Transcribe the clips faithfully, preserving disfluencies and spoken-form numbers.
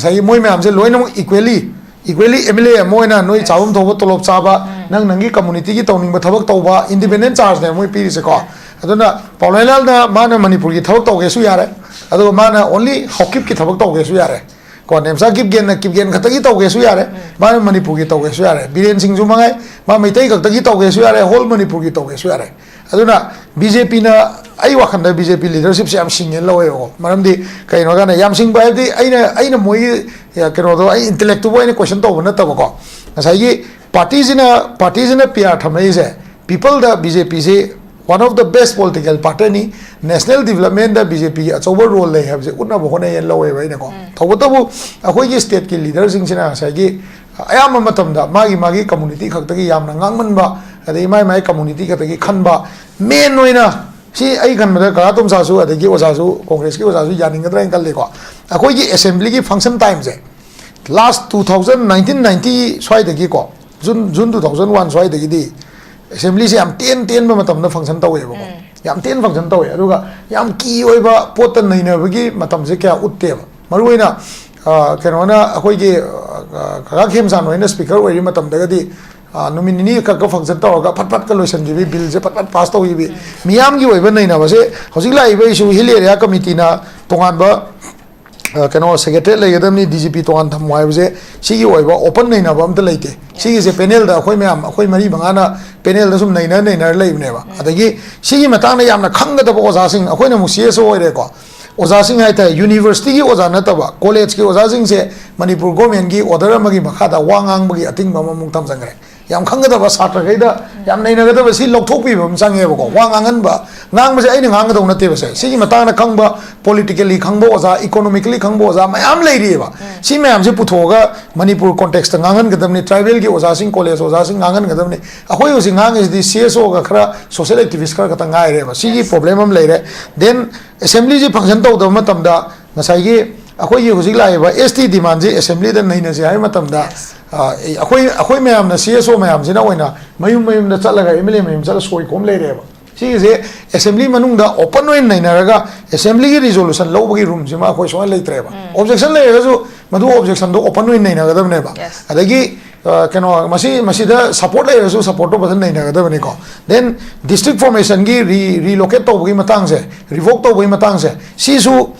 ꯉꯁꯥꯏꯒꯤ ꯃꯣꯏ ꯃꯌꯥꯝꯁꯦ ꯂꯣꯏꯅꯃꯛ equally, equally M L A ꯑꯃ ꯑꯣꯏꯅ ꯅꯣꯏ ꯆꯥꯐꯝ ꯊꯣꯛꯄ ꯇꯣꯂꯣꯞ ꯆꯥꯕ, ꯅꯪ ꯅꯪꯒꯤ communityꯒꯤ ꯇꯧꯅꯤꯡꯕ ꯊꯕꯛ ꯇꯧꯕ, independent chargeꯅꯦ ꯃꯣꯏ ꯄꯤꯔꯤꯁꯦꯀꯣ꯫ ꯑꯗꯨꯅ ꯄꯥꯎꯂꯦꯟꯂꯥꯜꯅ ꯃꯥꯅ ꯃꯅꯤꯄꯨꯔꯒꯤ ꯊꯕꯛ ꯇꯧꯒꯦꯁꯨ ꯌꯥꯔꯦ, ꯑꯗꯨꯒ ꯃꯥꯅ only ꯍꯥꯎꯀꯤꯞꯀꯤ ꯊꯕꯛ ꯇꯧꯒꯦꯁꯨ ꯌꯥꯔꯦ꯫ ꯀꯣ, ꯅꯦꯝꯆꯥ ꯀꯤꯞꯒꯦꯟꯅ ꯀꯤꯞꯒꯦꯟ ꯈꯛꯇꯒꯤ ꯇꯧꯒꯦꯁꯨ ꯌꯥꯔꯦ, ꯃꯥꯅ ꯃꯅꯤꯄꯨꯔꯒꯤ ꯇꯧꯒꯦꯁꯨ ꯌꯥꯔꯦ, ꯕꯤꯔꯦꯟ ꯁꯤꯡꯁꯨ ꯃꯉꯥꯏ, ꯃꯥ ꯃꯩꯇꯩ ꯈꯛꯇꯒꯤ ꯇꯧꯒꯦꯁꯨ ꯌꯥꯔꯦ, whole ꯃꯅꯤꯄꯨꯔꯒꯤ ꯇꯧꯒꯦꯁꯨ ꯌꯥꯔꯦ꯫ ꯑꯗꯨꯅ BJPꯅ, ꯑꯩ ꯋꯥꯈꯜꯗ BJP leadershipꯁꯦ ꯌꯥꯝ ꯁꯤꯡꯉꯦꯅ ꯂꯧꯋꯦꯕꯀꯣ꯫ ꯃꯔꯝꯗꯤ ꯀꯩꯅꯣ ꯍꯥꯏꯔꯀꯥꯟꯗ, ꯌꯥꯝ ꯁꯤꯡꯕ ꯍꯥꯏꯕꯗꯤ ꯑꯩꯅ, ꯑꯩꯅ ꯃꯣꯏꯒꯤ, ꯀꯩꯅꯣꯗꯣ, ꯑꯩ intellectꯇꯨꯕꯨ ꯑꯩꯅ question ꯇꯧꯕ ꯅꯠꯇꯕꯀꯣ꯫ ꯉꯁꯥꯏꯒꯤ partyꯁꯤꯅ, partyꯁꯤꯅ PR ꯊꯝꯃꯛꯏꯁꯦ, peopleꯗ BJPꯁꯤ one of the best political partyꯅꯤ, national developmentꯗ BJPꯒꯤ ꯑꯆꯧꯕ role ꯂꯩ ꯍꯥꯏꯕꯁꯦ ꯎꯠꯅꯕ ꯍꯣꯠꯅꯩꯌꯦꯅ ꯂꯧꯋꯦꯕ ꯑꯩꯅꯀꯣ꯫ ꯇꯧꯕꯇꯕꯨ ꯑꯩꯈꯣꯏꯒꯤ stateꯀꯤ leaderꯁꯤꯡꯁꯤꯅ ꯉꯁꯥꯏꯒꯤ ꯑꯌꯥꯝꯕ ꯃꯇꯝꯗ ꯃꯥꯒꯤ, ꯃꯥꯒꯤ community ꯈꯛꯇꯒꯤ ꯌꯥꯝꯅ ꯉꯥꯡꯃꯟꯕ, ꯑꯗꯩ ꯃꯥꯏ, ꯃꯥꯏ community ꯈꯛꯇꯒꯤ ꯈꯟꯕ, main ꯑꯣꯏꯅ ꯁꯤ ꯑꯩ ꯈꯟꯕꯗ ꯀꯀꯥ ꯇꯣꯝꯆꯥꯁꯨ ꯑꯗꯒꯤ ꯑꯣꯖꯥꯁꯨ, Congressꯀꯤ ꯑꯣꯖꯥꯁꯨ ꯌꯥꯅꯤꯡꯒꯗ꯭ꯔꯥ ꯍꯥꯏꯅ ꯈꯜꯂꯤꯀꯣ꯫ ꯑꯩꯈꯣꯏꯒꯤ assemblyꯒꯤ function timeꯁꯦ last two thousand, nineteen ninety ꯁ꯭ꯋꯥꯏꯗꯒꯤꯀꯣ, June, June two thousand one ꯁ꯭ꯋꯥꯏꯗꯒꯤꯗꯤ assemblyꯁꯦ ꯌꯥꯝ ꯇꯦꯟ ꯇꯦꯟꯕ ꯃꯇꯝꯗ function ꯇꯧꯋꯦꯕꯀꯣ꯫ ꯌꯥꯝ ꯇꯦꯟ function ꯇꯧꯋꯦ, ꯑꯗꯨꯒ ꯌꯥꯝ key ꯑꯣꯏꯕ ꯄꯣꯠꯇ ꯅꯩꯅꯕꯒꯤ ꯃꯇꯝꯁꯦ ꯀꯌꯥ ꯎꯠꯇꯦꯕ꯫ ꯃꯔꯨꯑꯣꯏꯅ, ꯑ, ꯀꯩꯅꯣꯅ, ꯑꯩꯈꯣꯏꯒꯤ, ꯑ, ꯀꯀꯥ ꯈꯦꯝꯆꯥꯟ ꯍꯣꯏꯅ speaker ꯑꯣꯏꯔꯤ ꯃꯇꯝꯗꯒꯗꯤ, ꯑ, ꯅꯨꯃꯤꯠ ꯅꯤꯅꯤ ꯈꯛꯀ function ꯇꯧꯔꯒ ꯐꯠ ꯐꯠꯀ ꯂꯣꯏꯁꯤꯟꯈꯤꯕꯤ, billꯁꯦ ꯐꯠ ꯐꯠ pass ꯇꯧꯈꯤꯕꯤ꯫ ꯃꯤꯌꯥꯝꯒꯤ ꯑꯣꯏꯕ ꯅꯩꯅꯕꯁꯦ ꯍꯧꯖꯤꯛ ꯂꯥꯛꯏꯕ issue, Hill Area Committeeꯅ ꯇꯣꯉꯥꯟꯕ, ꯑ, ꯀꯩꯅꯣ, secretariat ꯂꯩꯒꯗꯕꯅꯤ, DGP ꯇꯣꯉꯥꯟ ꯊꯝꯃꯣ ꯍꯥꯏꯕꯁꯦ, ꯁꯤꯒꯤ ꯑꯣꯏꯕ open ꯅꯩꯅꯕ ꯑꯝꯇ ꯂꯩꯇꯦ꯫ ꯁꯤꯒꯤꯁꯦ panelꯗ ꯑꯩꯈꯣꯏ ꯃꯌꯥꯝ, ꯑꯩꯈꯣꯏ ꯃꯔꯤ ꯃꯉꯥꯅ panelꯗ ꯁꯨꯝ ꯅꯩꯅ ꯅꯩꯅꯔ ꯂꯩꯕꯅꯦꯕ꯫ ꯑꯗꯒꯤ ꯁꯤꯒꯤ ꯃꯇꯥꯡꯗ ꯌꯥꯝꯅ ꯈꯪꯒꯗꯕ ꯑꯣꯖꯥꯁꯤꯡ, ꯑꯩꯈꯣꯏꯅ ꯑꯃꯨꯛ CSO ꯑꯣꯏꯔꯦꯀꯣ, ꯑꯣꯖꯥꯁꯤꯡ ꯍꯥꯏꯇꯥꯔꯦ, universityꯒꯤ ꯑꯣꯖꯥ ꯅꯠꯇꯕ, collegeꯀꯤ ꯑꯣꯖꯥꯁꯤꯡꯁꯦ ꯃꯅꯤꯄꯨꯔ governmentꯀꯤ order ꯑꯃꯒꯤ ꯃꯈꯥꯗ ꯋꯥ ꯉꯥꯡꯕꯒꯤ ꯑꯊꯤꯡꯕ ꯑꯃꯃꯨꯛ ꯊꯝꯖꯟꯈ꯭ꯔꯦ꯫ ꯌꯥꯝ ꯈꯪꯒꯗꯕ ꯁꯥꯇ꯭ꯔꯈꯩꯗ ꯌꯥꯝ ꯅꯩꯅꯒꯗꯕ ꯁꯤ ꯂꯧꯊꯣꯛꯄꯤꯕ ꯑꯃ ꯆꯪꯉꯦꯕꯀꯣ꯫ ꯋꯥ ꯉꯥꯡꯍꯟꯕ, ꯉꯥꯡꯕꯁꯦ ꯑꯩꯅ ꯉꯥꯡꯒꯗꯧ ꯅꯠꯇꯦꯕ ꯁꯦ꯫ ꯁꯤꯒꯤ ꯃꯇꯥꯡꯗ ꯈꯪꯕ, politically ꯈꯪꯕ ꯑꯣꯖꯥ, economically ꯈꯪꯕ ꯑꯣꯖꯥ ꯃꯌꯥꯝ ꯂꯩꯔꯤꯑꯕ꯫ ꯁꯤ ꯃꯌꯥꯝꯁꯦ ꯄꯨꯊꯣꯛꯑꯒ ꯃꯅꯤꯄꯨꯔ contextꯇ ꯉꯥꯡꯍꯟꯒꯗꯕꯅꯤ, tribalꯒꯤ ꯑꯣꯖꯥꯁꯤꯡ, college ꯑꯣꯖꯥꯁꯤꯡ ꯉꯥꯡꯍꯟꯒꯗꯕꯅꯤ꯫ ꯑꯩꯈꯣꯏ ꯍꯧꯖꯤꯛ ꯉꯥꯡꯉꯤꯁꯤꯗꯤ CSOꯒ ꯈꯔ social activist ꯈꯔ ꯈꯛꯇ ꯉꯥꯏꯔꯦꯕ꯫ ꯁꯤꯒꯤ problem ꯑꯃ ꯂꯩꯔꯦ꯫ Then assemblyꯁꯤ function ꯇꯧꯗꯕ ꯃꯇꯝꯗ ꯉꯁꯥꯏꯒꯤ ꯑꯩꯈꯣꯏꯒꯤ ꯍꯧꯖꯤꯛ ꯂꯥꯛꯏꯕ ST demandꯁꯤ assemblyꯗ ꯅꯩꯅꯁꯦ ꯍꯥꯏꯕ ꯃꯇꯝꯗ, ꯑ, ꯑꯩꯈꯣꯏ, ꯑꯩꯈꯣꯏ ꯃꯌꯥꯝꯅ, CSO ꯃꯌꯥꯝꯁꯤꯅ ꯑꯣꯏꯅ ꯃꯌꯨꯝ ꯃꯌꯨꯝꯗ ꯆꯠꯂꯒ, MLA ꯃꯌꯨꯝ ꯆꯠꯂ ꯁꯣꯏ ꯈꯣꯝ ꯂꯩꯔꯦꯕ꯫ ꯁꯤꯒꯤꯁꯦ assembly ꯃꯅꯨꯡꯗ open ꯑꯣꯏꯅ ꯅꯩꯅꯔꯒ assemblyꯒꯤ resolution ꯂꯧꯕꯒꯤ roomꯁꯤꯃ ꯑꯩꯈꯣꯏ ꯁꯨꯡꯂꯩ ꯂꯩꯇ꯭ꯔꯦꯕ꯫ Objection ꯂꯩꯔꯒꯁꯨ ꯃꯗꯨ ꯑꯣꯕꯖꯦꯛꯁꯟꯗꯣ ꯑꯣꯄꯟ ꯑꯣꯏꯅ ꯅꯩꯅꯒꯗꯕꯅꯦꯕ꯫ Yes. ꯑꯗꯒꯤ ꯑ, ꯀꯩꯅꯣ, ꯃꯁꯤ, ꯃꯁꯤꯗ ꯁꯄꯣꯔꯠ ꯂꯩꯔꯁꯨ ꯁꯄꯣꯔꯠꯇꯣ ꯐꯖꯅ ꯅꯩꯅꯒꯗꯕꯅꯤꯀꯣ꯫ Then district formationꯒꯤ ꯔꯤ ꯔꯤꯂꯣꯀꯦꯠ ꯇꯧꯕꯒꯤ ꯃꯇꯥꯡꯁꯦ, ꯔꯤꯚꯣꯛ ꯇꯧꯕꯒꯤ ꯃꯇꯥꯡꯁꯦ, ꯁꯤꯁꯨ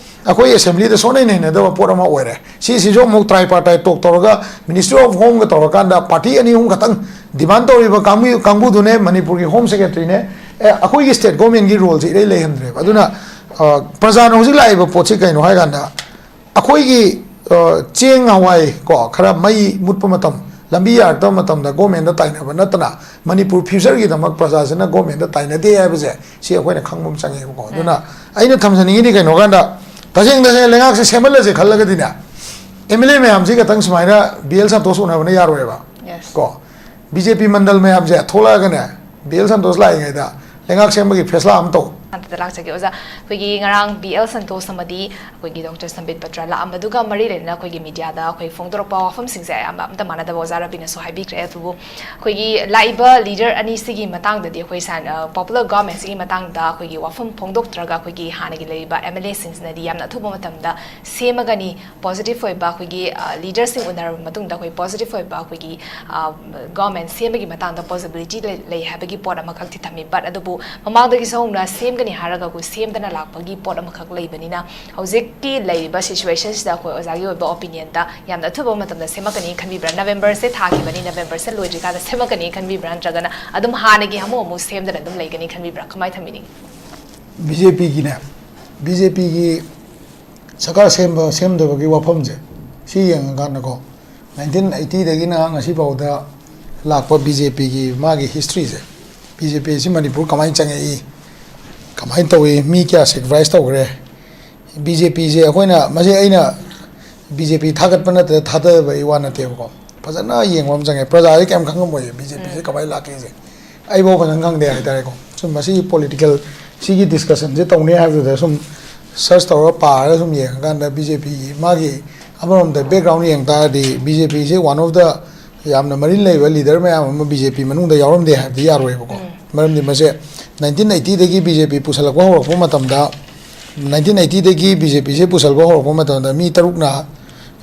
ꯑꯩꯈꯣꯏ ꯑꯦꯁꯦꯝꯕ꯭ꯂꯤꯗ ꯁꯣꯛꯅꯩ ꯅꯩꯅꯗꯕ ꯄꯣꯠ ꯑꯃ ꯑꯣꯏꯔꯦ꯫ ꯁꯤꯁꯤꯁꯨ ꯑꯃꯨꯛ tripartite talk ꯇꯧꯔꯒ Ministry of Homeꯒ ꯇꯧꯔꯀꯥꯟꯗ ꯄꯥꯔꯇꯤ ꯑꯅꯤ ꯑꯍꯨꯝ ꯈꯛꯇꯪ ꯗꯤꯃꯥꯟ ꯇꯧꯔꯤꯕ ꯀꯥꯡꯕꯨ ꯀꯥꯡꯕꯨꯗꯨꯅꯦ ꯃꯅꯤꯄꯨꯔꯒꯤ ꯍꯣꯝ ꯁꯦꯀ꯭ꯔꯦꯇꯔꯤꯅꯦ꯫ ꯑꯦ, ꯑꯩꯈꯣꯏꯒꯤ ꯁ꯭ꯇꯦꯠ ꯒꯣꯔꯃꯦꯟꯒꯤ ꯔꯣꯜꯁꯦ ꯏꯔꯩ ꯂꯩꯍꯟꯗ꯭ꯔꯦꯕ꯫ ꯑꯗꯨꯅ ꯑ, ꯄ꯭ꯔꯖꯥꯅ ꯍꯧꯖꯤꯛ ꯂꯥꯛꯏꯕ ꯄꯣꯠꯁꯤ ꯀꯩꯅꯣ ꯍꯥꯏ ꯀꯥꯟꯗ, ꯑꯩꯈꯣꯏꯒꯤ ꯑ, ꯆꯦꯡ ꯍꯋꯥꯏ ꯀꯣ, ꯈꯔ ꯃꯩ ꯃꯨꯠꯄ ꯃꯇꯝ, ꯂꯝꯕꯤ ꯌꯥꯔꯛꯇꯕ ꯃꯇꯝꯗ ꯒꯣꯔꯃꯦꯟꯗ ꯇꯥꯏꯅꯕ ꯅꯠꯇꯅ ꯃꯅꯤꯄꯨꯔ ꯐ꯭ꯌꯨꯆꯔꯒꯤꯗꯃꯛ ꯄ꯭ꯔꯖꯥꯁꯤꯅ ꯒꯣꯔꯃꯦꯟꯗ ꯇꯥꯏꯅꯗꯦ ꯍꯥꯏꯕꯁꯦ ꯁꯤ ꯑꯩꯈꯣꯏꯅ ꯈꯪꯕ ꯑꯃ ꯆꯪꯉꯦꯕꯀꯣ꯫ ꯑꯗꯨꯅ ꯑꯩꯅ ꯊꯝꯖꯅꯤꯡꯉꯤꯗꯤ ꯀꯩꯅꯣ ꯀꯥꯟꯗ, ꯇꯁꯦꯡ ꯇꯁꯦꯡꯅ ꯂꯩꯉꯥꯛꯁꯦ ꯁꯦꯝꯍꯜꯂꯁꯦ ꯈꯜꯂꯒꯗꯤꯅꯦ, ꯑꯦꯝ ꯑꯦꯜ ꯑꯦ ꯃꯌꯥꯝꯁꯤ ꯈꯛꯇꯪ ꯁꯨꯃꯥꯏꯅ ꯕꯤ ꯑꯦꯜ ꯁꯟꯇꯣꯁ ꯎꯅꯕꯅ ꯌꯥꯔꯣꯏꯕ꯫ Yes. ꯀꯣ, ꯕꯤ ꯖꯦ ꯄꯤ ꯃꯟꯗꯜ ꯃꯌꯥꯝꯁꯦ ꯊꯣꯛꯂꯛꯑꯒꯅꯦ, ꯕꯤ ꯑꯦꯜ ꯁꯟꯇꯣꯁ ꯂꯥꯛꯏꯉꯩꯗ ꯂꯩꯉꯥꯛ ꯁꯦꯝꯕꯒꯤ ꯐꯦꯁꯂꯥ ꯑꯃ ꯇꯧ꯫ ꯑꯗꯨꯗ ꯂꯥꯛꯆꯒꯦ ꯑꯣꯖꯥ, ꯑꯩꯈꯣꯏꯒꯤ ꯉꯔꯥꯡ ꯕꯤ ꯑꯦꯜ ꯁꯟꯇꯣꯁ ꯑꯃꯗꯤ ꯑꯩꯈꯣꯏꯒꯤ ꯗꯣꯛꯇꯔ ꯁꯝꯕꯤꯠ ꯄꯇ꯭ꯔ ꯂꯥꯛꯑꯝꯕꯗꯨꯒ ꯃꯔꯤ ꯂꯩꯅꯅ ꯑꯩꯈꯣꯏꯒꯤ ꯃꯤꯗꯤꯌꯥꯗ ꯑꯩꯈꯣꯏ ꯐꯣꯡꯗꯣꯔꯛꯄ ꯋꯥꯐꯝꯁꯤꯡꯁꯦ ꯑꯌꯥꯝꯕ ꯑꯝꯇ ꯃꯥꯟꯅꯗꯕ ꯑꯣꯖꯥ ꯔꯕꯤꯅꯁꯨ ꯍꯥꯏꯕꯤꯈ꯭ꯔꯦ꯫ ꯑꯗꯨꯕꯨ ꯑꯩꯈꯣꯏꯒꯤ ꯂꯥꯛꯏꯕ ꯂꯤꯗꯔ ꯑꯅꯤꯁꯤꯒꯤ ꯃꯇꯥꯡꯗꯗꯤ ꯑꯩꯈꯣꯏ ꯁꯥꯏꯟ-, ꯑ, ꯄꯣꯄꯨꯂꯔ ꯒꯣꯚꯔꯟꯃꯦꯟꯁꯤꯒꯤ ꯃꯇꯥꯡꯗ ꯑꯩꯈꯣꯏꯒꯤ ꯋꯥꯐꯝ ꯐꯣꯡꯗꯣꯛꯇ꯭ꯔꯒ ꯑꯩꯈꯣꯏꯒꯤ ꯍꯥꯟꯅꯒꯤ ꯂꯩꯔꯤꯕ ꯑꯦꯝ ꯑꯦꯜ ꯑꯦꯁꯤꯡꯁꯤꯅꯗꯤ ꯌꯥꯝꯅ ꯑꯊꯨꯕ ꯃꯇꯝꯗ ꯁꯦꯝꯃꯒꯅꯤ, ꯄꯣꯖꯤꯇꯤꯚ ꯑꯣꯏꯕ ꯑꯩꯈꯣꯏꯒꯤ, ꯑ, ꯂꯤꯗꯔꯁꯤꯡ ꯎꯅꯔꯕ ꯃꯇꯨꯡꯗ ꯑꯩꯈꯣꯏ ꯄꯣꯖꯤꯇꯤꯚ ꯑꯣꯏꯕ ꯑꯩꯈꯣꯏꯒꯤ, ꯑ, ꯒꯣꯚꯔꯟꯃꯦꯟ ꯁꯦꯝꯕꯒꯤ ꯃꯇꯥꯡꯗ ꯄꯣꯖꯤꯕꯤꯂꯤꯇꯤ ꯂꯩ, ꯂꯩ ꯍꯥꯏꯕꯒꯤ ꯄꯣꯠ ꯑꯃꯈꯛꯇꯤ ꯊꯝꯃꯤ꯫ But ꯑꯗꯨꯕꯨ ꯃꯃꯥꯡꯗꯒꯤꯁꯨ ꯍꯧꯅ ꯁꯦꯝꯒꯅꯤ ꯍꯥꯏꯔꯒ ꯑꯩꯈꯣꯏ ꯁꯦꯝꯗꯅ ꯂꯥꯛꯄꯒꯤ ꯄꯣꯠ ꯑꯃꯈꯛ ꯂꯩꯕꯅꯤꯅ ꯍꯧꯖꯤꯛꯀꯤ ꯂꯩꯔꯤꯕ ꯁꯤꯆꯨꯋꯦꯁꯟꯁꯤꯗ ꯑꯩꯈꯣꯏ ꯑꯣꯖꯥꯒꯤ ꯑꯣꯏꯕ ꯑꯣꯄꯤꯅꯤꯌꯟꯗ ꯌꯥꯝꯅ ꯑꯊꯨꯕ ꯃꯇꯝꯗ ꯁꯦꯝꯃꯛꯀꯅꯤ ꯈꯟꯕꯤꯕ꯭ꯔꯥ? ꯅꯕꯦꯝꯕꯔꯁꯦ ꯊꯥꯈꯤꯕꯅꯤ, ꯅꯕꯦꯝꯕꯔꯁꯦ ꯂꯣꯏꯗ꯭ꯔꯤꯀꯥꯟꯗ ꯁꯦꯝꯃꯛꯀꯅꯤ ꯈꯟꯕꯤꯕ꯭ꯔꯥ? ꯅꯠꯇ꯭ꯔꯒꯅ ꯑꯗꯨꯝ ꯍꯥꯟꯅꯒꯤ ꯍꯥꯃꯨ ꯍꯥꯃꯨ ꯁꯦꯝꯗꯅ ꯑꯗꯨꯝ ꯂꯩꯒꯅꯤ ꯈꯟꯕꯤꯕ꯭ꯔꯥ? ꯀꯃꯥꯏꯅ ꯊꯝꯕꯤꯅꯤꯡꯉꯤ? ꯕꯤ ꯖꯦ ꯄꯤꯒꯤꯅꯦ, ꯕꯤ ꯖꯦ ꯄꯤꯒꯤ ꯁꯔꯀꯥꯔ ꯁꯦꯝꯕ ꯁꯦꯝꯗꯕꯒꯤ ꯋꯥꯐꯝꯁꯦ ꯁꯤ ꯌꯦꯡꯉꯀꯥꯟꯗꯀꯣ, ꯅꯥꯏꯟꯇꯤꯟ ꯑꯩꯠꯇꯤꯗꯒꯤꯅ ꯉꯁꯤꯐꯥꯎꯗ ꯂꯥꯛꯄ ꯕꯤ ꯖꯦ ꯄꯤꯒꯤ ꯃꯥꯒꯤ ꯍꯤꯁꯇ꯭ꯔꯤꯁꯦ, ꯕꯤ ꯖꯦ ꯄꯤ ꯑꯁꯤ ꯃꯅꯤꯄꯨꯔ ꯀꯃꯥꯏꯅ ꯆꯪꯉꯛꯏ, ꯀꯃꯥꯏꯅ ꯇꯧꯏ, ꯃꯤ ꯀꯌꯥ ꯁꯦꯀ꯭ꯔꯤꯐꯥꯏꯁ ꯇꯧꯈ꯭ꯔꯦ, ꯕꯤ ꯖꯦ ꯄꯤꯁꯦ ꯑꯩꯈꯣꯏꯅ, ꯃꯁꯤ ꯑꯩꯅ ꯕꯤ ꯖꯦ ꯄꯤ ꯊꯥꯒꯠꯄ ꯅꯠꯇ꯭ꯔꯒ ꯊꯥꯗꯕꯒꯤ ꯋꯥ ꯅꯠꯇꯦꯕꯀꯣ, ꯐꯖꯅ ꯌꯦꯡꯕ ꯑꯃ ꯆꯪꯉꯦ꯫ ꯄ꯭ꯔꯖꯥꯁꯦ ꯀꯌꯥꯝ ꯈꯪꯉꯝꯃꯣꯏꯌꯦ ꯕꯤ ꯖꯦ ꯄꯤꯁꯦ ꯀꯃꯥꯏꯅ ꯂꯥꯛꯀꯦꯁꯦ꯫ ꯑꯩꯐꯥꯎ ꯐꯖꯅ ꯈꯪꯗꯦ ꯍꯥꯏꯇꯥꯔꯦꯀꯣ꯫ ꯁꯨꯝ ꯃꯁꯤꯒꯤ ꯄꯣꯂꯤꯇꯤꯀꯦꯜ, ꯁꯤꯒꯤ ꯗꯤꯁꯀꯁꯟꯁꯦ ꯇꯧꯅꯤ ꯍꯥꯏꯕꯗꯨꯗ ꯁꯨꯝ ꯁꯔꯆ ꯇꯧꯔꯒ ꯄꯥꯔꯒ ꯁꯨꯝ ꯌꯦꯡꯉꯀꯥꯟꯗ ꯕꯤ ꯖꯦ ꯄꯤꯒꯤ ꯃꯥꯒꯤ ꯑꯃꯔꯣꯝꯗ ꯕꯦꯛꯒ꯭ꯔꯥꯎꯟ ꯌꯦꯡ ꯇꯥꯔꯗꯤ ꯕꯤ ꯖꯦ ꯄꯤꯁꯦ one of the ꯌꯥꯝꯅ ꯃꯔꯤꯜ ꯂꯩꯕ ꯂꯤꯗꯔ ꯃꯌꯥꯝ ꯑꯃ ꯕꯤ ꯖꯦ ꯄꯤ ꯃꯅꯨꯡꯗ ꯌꯥꯎꯔꯝꯗꯦ ꯍꯥꯏꯕꯗꯤ ꯌꯥꯔꯣꯏꯕꯀꯣ꯫ ꯃꯔꯝꯗꯤ ꯃꯁꯦ ꯅꯥꯏꯟꯇꯤꯟ ꯑꯩꯠꯇꯤꯗꯒꯤ ꯕꯤ ꯖꯦ ꯄꯤ ꯄꯨꯁꯜꯂꯛꯄ ꯍꯧꯔꯛꯄ ꯃꯇꯝꯗ, ꯅꯥꯏꯟꯇꯤꯟ ꯑꯩꯠꯇꯤꯗꯒꯤ ꯕꯤ ꯖꯦ ꯄꯤꯁꯦ ꯄꯨꯁꯜꯂꯛꯄ ꯍꯧꯔꯛꯄ ꯃꯇꯝꯗ ꯃꯤ ꯇꯔꯨꯛꯅ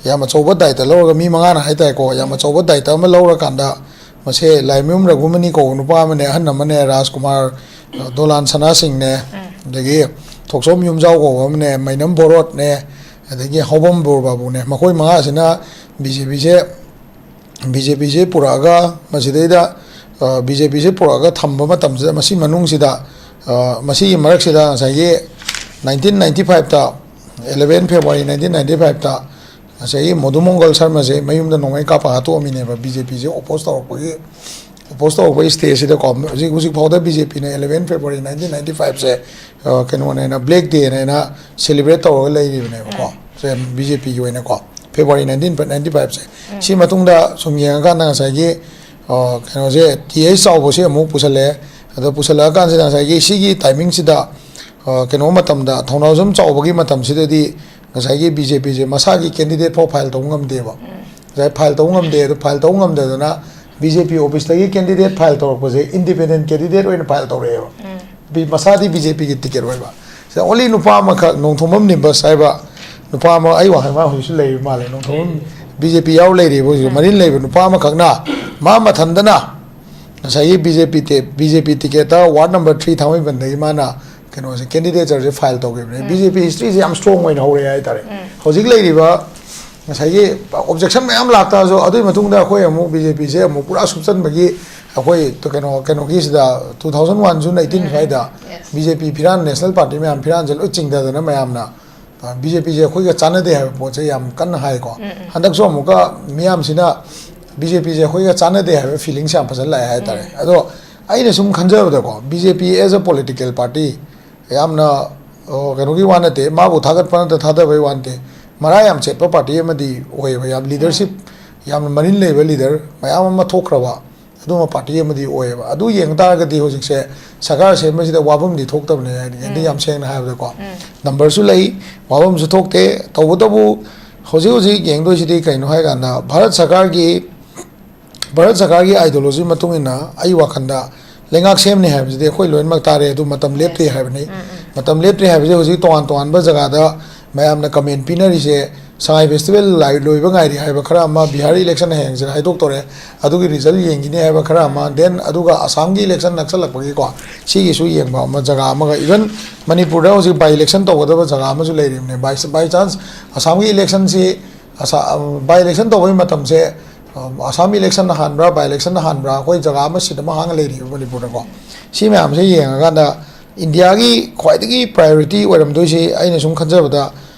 ꯌꯥꯝ ꯑꯆꯧꯕ ꯗꯥꯏꯇ ꯂꯧꯔꯒ, ꯃꯤ ꯃꯉꯥꯅ ꯍꯥꯏꯇꯥꯔꯦꯀꯣ, ꯌꯥꯝ ꯑꯆꯧꯕ ꯗꯥꯏꯇ ꯑꯃ ꯂꯧꯔꯀꯥꯟꯗ, ꯃꯁꯦ ꯂꯥꯏꯃꯌꯨꯝ ꯔꯘꯨꯃꯅꯤ ꯀꯧꯕ ꯅꯨꯄꯥ ꯑꯃꯅꯦ, ꯑꯍꯟ ꯑꯃꯅꯦ, ꯔꯥꯖꯀꯨꯃꯥꯔ, ꯑ, ꯗꯣꯂꯥꯟ ꯁꯅꯥ ꯁꯤꯡꯅꯦ, ꯑꯗꯒꯤ ꯊꯣꯛꯆꯣꯝ ꯌꯨꯝꯖꯥꯎ ꯀꯧꯕ ꯑꯃꯅꯦ, ꯃꯩꯅꯝ ꯕꯣꯔꯣꯠꯅꯦ, ꯑꯗꯒꯤ ꯍꯥꯎꯕꯝ ꯕꯣꯔ ꯕꯥꯕꯨꯅꯦ, ꯃꯈꯣꯏ ꯃꯉꯥꯁꯤꯅ ꯕꯤ ꯖꯦ ꯄꯤꯁꯦ, ꯕꯤ ꯖꯦ ꯄꯤꯁꯦ ꯄꯨꯔꯛꯑꯒ, ꯃꯁꯤꯗꯩꯗ ꯕꯤ ꯖꯦ ꯄꯤꯁꯦ ꯄꯨꯔꯛꯑꯒ ꯊꯝꯕ ꯃꯇꯝꯁꯤꯗ, ꯃꯁꯤ ꯃꯅꯨꯡꯁꯤꯗ, ꯑ, ꯃꯁꯤꯒꯤ ꯃꯔꯛꯁꯤꯗ ꯉꯁꯥꯏꯒꯤ nineteen ninety five ꯇ, eleven February nineteen ninety five ꯇ ꯉꯁꯥꯏꯒꯤ ꯃꯣꯗꯨ ꯃꯣꯡꯒꯜ ꯁꯔꯃꯁꯦ ꯃꯌꯨꯝꯗ ꯅꯣꯡꯃꯩ ꯀꯥꯞꯄ ꯍꯥꯠꯇꯣꯛꯑꯝꯃꯤꯅꯦꯕ, ꯕꯤ ꯖꯦ ꯄꯤꯁꯦ ꯑꯣꯄꯣꯁ ꯇꯧꯔꯛꯄꯒꯤ, ꯑꯣꯄꯣꯁ ꯇꯧꯔꯛꯄꯒꯤ ꯁ꯭ꯇꯦꯖꯁꯤꯗꯀꯣ꯫ ꯍꯧꯖꯤꯛ, ꯍꯧꯖꯤꯛ ꯐꯥꯎꯗ ꯕꯤ ꯖꯦ ꯄꯤꯅ eleven February nineteen ninety five ꯁꯦ, ꯑ, ꯀꯩꯅꯣꯅꯦꯅ, ꯕ꯭ꯂꯦꯛ ꯗꯦꯅꯦꯅ ꯁꯦꯂꯦꯕ꯭ꯔꯦꯠ ꯇꯧꯔꯒ ꯂꯩꯔꯤꯕꯅꯦꯕꯀꯣ, ꯁꯦ ꯕꯤ ꯖꯦ ꯄꯤꯒꯤ ꯑꯣꯏꯅꯀꯣ, February nineteen ninety five ꯁꯦ꯫ ꯁꯤ ꯃꯇꯨꯡꯗ ꯁꯨꯝ ꯌꯦꯡꯉꯀꯥꯟꯗ ꯉꯁꯥꯏꯒꯤ, ꯑ, ꯀꯩꯅꯣꯁꯦ, ꯇꯤ ꯑꯩꯆ ꯆꯥꯎꯕꯁꯦ ꯑꯃꯨꯛ ꯄꯨꯁꯜꯂꯛꯑꯦ꯫ ꯑꯗꯣ ꯄꯨꯁꯜꯂꯛꯑꯀꯥꯟꯁꯤꯗ ꯉꯁꯥꯏꯒꯤ ꯁꯤꯒꯤ ꯇꯥꯏꯃꯤꯡꯁꯤꯗ, ꯑ, ꯀꯩꯅꯣ ꯃꯇꯝꯗ, ꯊꯧꯅꯥꯎꯖꯝ ꯆꯥꯎꯕꯒꯤ ꯃꯇꯝꯁꯤꯗꯗꯤ ꯉꯁꯥꯏꯒꯤ ꯕꯤ ꯖꯦ ꯄꯤꯁꯦ ꯃꯁꯥꯒꯤ ꯀꯦꯟꯗꯤꯗꯦꯠ ꯐꯥꯎ ꯐꯥꯏꯜ ꯇꯧꯕ ꯉꯝꯗꯦꯕ꯫ ꯉꯁꯥꯏ ꯐꯥꯏꯜ ꯇꯧꯕ ꯉꯝꯗꯦ꯫ ꯑꯗꯣ ꯐꯥꯏꯜ ꯇꯧꯕ ꯉꯝꯗꯗꯅ ꯕꯤ ꯖꯦ ꯄꯤ ꯑꯣꯐꯤꯁꯇꯒꯤ ꯀꯦꯟꯗꯤꯗꯦꯠ ꯐꯥꯏꯜ ꯇꯧꯔꯛꯄꯁꯦ ꯏꯟꯗꯤꯄꯦꯟꯗꯦꯟ ꯀꯦꯟꯗꯤꯗꯦꯠ ꯑꯣꯏꯅ ꯐꯥꯏꯜ ꯇꯧꯔꯛꯑꯦꯕ꯫ ꯕꯤ-, ꯃꯁꯥꯗꯤ ꯕꯤ ꯖꯦ ꯄꯤꯒꯤ ꯇꯤꯀꯦꯠ ꯑꯣꯏꯕ꯫ ꯁꯤꯗ ꯑꯣꯟꯂꯤ ꯅꯨꯄꯥ ꯑꯃꯈꯛ, ꯅꯣꯡꯊꯣꯝꯕꯝ ꯅꯤꯝꯕꯁ ꯍꯥꯏꯕ ꯅꯨꯄꯥ ꯑꯃ, ꯑꯩ ꯋꯥꯈꯜ ꯃꯥ ꯍꯧꯖꯤꯛꯁꯨ ꯂꯩꯔꯤꯕ ꯃꯥꯜꯂꯦ, ꯅꯣꯡꯊꯣꯝꯕꯝ, ꯕꯤ ꯖꯦ ꯄꯤ ꯌꯥꯎ ꯂꯩꯔꯤꯕ ꯍꯧꯖꯤꯛ, ꯃꯔꯤꯟ ꯂꯩꯕ ꯅꯨꯄꯥ ꯑꯃꯈꯛꯅ ꯃꯥ ꯃꯊꯟꯗꯅ ꯉꯁꯥꯏꯒꯤ B J P T-, B J P ꯇꯤꯀꯦꯠꯇ ꯋꯥꯔꯗ ꯅꯝꯕꯔ ꯊ꯭ꯔꯤ ꯊꯥꯡꯃꯩꯕꯟꯗꯒꯤ ꯃꯥꯅ ꯀꯩꯅꯣꯁꯦ, ꯀꯦꯟꯗꯤꯗꯦꯆꯔꯁꯦ ꯐꯥꯏꯜ ꯇꯧꯈꯤꯕꯅꯦ꯫ ꯕꯤ ꯖꯦ ꯄꯤ ꯍꯤꯁꯇ꯭ꯔꯤꯁꯦ ꯌꯥꯝ ꯁ꯭ꯇꯔꯣꯡ ꯑꯣꯏꯅ ꯍꯧꯔꯛꯑꯦ ꯍꯥꯏꯇꯥꯔꯦ꯫ ꯍꯧꯖꯤꯛ ꯂꯩꯔꯤꯕ ꯉꯁꯥꯏꯒꯤ ꯑꯣꯕꯖꯦꯛꯁꯟ ꯃꯌꯥꯝ ꯂꯥꯛꯇꯥꯔꯁꯨ, ꯑꯗꯨꯒꯤ ꯃꯇꯨꯡꯗ ꯑꯩꯈꯣꯏ ꯑꯃꯨꯛ ꯕꯤ ꯖꯦ ꯄꯤꯁꯦ ꯑꯃꯨꯛ ꯄꯨꯔꯥ ꯁꯨꯞꯆꯟꯕꯒꯤ, ꯑꯩꯈꯣꯏ ꯀꯩꯅꯣ, ꯀꯩꯅꯣꯒꯤꯁꯤꯗ two thousand one June eighteen ꯁ꯭ꯋꯥꯏꯗ ꯕꯤ ꯖꯦ ꯄꯤ ꯐꯤꯔꯥꯟ, ꯅꯦꯁꯅꯦꯜ ꯄꯥꯔꯇꯤ ꯃꯌꯥꯝ ꯐꯤꯔꯥꯟꯁꯦ ꯂꯣꯏ ꯆꯤꯡꯊꯗꯅ ꯃꯌꯥꯝꯅ, ꯑ, ꯕꯤ ꯖꯦ ꯄꯤꯁꯦ ꯑꯩꯈꯣꯏꯒ ꯆꯥꯟꯅꯗꯦ ꯍꯥꯏꯕ ꯄꯣꯠꯁꯦ ꯌꯥꯝ ꯀꯟꯅ ꯍꯥꯏꯀꯣ꯫ ꯍꯟꯗꯛꯁꯨ ꯑꯃꯨꯛꯀ ꯃꯤꯌꯥꯝꯁꯤꯅ ꯕꯤ ꯖꯦ ꯄꯤꯁꯦ ꯑꯩꯈꯣꯏꯒ ꯆꯥꯟꯅꯗꯦ ꯍꯥꯏꯕ ꯐꯤꯂꯤꯡꯁꯦ ꯌꯥꯝ ꯐꯖꯅ ꯂꯥꯛꯑꯦ ꯍꯥꯏꯇꯥꯔꯦ꯫ ꯑꯗꯣ ꯑꯩꯅ ꯁꯨꯝ ꯈꯟꯖꯕꯗꯀꯣ, B J P as a political party ꯌꯥꯝꯅ, ꯑꯣ, ꯀꯩꯅꯣꯒꯤ ꯋꯥ ꯅꯠꯇꯦ, ꯃꯥꯕꯨ ꯊꯥꯒꯠꯄ ꯅꯠꯇ ꯊꯥꯗꯕꯩ ꯋꯥ ꯅꯠꯇꯦ, ꯃꯔꯥ ꯌꯥꯝ ꯆꯦꯠꯄ ꯄꯥꯔꯇꯤ ꯑꯃꯗꯤ ꯑꯣꯏꯌꯦꯕ, ꯌꯥꯝ ꯂꯤꯗꯔꯁꯤꯞ, ꯌꯥꯝꯅ ꯃꯔꯤꯟ ꯂꯩꯕ ꯂꯤꯗꯔ ꯃꯌꯥꯝ ꯑꯃ ꯊꯣꯛꯈ꯭ꯔꯕ ꯑꯗꯨꯒꯨꯝꯕ ꯄꯥꯔꯇꯤ ꯑꯃꯗꯤ ꯑꯣꯏꯌꯦꯕ꯫ ꯑꯗꯨ ꯌꯦꯡ ꯇꯥꯔꯒꯗꯤ ꯍꯧꯖꯤꯛꯁꯦ ꯁꯔꯀꯥꯔ ꯁꯦꯝꯕꯁꯤꯗ ꯋꯥꯐꯝꯗꯤ ꯊꯣꯛꯇꯕꯅꯦ ꯍꯥꯏꯅꯤ, ꯑꯩꯗꯤ ꯌꯥꯝ ꯁꯦꯡꯅ ꯍꯥꯏꯕꯗꯀꯣ꯫ ꯅꯝꯕꯔꯁꯨ ꯂꯩ, ꯋꯥꯐꯝꯁꯨ ꯊꯣꯛꯇꯦ꯫ ꯇꯧꯕꯇꯕꯨ ꯍꯧꯖꯤꯛ ꯍꯧꯖꯤꯛ ꯌꯦꯡꯗꯣꯏꯁꯤꯗꯤ ꯀꯩꯅꯣ ꯍꯥꯏ ꯀꯥꯟꯗ, ꯚꯥꯔꯠ ꯁꯔꯀꯥꯔꯒꯤ, ꯚꯥꯔꯠ ꯁꯔꯀꯥꯔꯒꯤ ideology ꯃꯇꯨꯡ ꯏꯟꯅ ꯑꯩ ꯋꯥꯈꯜꯗ ꯂꯩꯉꯥꯛ ꯁꯦꯝꯅꯤ ꯍꯥꯏꯕꯁꯤꯗꯤ ꯑꯩꯈꯣꯏ ꯂꯣꯏꯅꯃꯛ ꯇꯥꯔꯦ, ꯑꯗꯨ ꯃꯇꯝ ꯂꯦꯞꯇ꯭ꯔꯤ ꯍꯥꯏꯕꯅꯤ꯫ ꯃꯇꯝ ꯂꯦꯞꯇ꯭ꯔꯤ ꯍꯥꯏꯕꯁꯦ ꯍꯧꯖꯤꯛ ꯇꯣꯉꯥꯟ ꯇꯣꯉꯥꯟꯕ ꯖꯒꯥꯗ ꯃꯌꯥꯝꯅ ꯀꯃꯦꯟ ꯄꯤꯅꯔꯤꯁꯦ, ꯁꯉꯥꯏ ꯐꯦꯁꯇꯤꯚꯦꯜ ꯂꯣꯏꯕ ꯉꯥꯏꯔꯤ ꯍꯥꯏꯕ ꯈꯔ ꯑꯃ, ꯕꯤꯍꯥꯔ ꯏꯂꯦꯛꯁꯟ ꯍꯌꯦꯡꯁꯤꯗ ꯍꯥꯏꯗꯣꯛꯇꯣꯔꯦ, ꯑꯗꯨꯒꯤ ꯔꯤꯖꯜ ꯌꯦꯡꯈꯤꯅꯤ ꯍꯥꯏꯕ ꯈꯔ ꯑꯃ, ꯗꯦꯟ ꯑꯗꯨꯒ ꯑꯁꯥꯝꯒꯤ ꯏꯂꯦꯛꯁꯟ ꯅꯛꯁꯜꯂꯛꯄꯒꯤꯀꯣ, ꯁꯤꯒꯤꯁꯨ ꯌꯦꯡꯕ ꯑꯃ ꯖꯒꯥ ꯑꯃꯒ, ꯏꯚꯟ ꯃꯅꯤꯄꯨꯔꯗ ꯍꯧꯖꯤꯛ ꯕꯥꯏ ꯏꯂꯦꯛꯁꯟ ꯇꯧꯒꯗꯕ ꯖꯒꯥ ꯑꯃꯁꯨ ꯂꯩꯔꯤꯕꯅꯦ꯫ ꯕꯥꯏ ꯆꯥꯟꯁ ꯑꯁꯥꯝꯒꯤ ꯏꯂꯦꯛꯁꯟꯁꯤ, ꯕꯥꯏ ꯏꯂꯦꯛꯁꯟ ꯇꯧꯕꯒꯤ ꯃꯇꯝꯁꯦ, ꯑꯁꯥꯝ ꯏꯂꯦꯛꯁꯟꯅ ꯍꯥꯟꯕ꯭ꯔꯥ, ꯕꯥꯏ ꯏꯂꯦꯛꯁꯟꯅ ꯍꯥꯟꯕ꯭ꯔꯥ, ꯑꯩꯈꯣꯏ ꯖꯒꯥ ꯑꯃ, ꯁꯤꯠ ꯑꯃ ꯍꯥꯡꯉ ꯂꯩꯔꯤꯕ ꯃꯅꯤꯄꯨꯔꯗꯀꯣ꯫ ꯁꯤ ꯃꯌꯥꯝꯁꯦ ꯌꯦꯡꯉꯀꯥꯟꯗ ꯏꯟꯗꯤꯌꯥꯒꯤ ꯈ꯭ꯋꯥꯏꯗꯒꯤ ꯄ꯭ꯔꯥꯏꯌꯣꯔꯤꯇꯤ ꯑꯣꯏꯔꯝꯗꯣꯏꯁꯤ, ꯑꯩꯅ ꯁꯨꯝ ꯈꯟꯖꯕꯗ,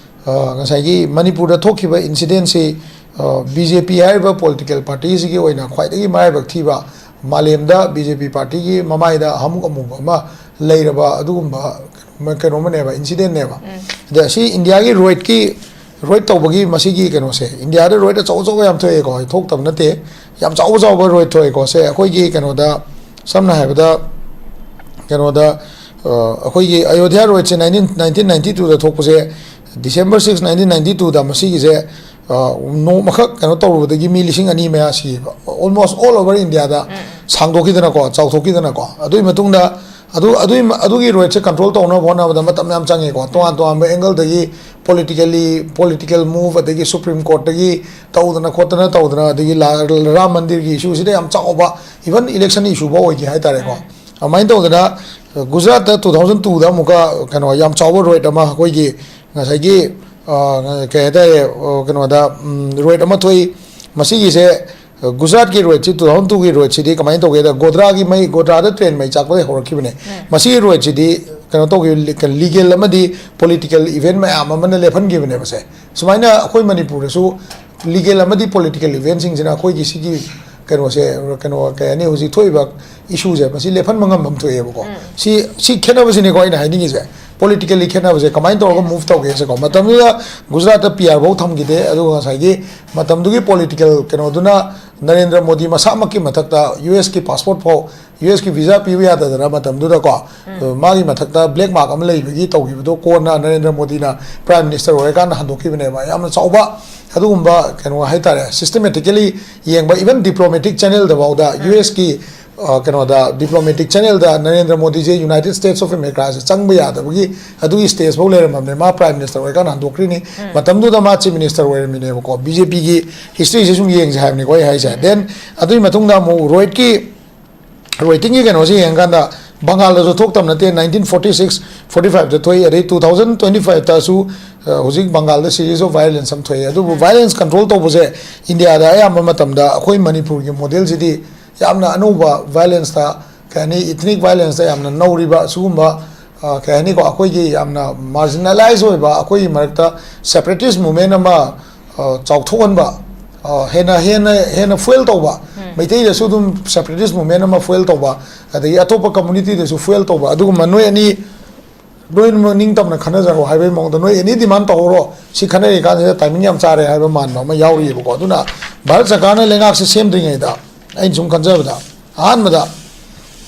ꯑ, ꯉꯁꯥꯏꯒꯤ ꯃꯅꯤꯄꯨꯔꯗ ꯊꯣꯛꯈꯤꯕ ꯏꯟꯁꯤꯗꯦꯟꯁꯤ, ꯕꯤ ꯖꯦ ꯄꯤ ꯍꯥꯏꯔꯤꯕ ꯄꯣꯂꯤꯇꯤꯀꯦꯜ ꯄꯥꯔꯇꯤꯁꯤꯒꯤ ꯑꯣꯏꯅ ꯈ꯭ꯋꯥꯏꯗꯒꯤ ꯃꯔꯥꯏꯕꯛ ꯊꯤꯕ, ꯃꯥꯂꯦꯝꯗ ꯕꯤ ꯖꯦ ꯄꯤ ꯄꯥꯔꯇꯤꯒꯤ ꯃꯃꯥꯏꯗ ꯍꯥꯃꯨꯛ ꯑꯃꯨꯕ ꯑꯃ ꯂꯩꯔꯕ ꯑꯗꯨꯒꯨꯝꯕ ꯀꯩꯅꯣ ꯑꯃꯅꯦꯕ, ꯏꯟꯁꯤꯗꯦꯟꯅꯦꯕ꯫ ꯑꯗ ꯁꯤ ꯏꯟꯗꯤꯌꯥꯒꯤ ꯔꯣꯏꯠꯀꯤ, ꯔꯣꯏꯠ ꯇꯧꯕꯒꯤ ꯃꯁꯤꯒꯤ ꯀꯩꯅꯣꯁꯦ, ꯏꯟꯗꯤꯌꯥꯗ ꯔꯣꯏꯠ ꯑꯆꯧ ꯑꯆꯧꯕ ꯌꯥꯝ ꯊꯣꯛꯑꯦꯀꯣ, ꯊꯣꯛꯇꯕ ꯅꯠꯇꯦ, ꯌꯥꯝ ꯆꯥꯎꯕ ꯆꯥꯎꯕ ꯔꯣꯏꯠ ꯊꯣꯛꯑꯦꯀꯣ꯫ ꯁꯦ, ꯑꯩꯈꯣꯏꯒꯤ ꯀꯩꯅꯣꯗ, ꯁꯝꯅ ꯍꯥꯏꯔꯕꯗ, ꯀꯩꯅꯣꯗ, ꯑ, ꯑꯩꯈꯣꯏꯒꯤ ꯑꯌꯣꯙ꯭ꯌꯥ ꯔꯣꯏꯠꯁꯦ nineteen, nineteen ninety twoꯗ ꯊꯣꯛꯄꯁꯦ, December six, nineteen ninety twoꯗ ꯃꯁꯤꯒꯤꯁꯦ, ꯑ, ꯅꯣꯡꯃꯈꯛ ꯀꯩꯅꯣ ꯇꯧꯔꯨꯕꯗꯒꯤ ꯃꯤ ꯂꯤꯁꯤꯡ ꯑꯅꯤ ꯃꯌꯥ ꯁꯤꯌꯦꯕ, almost all over ꯏꯟꯗꯤꯌꯥꯗ ꯁꯥꯡꯗꯣꯛꯈꯤꯗꯅꯀꯣ, ꯆꯥꯎꯊꯣꯛꯈꯤꯗꯅꯀꯣ꯫ ꯑꯗꯨꯒꯤ ꯃꯇꯨꯡꯗ ꯑꯗꯨ, ꯑꯗꯨꯒꯤ, ꯑꯗꯨꯒꯤ ꯔꯣꯏꯠꯁꯦ ꯀꯟꯇ꯭ꯔꯣꯜ ꯇꯧꯅꯕ ꯍꯣꯠꯅꯕꯗ ꯃꯇꯝ ꯌꯥꯝ ꯆꯪꯉꯦꯀꯣ꯫ ꯇꯣꯉꯥꯟ ꯇꯣꯉꯥꯟꯕ ꯑꯦꯡꯒꯜꯗꯒꯤ, ꯄꯣꯂꯤꯇꯤꯀꯦꯜꯂꯤ, ꯄꯣꯂꯤꯇꯤꯀꯦꯜ ꯃꯨꯚ, ꯑꯗꯒꯤ ꯁꯨꯄ꯭ꯔꯤꯝ ꯀꯣꯔꯠꯇꯒꯤ ꯇꯧꯗꯅ ꯈꯣꯠꯇꯅ ꯇꯧꯗꯅ, ꯑꯗꯒꯤ ꯂꯥ-, ꯔꯥꯝ ꯃꯟꯗꯤꯔꯒꯤ ꯏꯁꯨꯁꯤꯗ ꯌꯥꯝ ꯆꯥꯎꯕ, ꯏꯚꯟ ꯏꯂꯦꯛꯁꯟ ꯏꯁꯨ ꯐꯥꯎ ꯑꯣꯏꯈꯤ ꯍꯥꯏꯇꯥꯔꯦꯀꯣ꯫ ꯑꯗꯨꯃꯥꯏꯅ ꯇꯧꯗꯅ, ꯒꯨꯖꯔꯥꯠꯇ two thousand twoꯗ ꯑꯃꯨꯛꯀ ꯀꯩꯅꯣ ꯌꯥꯝ ꯆꯥꯎꯕ ꯔꯣꯏꯠ ꯑꯃ ꯑꯩꯈꯣꯏꯒꯤ ꯉꯁꯥꯏꯒꯤ, ꯑ, ꯀꯩ ꯍꯥꯏꯇꯥꯔꯦ, ꯑ, ꯀꯩꯅꯣꯗ, ꯎꯝ, ꯔꯣꯏꯠ ꯑꯃ ꯊꯣꯛꯏ꯫ ꯃꯁꯤꯒꯤꯁꯦ, ꯑ, ꯒꯨꯖꯔꯥꯠꯀꯤ ꯔꯣꯏꯠꯁꯤ, two thousand twoꯒꯤ ꯔꯣꯏꯠꯁꯤꯗꯤ ꯀꯃꯥꯏꯅ ꯇꯧꯒꯦꯗ, ꯒꯣꯗ꯭ꯔꯥꯒꯤ ꯃꯩ, ꯒꯣꯗ꯭ꯔꯥꯗ ꯇ꯭ꯔꯦꯟ ꯃꯩ ꯆꯥꯛꯄꯗꯒꯤ ꯍꯧꯔꯛꯈꯤꯕꯅꯦ꯫ ꯃꯁꯤꯒꯤ ꯔꯣꯏꯠꯁꯤꯗꯤ ꯀꯩꯅꯣ ꯇꯧꯈꯤꯕ, ꯂꯤꯒꯦꯜ ꯑꯃꯗꯤ ꯄꯣꯂꯤꯇꯤꯀꯦꯜ ꯏꯚꯦꯟ ꯃꯌꯥꯝ ꯑꯃꯅ ꯂꯦꯞꯍꯟꯈꯤꯕꯅꯦꯕꯁꯦ꯫ ꯁꯨꯃꯥꯏꯅ ꯑꯩꯈꯣꯏ ꯃꯅꯤꯄꯨꯔꯗꯁꯨ ꯂꯤꯒꯦꯜ ꯑꯃꯗꯤ ꯄꯣꯂꯤꯇꯤꯀꯦꯜ ꯏꯚꯦꯟꯁꯤꯡꯁꯤꯅ ꯑꯩꯈꯣꯏꯒꯤ ꯁꯤꯒꯤ ꯀꯩꯅꯣꯁꯦ, ꯀꯩꯅꯣ, ꯀꯩ ꯍꯥꯏꯅꯤ, ꯍꯧꯖꯤꯛ ꯊꯣꯛꯏꯕ ꯏꯁꯨꯁꯦ, ꯃꯁꯤ ꯂꯦꯞꯍꯟꯕ ꯉꯝꯕ ꯑꯃ ꯊꯣꯛꯑꯦꯕꯀꯣ꯫ ꯁꯤ, ꯁꯤ ꯈꯦꯠꯅꯕꯁꯤꯅꯦꯀꯣ ꯑꯩꯅ ꯍꯥꯏꯅꯤꯡꯉꯤꯁꯦ, ꯄꯣꯂꯤꯇꯤꯀꯦꯜꯂꯤ ꯈꯦꯠꯅꯕꯁꯦ꯫ ꯀꯃꯥꯏꯅ ꯇꯧꯔꯒ ꯃꯨꯚ ꯇꯧꯒꯦꯁꯦꯀꯣ꯫ ꯃꯇꯝꯗꯨꯗ ꯒꯨꯖꯔꯥꯠꯇ ꯄꯤ ꯑꯥꯔ ꯐꯥꯎ ꯊꯝꯈꯤꯗꯦ, ꯑꯗꯨꯒ ꯉꯁꯥꯏꯒꯤ ꯃꯇꯝꯗꯨꯒꯤ ꯄꯣꯂꯤꯇꯤꯀꯦꯜ ꯀꯩꯅꯣꯗꯨꯅ ꯅꯔꯦꯟꯗ꯭ꯔ ꯃꯣꯗꯤ ꯃꯁꯥꯃꯛꯀꯤ ꯃꯊꯛꯇ ꯌꯨ ꯑꯦꯁꯀꯤ ꯄꯥꯁꯄꯣꯔꯠ ꯐꯥꯎ, ꯌꯨ ꯑꯦꯁꯀꯤ ꯚꯤꯖꯥ ꯄꯤꯕ ꯌꯥꯗꯗꯅ ꯃꯇꯝꯗꯨꯗꯀꯣ, ꯃꯥꯒꯤ ꯃꯊꯛꯇ ꯕ꯭ꯂꯦꯛ ꯃꯥꯔꯛ ꯑꯃ ꯂꯩꯕꯒꯤ ꯇꯧꯈꯤꯕꯗꯣ ꯀꯣꯟꯅ ꯅꯔꯦꯟꯗ꯭ꯔ ꯃꯣꯗꯤꯅ ꯄ꯭ꯔꯥꯏꯝ ꯃꯤꯅꯤꯁꯇꯔ ꯑꯣꯏꯔꯀꯥꯟꯗ ꯍꯟꯗꯣꯛꯈꯤꯕꯅꯦꯕ꯫ ꯌꯥꯝꯅ ꯆꯥꯎꯕ ꯑꯗꯨꯒꯨꯝꯕ ꯀꯩꯅꯣ ꯍꯥꯏꯇꯥꯔꯦ, ꯁꯤꯁꯇꯦꯃꯦꯇꯤꯀꯦꯂꯤ ꯌꯦꯡꯕ, ꯏꯚꯟ ꯗꯤꯄ꯭ꯂꯣꯃꯦꯇꯤꯛ ꯆꯦꯅꯦꯜꯗ ꯐꯥꯎꯗ ꯌꯨ ꯑꯦꯁꯀꯤ ꯑ, ꯀꯩꯅꯣꯗ, diplomatic channelꯗ Narendra ꯃꯣꯗꯤꯁꯦ United States of Americaꯁꯦ ꯆꯪꯕ ꯌꯥꯗꯕꯒꯤ ꯑꯗꯨꯒꯤ stage ꯐꯥꯎ ꯂꯩꯔꯝꯃꯕꯅꯦ꯫ ꯃꯥ prime minister ꯑꯣꯏꯔꯀꯥꯟꯗ ꯍꯟꯗꯣꯛꯈ꯭ꯔꯤꯅꯤ꯫ ꯃꯇꯝꯗꯨꯗ ꯃꯥ chief minister ꯑꯣꯏꯔꯝꯃꯤꯅꯦꯕꯀꯣ꯫ BJPꯒꯤ historyꯁꯦ ꯁꯨꯝ ꯌꯦꯡꯁꯦ ꯍꯥꯏꯕꯅꯤꯀꯣ ꯑꯩ ꯍꯥꯏꯁꯦ꯫ Then ꯑꯗꯨꯒꯤ ꯃꯇꯨꯡꯗ ꯑꯃꯨꯛ ꯔꯣꯍꯤꯠꯀꯤ, ꯔꯣꯍꯤꯠꯀꯤ ꯀꯩꯅꯣꯁꯦ ꯌꯦꯡꯉꯀꯥꯟꯗ ꯕꯪꯒꯥꯜꯗꯁꯨ ꯊꯣꯛꯇꯕ ꯅꯠꯇꯦ꯫ Nineteen forty six forty fiveꯇ ꯊꯣꯛꯏ꯫ ꯑꯗꯩ two thousand twenty fiveꯇꯁꯨ, ꯑ, ꯍꯧꯖꯤꯛ ꯕꯪꯒꯥꯜꯗ series of violence ꯑꯃ ꯊꯣꯛꯑꯦ꯫ ꯑꯗꯨꯕꯨ violence control ꯇꯧꯕꯁꯦ ꯏꯟꯗꯤꯌꯥꯗ ꯑꯌꯥꯝꯕ ꯃꯇꯝꯗ ꯑꯩꯈꯣꯏ ꯃꯅꯤꯄꯨꯔꯒꯤ modelꯁꯤꯗꯤ ꯌꯥꯝꯅ ꯑꯅꯧꯕ violenceꯇ, ꯀꯩ ꯍꯥꯏꯅꯤ, ethnic violenceꯇ ꯌꯥꯝꯅ ꯅꯧꯔꯤꯕ ꯁꯤꯒꯨꯝꯕ, ꯑ, ꯀꯩ ꯍꯥꯏꯅꯤꯀꯣ, ꯑꯩꯈꯣꯏꯒꯤ ꯌꯥꯝꯅ marginalize ꯑꯣꯏꯕ, ꯑꯩꯈꯣꯏꯒꯤ ꯃꯔꯛꯇ separatist movement ꯑꯃ, ꯑ, ꯆꯥꯎꯊꯣꯛꯍꯟꯕ, ꯑ, ꯍꯦꯟꯅ, ꯍꯦꯟꯅ, ꯍꯦꯟꯅ fuel ꯇꯧꯕ, ꯃꯩꯇꯩꯗꯁꯨ ꯑꯗꯨꯝ separatist movement ꯑꯃ fuel ꯇꯧꯕ, ꯑꯗꯒꯤ ꯑꯇꯣꯞꯄ communityꯗꯁꯨ fuel ꯇꯧꯕ, ꯑꯗꯨꯒꯨꯝꯕ ꯅꯣꯏ ꯑꯅꯤ ꯂꯣꯏꯅꯃꯛ ꯅꯤꯡꯇꯝꯅ ꯈꯟꯅꯖꯔꯣ ꯍꯥꯏꯕꯒꯤ ꯃꯑꯣꯡꯗ ꯅꯣꯏ any demand ꯇꯧꯍꯧꯔꯣ, ꯁꯤ ꯈꯟꯅꯔꯤ ꯀꯥꯟꯁꯤꯗ timing ꯌꯥꯝ ꯆꯥꯔꯦ ꯍꯥꯏꯕ ꯃꯥꯟꯕ ꯑꯃ ꯌꯥꯎꯔꯤꯑꯕꯀꯣ꯫ ꯑꯗꯨꯅ ꯚꯥꯔꯠ ꯁꯔꯀꯥꯔꯅ ꯂꯩꯉꯥꯛꯁꯦ ꯁꯦꯝꯗ꯭ꯔꯤꯉꯩꯗ ꯑꯩꯅ ꯁꯨꯝ ꯈꯟꯖꯕꯗ, ꯑꯍꯥꯟꯕꯗ,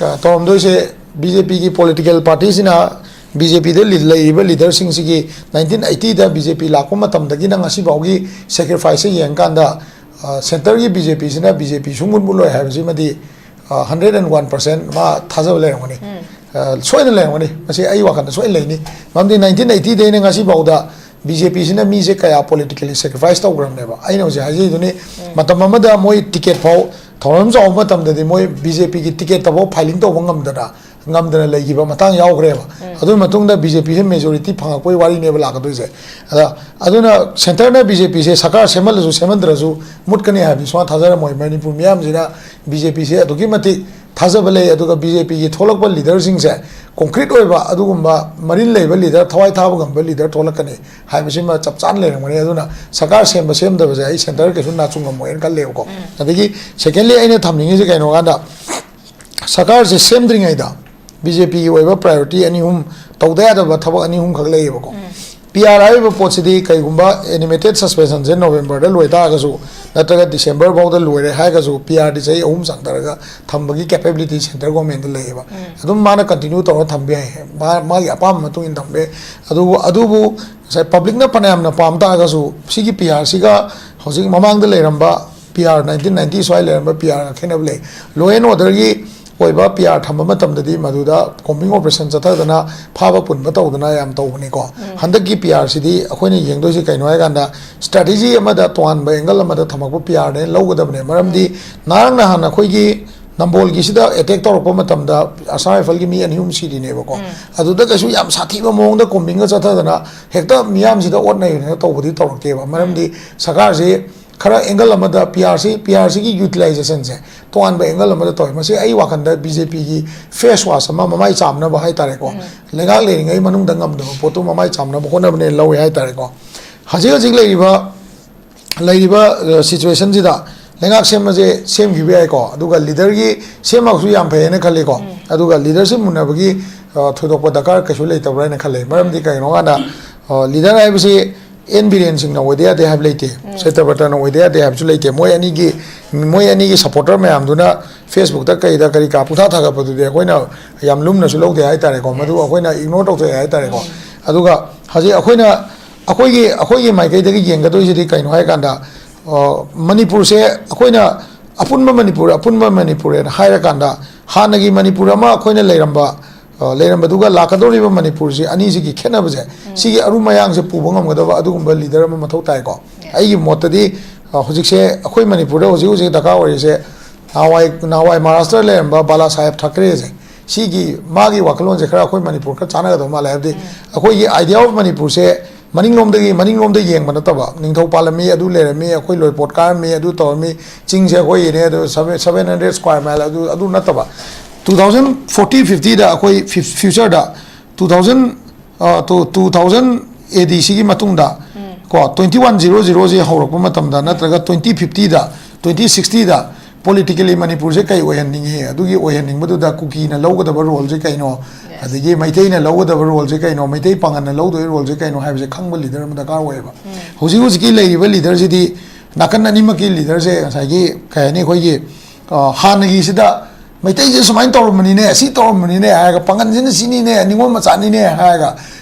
ꯑ, ꯇꯧꯔꯝꯗꯣꯏꯁꯦ, BJPꯒꯤ political partyꯁꯤꯅ BJPꯗ ꯂꯤ-, ꯂꯩꯔꯤꯕ leaderꯁꯤꯡꯁꯤꯒꯤ nineteen eightyꯗ BJP ꯂꯥꯛꯄ ꯃꯇꯝꯗꯒꯤꯅ ꯉꯁꯤ ꯐꯥꯎꯒꯤ sacrificeꯁꯦ ꯌꯦꯡꯀꯥꯟꯗ, ꯑ, centreꯒꯤ BJPꯁꯤꯅ BJP ꯁꯨꯡꯃꯨꯠ ꯃꯨꯠꯂꯣꯏ ꯍꯥꯏꯕꯁꯤꯃꯗꯤ, ꯑ, hundred and one percent ꯃꯥ ꯊꯥꯖꯕ ꯂꯩꯔꯝꯒꯅꯤ꯫ ꯑ, ꯁꯣꯏꯗꯅ ꯂꯩꯔꯝꯒꯅꯤ꯫ ꯃꯁꯤ ꯑꯩ ꯋꯥꯈꯜꯗ ꯁꯣꯏꯗꯅ ꯂꯩꯅꯤ꯫ ꯃꯔꯝꯗꯤ nineteen eightyꯗꯩꯅ ꯉꯁꯤ ꯐꯥꯎꯗ BJPꯁꯤꯅ ꯃꯤꯁꯦ ꯀꯌꯥ politically sacrifice ꯇꯧꯈ꯭ꯔꯕꯅꯦꯕ꯫ ꯑꯩꯅ ꯍꯧꯖꯤꯛ ꯍꯥꯏꯖꯩꯗꯨꯅꯤ, ꯃꯇꯝ ꯑꯃꯗ ꯃꯣꯏ ticket ꯐꯥꯎ ꯊꯧꯔꯝ ꯆꯥꯎꯕ ꯃꯇꯝꯗꯗꯤ ꯃꯣꯏ BJPꯒꯤ ticketꯇ ꯐꯥꯎ filing ꯇꯧꯕ ꯉꯝꯗꯅ, ꯉꯝꯗꯅ ꯂꯩꯈꯤꯕ ꯃꯇꯥꯡ ꯌꯥꯎꯈ꯭ꯔꯦꯕ꯫ ꯑꯗꯨꯒꯤ ꯃꯇꯨꯡꯗ BJPꯁꯦ majority ꯐꯪꯉꯛꯄꯒꯤ ꯋꯥꯔꯤꯅꯦꯕ ꯂꯥꯛꯀꯗꯣꯏꯁꯦ꯫ ꯑꯗ, ꯑꯗꯨꯅ centreꯅ BJPꯁꯦ ꯁꯔꯀꯥꯔ ꯁꯦꯝꯍꯜꯂꯁꯨ ꯁꯦꯝꯍꯟꯗ꯭ꯔꯁꯨ ꯃꯨꯠꯀꯅꯤ ꯍꯥꯏꯕꯗꯤ ꯁꯨꯡꯊꯥ ꯊꯥꯖꯔꯝꯃꯣꯏ꯫ ꯃꯅꯤꯄꯨꯔ ꯃꯤꯌꯥꯝꯁꯤꯅ BJPꯁꯦ ꯑꯗꯨꯛꯀꯤ ꯃꯇꯤꯛ ꯊꯥꯖꯕ ꯂꯩ, ꯑꯗꯨꯒ BJPꯒꯤ ꯊꯣꯛꯂꯛꯄ leaderꯁꯤꯡꯁꯦ concrete ꯑꯣꯏꯕ ꯑꯗꯨꯒꯨꯝꯕ ꯃꯔꯤꯜ ꯂꯩꯕ leader, ꯊꯋꯥꯏ ꯊꯥꯕ ꯉꯝꯕ leader ꯊꯣꯛꯂꯛꯀꯅꯤ ꯍꯥꯏꯕꯁꯤꯃ ꯆꯞ ꯆꯥꯅ ꯂꯩꯔꯝꯒꯅꯤ꯫ ꯑꯗꯨꯅ ꯁꯔꯀꯥꯔ ꯁꯦꯝꯕ ꯁꯦꯝꯗꯕꯁꯦ ꯑꯩ centre ꯀꯩꯁꯨ ꯅꯥꯆꯨꯡꯉꯝꯃꯣꯏꯅ ꯈꯜꯂꯦꯕꯀꯣ꯫ ꯑꯗꯒꯤ secondly ꯑꯩꯅ ꯊꯝꯅꯤꯡꯉꯤꯁꯦ ꯀꯩꯅꯣ ꯀꯥꯟꯗ, ꯁꯔꯀꯥꯔꯁꯦ ꯁꯦꯝꯗ꯭ꯔꯤꯉꯩꯗ BJPꯒꯤ ꯑꯣꯏꯕ priority ꯑꯅꯤ ꯑꯍꯨꯝ, ꯇꯧꯗ ꯌꯥꯗꯕ ꯊꯕꯛ ꯑꯅꯤ ꯑꯍꯨꯝꯈꯛ ꯂꯩꯌꯦꯕꯀꯣ꯫ PR ꯍꯥꯏꯔꯤꯕ ꯄꯣꯠꯁꯤꯗꯤ ꯀꯩꯒꯨꯝꯕ animated suspensionꯁꯦ Novemberꯗ ꯂꯣꯏ ꯇꯥꯔꯒꯁꯨ, ꯅꯠꯇ꯭ꯔꯒ December ꯐꯥꯎꯗ ꯂꯣꯏꯔꯦ ꯍꯥꯏꯔꯒꯁꯨ, PRꯗꯤ ꯆꯍꯤ ꯑꯍꯨꯝ ꯆꯪꯊꯔꯒ ꯊꯝꯕꯒꯤ capability centre governmentꯇ ꯂꯩꯌꯦꯕ꯫ ꯑꯗꯨꯝ ꯃꯥꯅ continue ꯇꯧꯔ ꯊꯝꯕ ꯌꯥꯏ, ꯃꯥ-, ꯃꯥꯒꯤ ꯑꯄꯥꯝꯕ ꯃꯇꯨꯡ ꯏꯟꯅ ꯊꯝꯕ ꯌꯥꯏ꯫ ꯑꯗꯨꯕꯨ, ꯑꯗꯨꯕꯨ ꯉꯁꯥꯏ publicꯅ ꯐꯅꯌꯥꯝꯅ ꯄꯥꯝ ꯇꯥꯔꯒꯁꯨ, ꯁꯤꯒꯤ PRꯁꯤꯒ ꯍꯧꯖꯤꯛ ꯃꯃꯥꯡꯗ ꯂꯩꯔꯝꯕ PR, nineteen ninety ꯁ꯭ꯋꯥꯏ ꯂꯩꯔꯝꯕ PRꯒ ꯈꯦꯠꯅꯕ ꯂꯩ꯫ Law and orderꯒꯤ ꯑꯣꯏꯕ ꯄꯤ ꯑꯥꯔ ꯊꯝꯕ ꯃꯇꯝꯗꯗꯤ ꯃꯗꯨꯗ ꯀꯣꯝꯕꯤꯡ ꯑꯣꯄꯔꯦꯁꯟ ꯆꯠꯊꯗꯅ ꯐꯥꯕ ꯄꯨꯟꯕ ꯇꯧꯗꯅ ꯌꯥꯝ ꯇꯧꯕꯅꯤꯀꯣ꯫ ꯍꯟꯗꯛꯀꯤ ꯄꯤ ꯑꯥꯔꯁꯤꯗꯤ ꯑꯩꯈꯣꯏꯅ ꯌꯦꯡꯗꯣꯏꯁꯤ ꯀꯩꯅꯣ ꯍꯥꯏꯀꯥꯟꯗ, ꯁ꯭ꯇ꯭ꯔꯦꯇꯦꯖꯤ ꯑꯃꯗ, ꯇꯣꯉꯥꯟꯕ ꯑꯦꯡꯒꯜ ꯑꯃꯗ ꯊꯝꯃꯛꯄ ꯄꯤ ꯑꯥꯔꯅꯦ ꯂꯧꯒꯗꯕꯅꯦ꯫ ꯃꯔꯝꯗꯤ ꯉꯔꯥꯡ ꯅꯍꯥꯟ ꯑꯩꯈꯣꯏꯒꯤ ꯅꯝꯕꯣꯜꯒꯤꯁꯤꯗ ꯑꯦꯇꯦꯛ ꯇꯧꯔꯛꯄ ꯃꯇꯝꯗ ꯑꯁꯥꯝ ꯔꯥꯏꯐꯜꯒꯤ ꯃꯤ ꯑꯅꯤ ꯑꯍꯨꯝ ꯁꯤꯔꯤꯅꯦꯕꯀꯣ꯫ ꯑꯗꯨꯗ ꯀꯩꯁꯨ ꯌꯥꯝ ꯁꯥꯊꯤꯕ ꯃꯑꯣꯡꯗ ꯀꯣꯝꯕꯤꯡꯒ ꯆꯠꯊꯗꯅ ꯍꯦꯛꯇ ꯃꯤꯌꯥꯝꯁꯤꯗ ꯑꯣꯠꯅꯩꯅ ꯇꯧꯕꯗꯤ ꯇꯧꯔꯛꯇꯦꯕ꯫ ꯃꯔꯝꯗꯤ ꯁꯔꯀꯥꯔꯁꯤ ꯈꯔ ꯑꯦꯡꯒꯜ ꯑꯃꯗ P R C, P R ꯁꯤꯒꯤ ꯌꯨꯇꯤꯂꯥꯏꯖꯦꯁꯟꯁꯦ ꯇꯣꯉꯥꯟꯕ ꯑꯦꯡꯒꯜ ꯑꯃꯗ ꯇꯧꯋꯦ꯫ ꯃꯁꯤ ꯑꯩ ꯋꯥꯈꯜꯗ ꯕꯤ ꯖꯦ ꯄꯤꯒꯤ ꯐꯦꯁ ꯋꯥꯁ ꯑꯃ, ꯃꯃꯥꯏ ꯆꯥꯝꯅꯕ ꯍꯥꯏꯇꯥꯔꯦꯀꯣ, ꯂꯩꯉꯥꯛ ꯂꯩꯔꯤꯉꯩ ꯃꯅꯨꯡꯗ ꯉꯝꯗꯕ ꯄꯣꯠꯇꯨ ꯃꯃꯥꯏ ꯆꯥꯝꯅꯕ ꯍꯣꯠꯅꯕꯅꯦꯅ ꯂꯧꯋꯦ ꯍꯥꯏꯇꯥꯔꯦꯀꯣ꯫ ꯍꯧꯖꯤꯛ ꯍꯧꯖꯤꯛ ꯂꯩꯔꯤꯕ, ꯂꯩꯔꯤꯕ, ꯑ, ꯁꯤꯆꯨꯋꯦꯁꯟꯁꯤꯗ ꯂꯩꯉꯥꯛ ꯁꯦꯝꯕꯁꯦ ꯁꯦꯝꯈꯤꯕ ꯌꯥꯏꯀꯣ, ꯑꯗꯨꯒ ꯂꯤꯗꯔꯒꯤ ꯁꯦꯝꯃꯒꯁꯨ ꯌꯥꯝ ꯐꯩ ꯍꯥꯏꯅ ꯈꯜꯂꯤꯀꯣ꯫ ꯑꯗꯨꯒ ꯂꯤꯗꯔꯁꯤꯞ ꯃꯨꯟꯅꯕꯒꯤ, ꯑ, ꯊꯣꯏꯗꯣꯛꯄ ꯗꯔꯀꯥꯔ ꯀꯩꯁꯨ ꯂꯩꯇꯕ꯭ꯔꯥ ꯍꯥꯏꯅ ꯈꯜꯂꯦ꯫ ꯃꯔꯝꯗꯤ ꯀꯩꯅꯣ ꯍꯥꯏꯀꯥꯟꯗ, ꯑ, ꯂꯤꯗꯔ ꯍꯥꯏꯕꯁꯤ ꯑꯦꯟ ꯕꯤꯔꯦꯟ ꯁꯤꯡꯅ ꯑꯣꯏꯗ ꯌꯥꯗꯦ ꯍꯥꯏꯕ ꯂꯩꯇꯦ, ꯁꯇ꯭ꯌꯕ꯭ꯔꯇꯅ ꯑꯣꯏꯗ ꯌꯥꯗꯦ ꯍꯥꯏꯕꯁꯨ ꯂꯩꯇꯦ꯫ ꯃꯣꯏ ꯑꯅꯤꯒꯤ, ꯃꯣꯏ ꯑꯅꯤꯒꯤ ꯁꯄꯣꯔꯇꯔ ꯃꯌꯥꯝꯗꯨꯅ ꯐꯦꯁꯕꯨꯛꯇ ꯀꯩꯗ ꯀꯔꯤ ꯀꯔꯥ ꯄꯨꯡꯊꯥ ꯊꯥꯒꯠꯄꯗꯨꯗꯤ ꯑꯩꯈꯣꯏꯅ ꯌꯥꯝ ꯂꯨꯝꯅꯁꯨ ꯂꯧꯗꯦ ꯍꯥꯏꯇꯥꯔꯦꯀꯣ, ꯃꯗꯨ ꯑꯩꯈꯣꯏꯅ ꯏꯒꯅꯣꯔ ꯇꯧꯊꯣꯛꯑꯦ ꯍꯥꯏꯇꯥꯔꯦꯀꯣ꯫ ꯑꯗꯨꯒ ꯍꯧꯖꯤꯛ ꯑꯩꯈꯣꯏꯅ, ꯑꯩꯈꯣꯏꯒꯤ, ꯑꯩꯈꯣꯏꯒꯤ ꯃꯥꯏꯀꯩꯗꯒꯤ ꯌꯦꯡꯒꯗꯣꯏꯁꯤꯗꯤ ꯀꯩꯅꯣ ꯍꯥꯏꯀꯥꯟꯗ, ꯑ, ꯃꯅꯤꯄꯨꯔꯁꯦ ꯑꯩꯈꯣꯏꯅ ꯑꯄꯨꯟꯕ ꯃꯅꯤꯄꯨꯔ, ꯑꯄꯨꯟꯕ ꯃꯅꯤꯄꯨꯔ ꯍꯥꯏꯅ ꯍꯥꯏꯔꯀꯥꯟꯗ, ꯍꯥꯟꯅꯒꯤ ꯃꯅꯤꯄꯨꯔ ꯑꯃ ꯑꯩꯈꯣꯏꯅ ꯂꯩꯔꯝꯕ, ꯑ, ꯂꯩꯔꯝꯕꯗꯨꯒ ꯂꯥꯛꯀꯗꯧꯔꯤꯕ ꯃꯅꯤꯄꯨꯔꯁꯤ, ꯑꯅꯤꯁꯤꯒꯤ ꯈꯦꯠꯅꯕꯁꯦ, ꯁꯤꯒꯤ ꯑꯔꯨꯝ ꯑꯌꯥꯡꯁꯦ ꯄꯨꯕ ꯉꯝꯒꯗꯕ ꯑꯗꯨꯒꯨꯝꯕ ꯂꯤꯗꯔ ꯑꯃ ꯃꯊꯧ ꯇꯥꯏꯀꯣ꯫ ꯑꯩꯒꯤ ꯃꯣꯠꯇꯗꯤ, ꯑ, ꯍꯧꯖꯤꯛꯁꯦ ꯑꯩꯈꯣꯏ ꯃꯅꯤꯄꯨꯔꯗ ꯍꯧꯖꯤꯛ ꯍꯧꯖꯤꯛ ꯗꯔꯀꯥꯔ ꯑꯣꯏꯔꯤꯁꯦ, ꯅꯍꯥꯟꯋꯥꯏ, ꯅꯍꯥꯟꯋꯥꯏ ꯃꯍꯥꯔꯥꯁꯇ꯭ꯔ ꯂꯩꯔꯝꯕ ꯕꯥꯂꯥ ꯁꯥꯍꯦꯕ ꯊꯥꯀꯔꯦꯁꯦ, ꯁꯤꯒꯤ ꯃꯥꯒꯤ ꯋꯥꯈꯜꯂꯣꯟꯁꯦ ꯈꯔ ꯑꯩꯈꯣꯏ ꯃꯅꯤꯄꯨꯔ ꯈꯔ ꯆꯥꯟꯅꯒꯗꯕ ꯃꯥꯜꯂꯦ꯫ ꯍꯥꯏꯕꯗꯤ ꯑꯩꯈꯣꯏꯒꯤ idea of ꯃꯅꯤꯄꯨꯔꯁꯦ ꯃꯅꯤꯡꯂꯣꯝꯗꯒꯤ, ꯃꯅꯤꯡꯂꯣꯝꯗ ꯌꯦꯡꯕ ꯅꯠꯇꯕ, ꯅꯤꯡꯊꯧ ꯄꯥꯜꯂꯝꯃꯤ, ꯑꯗꯨ ꯂꯩꯔꯝꯃꯤ, ꯑꯩꯈꯣꯏ ꯂꯣꯏꯄꯣꯠ ꯀꯥꯔꯝꯃꯤ, ꯑꯗꯨ ꯇꯧꯔꯝꯃꯤ, ꯆꯤꯡꯁꯦ ꯑꯩꯈꯣꯏꯒꯤꯅꯦ, ꯑꯗꯨ seven, seven hundred square mile, ꯑꯗꯨ, ꯑꯗꯨ ꯅꯠꯇꯕ, two thousand forty, fifty ꯗ ꯑꯩꯈꯣꯏ ꯐ꯭ꯌꯨ-, ꯐ꯭ꯌꯨꯆꯔꯗ two thousand, ꯑ, to two thousand A D ꯁꯤꯒꯤ ꯃꯇꯨꯡꯗ, ꯀꯣ, twenty one zero zero ꯁꯦ ꯍꯧꯔꯛꯄ ꯃꯇꯝꯗ, ꯅꯠꯇ꯭ꯔꯒ twenty fifty ꯗ, twenty sixty ꯗ ꯄꯣꯂꯤꯇꯤꯀꯦꯜꯂꯤ ꯃꯅꯤꯄꯨꯔꯁꯦ ꯀꯩ ꯑꯣꯏꯍꯟꯅꯤꯡꯉꯤ, ꯑꯗꯨꯒꯤ ꯑꯣꯏꯍꯟꯅꯤꯡꯕꯗꯨꯗ ꯀꯨꯀꯤꯅ ꯂꯧꯒꯗꯕ ꯔꯣꯜꯁꯦ ꯀꯩꯅꯣ, ꯑꯗꯒꯤ ꯃꯩꯇꯩꯅ ꯂꯧꯒꯗꯕ ꯔꯣꯜꯁꯦ ꯀꯩꯅꯣ, ꯃꯩꯇꯩ ꯄꯥꯡꯒꯜꯅ ꯂꯧꯗꯣꯏ ꯔꯣꯜꯁꯦ ꯀꯩꯅꯣ ꯍꯥꯏꯕꯁꯦ ꯈꯪꯕ ꯂꯤꯗꯔ ꯑꯃ ꯗꯔꯀꯥꯔ ꯑꯣꯏꯌꯦꯕ꯫ ꯍꯧꯖꯤꯛ ꯍꯧꯖꯤꯛꯀꯤ ꯂꯩꯔꯤꯕ ꯂꯤꯗꯔꯁꯤꯗꯤ ꯅꯥꯀꯟ ꯑꯅꯤꯃꯛꯀꯤ ꯂꯤꯗꯔꯁꯦ ꯉꯁꯥꯏꯒꯤ, ꯀꯩ ꯍꯥꯏꯅꯤ, ꯑꯩꯈꯣꯏꯒꯤ, ꯑ, ꯍꯥꯟꯅꯒꯤꯁꯤꯗ ꯃꯩꯇꯩꯁꯦ ꯁꯨꯃꯥꯏꯅ ꯇꯧꯔꯝꯕꯅꯤꯅꯦ, ꯁꯤ ꯇꯧꯔꯝꯕꯅꯤꯅꯦ ꯍꯥꯏꯔꯒ, ꯄꯥꯡꯒꯜꯁꯤꯅ ꯁꯤꯅꯤꯅꯦ, ꯅꯤꯉꯣꯜ ꯃꯆꯥꯅꯤꯅꯦ ꯍꯥꯏꯔꯒ,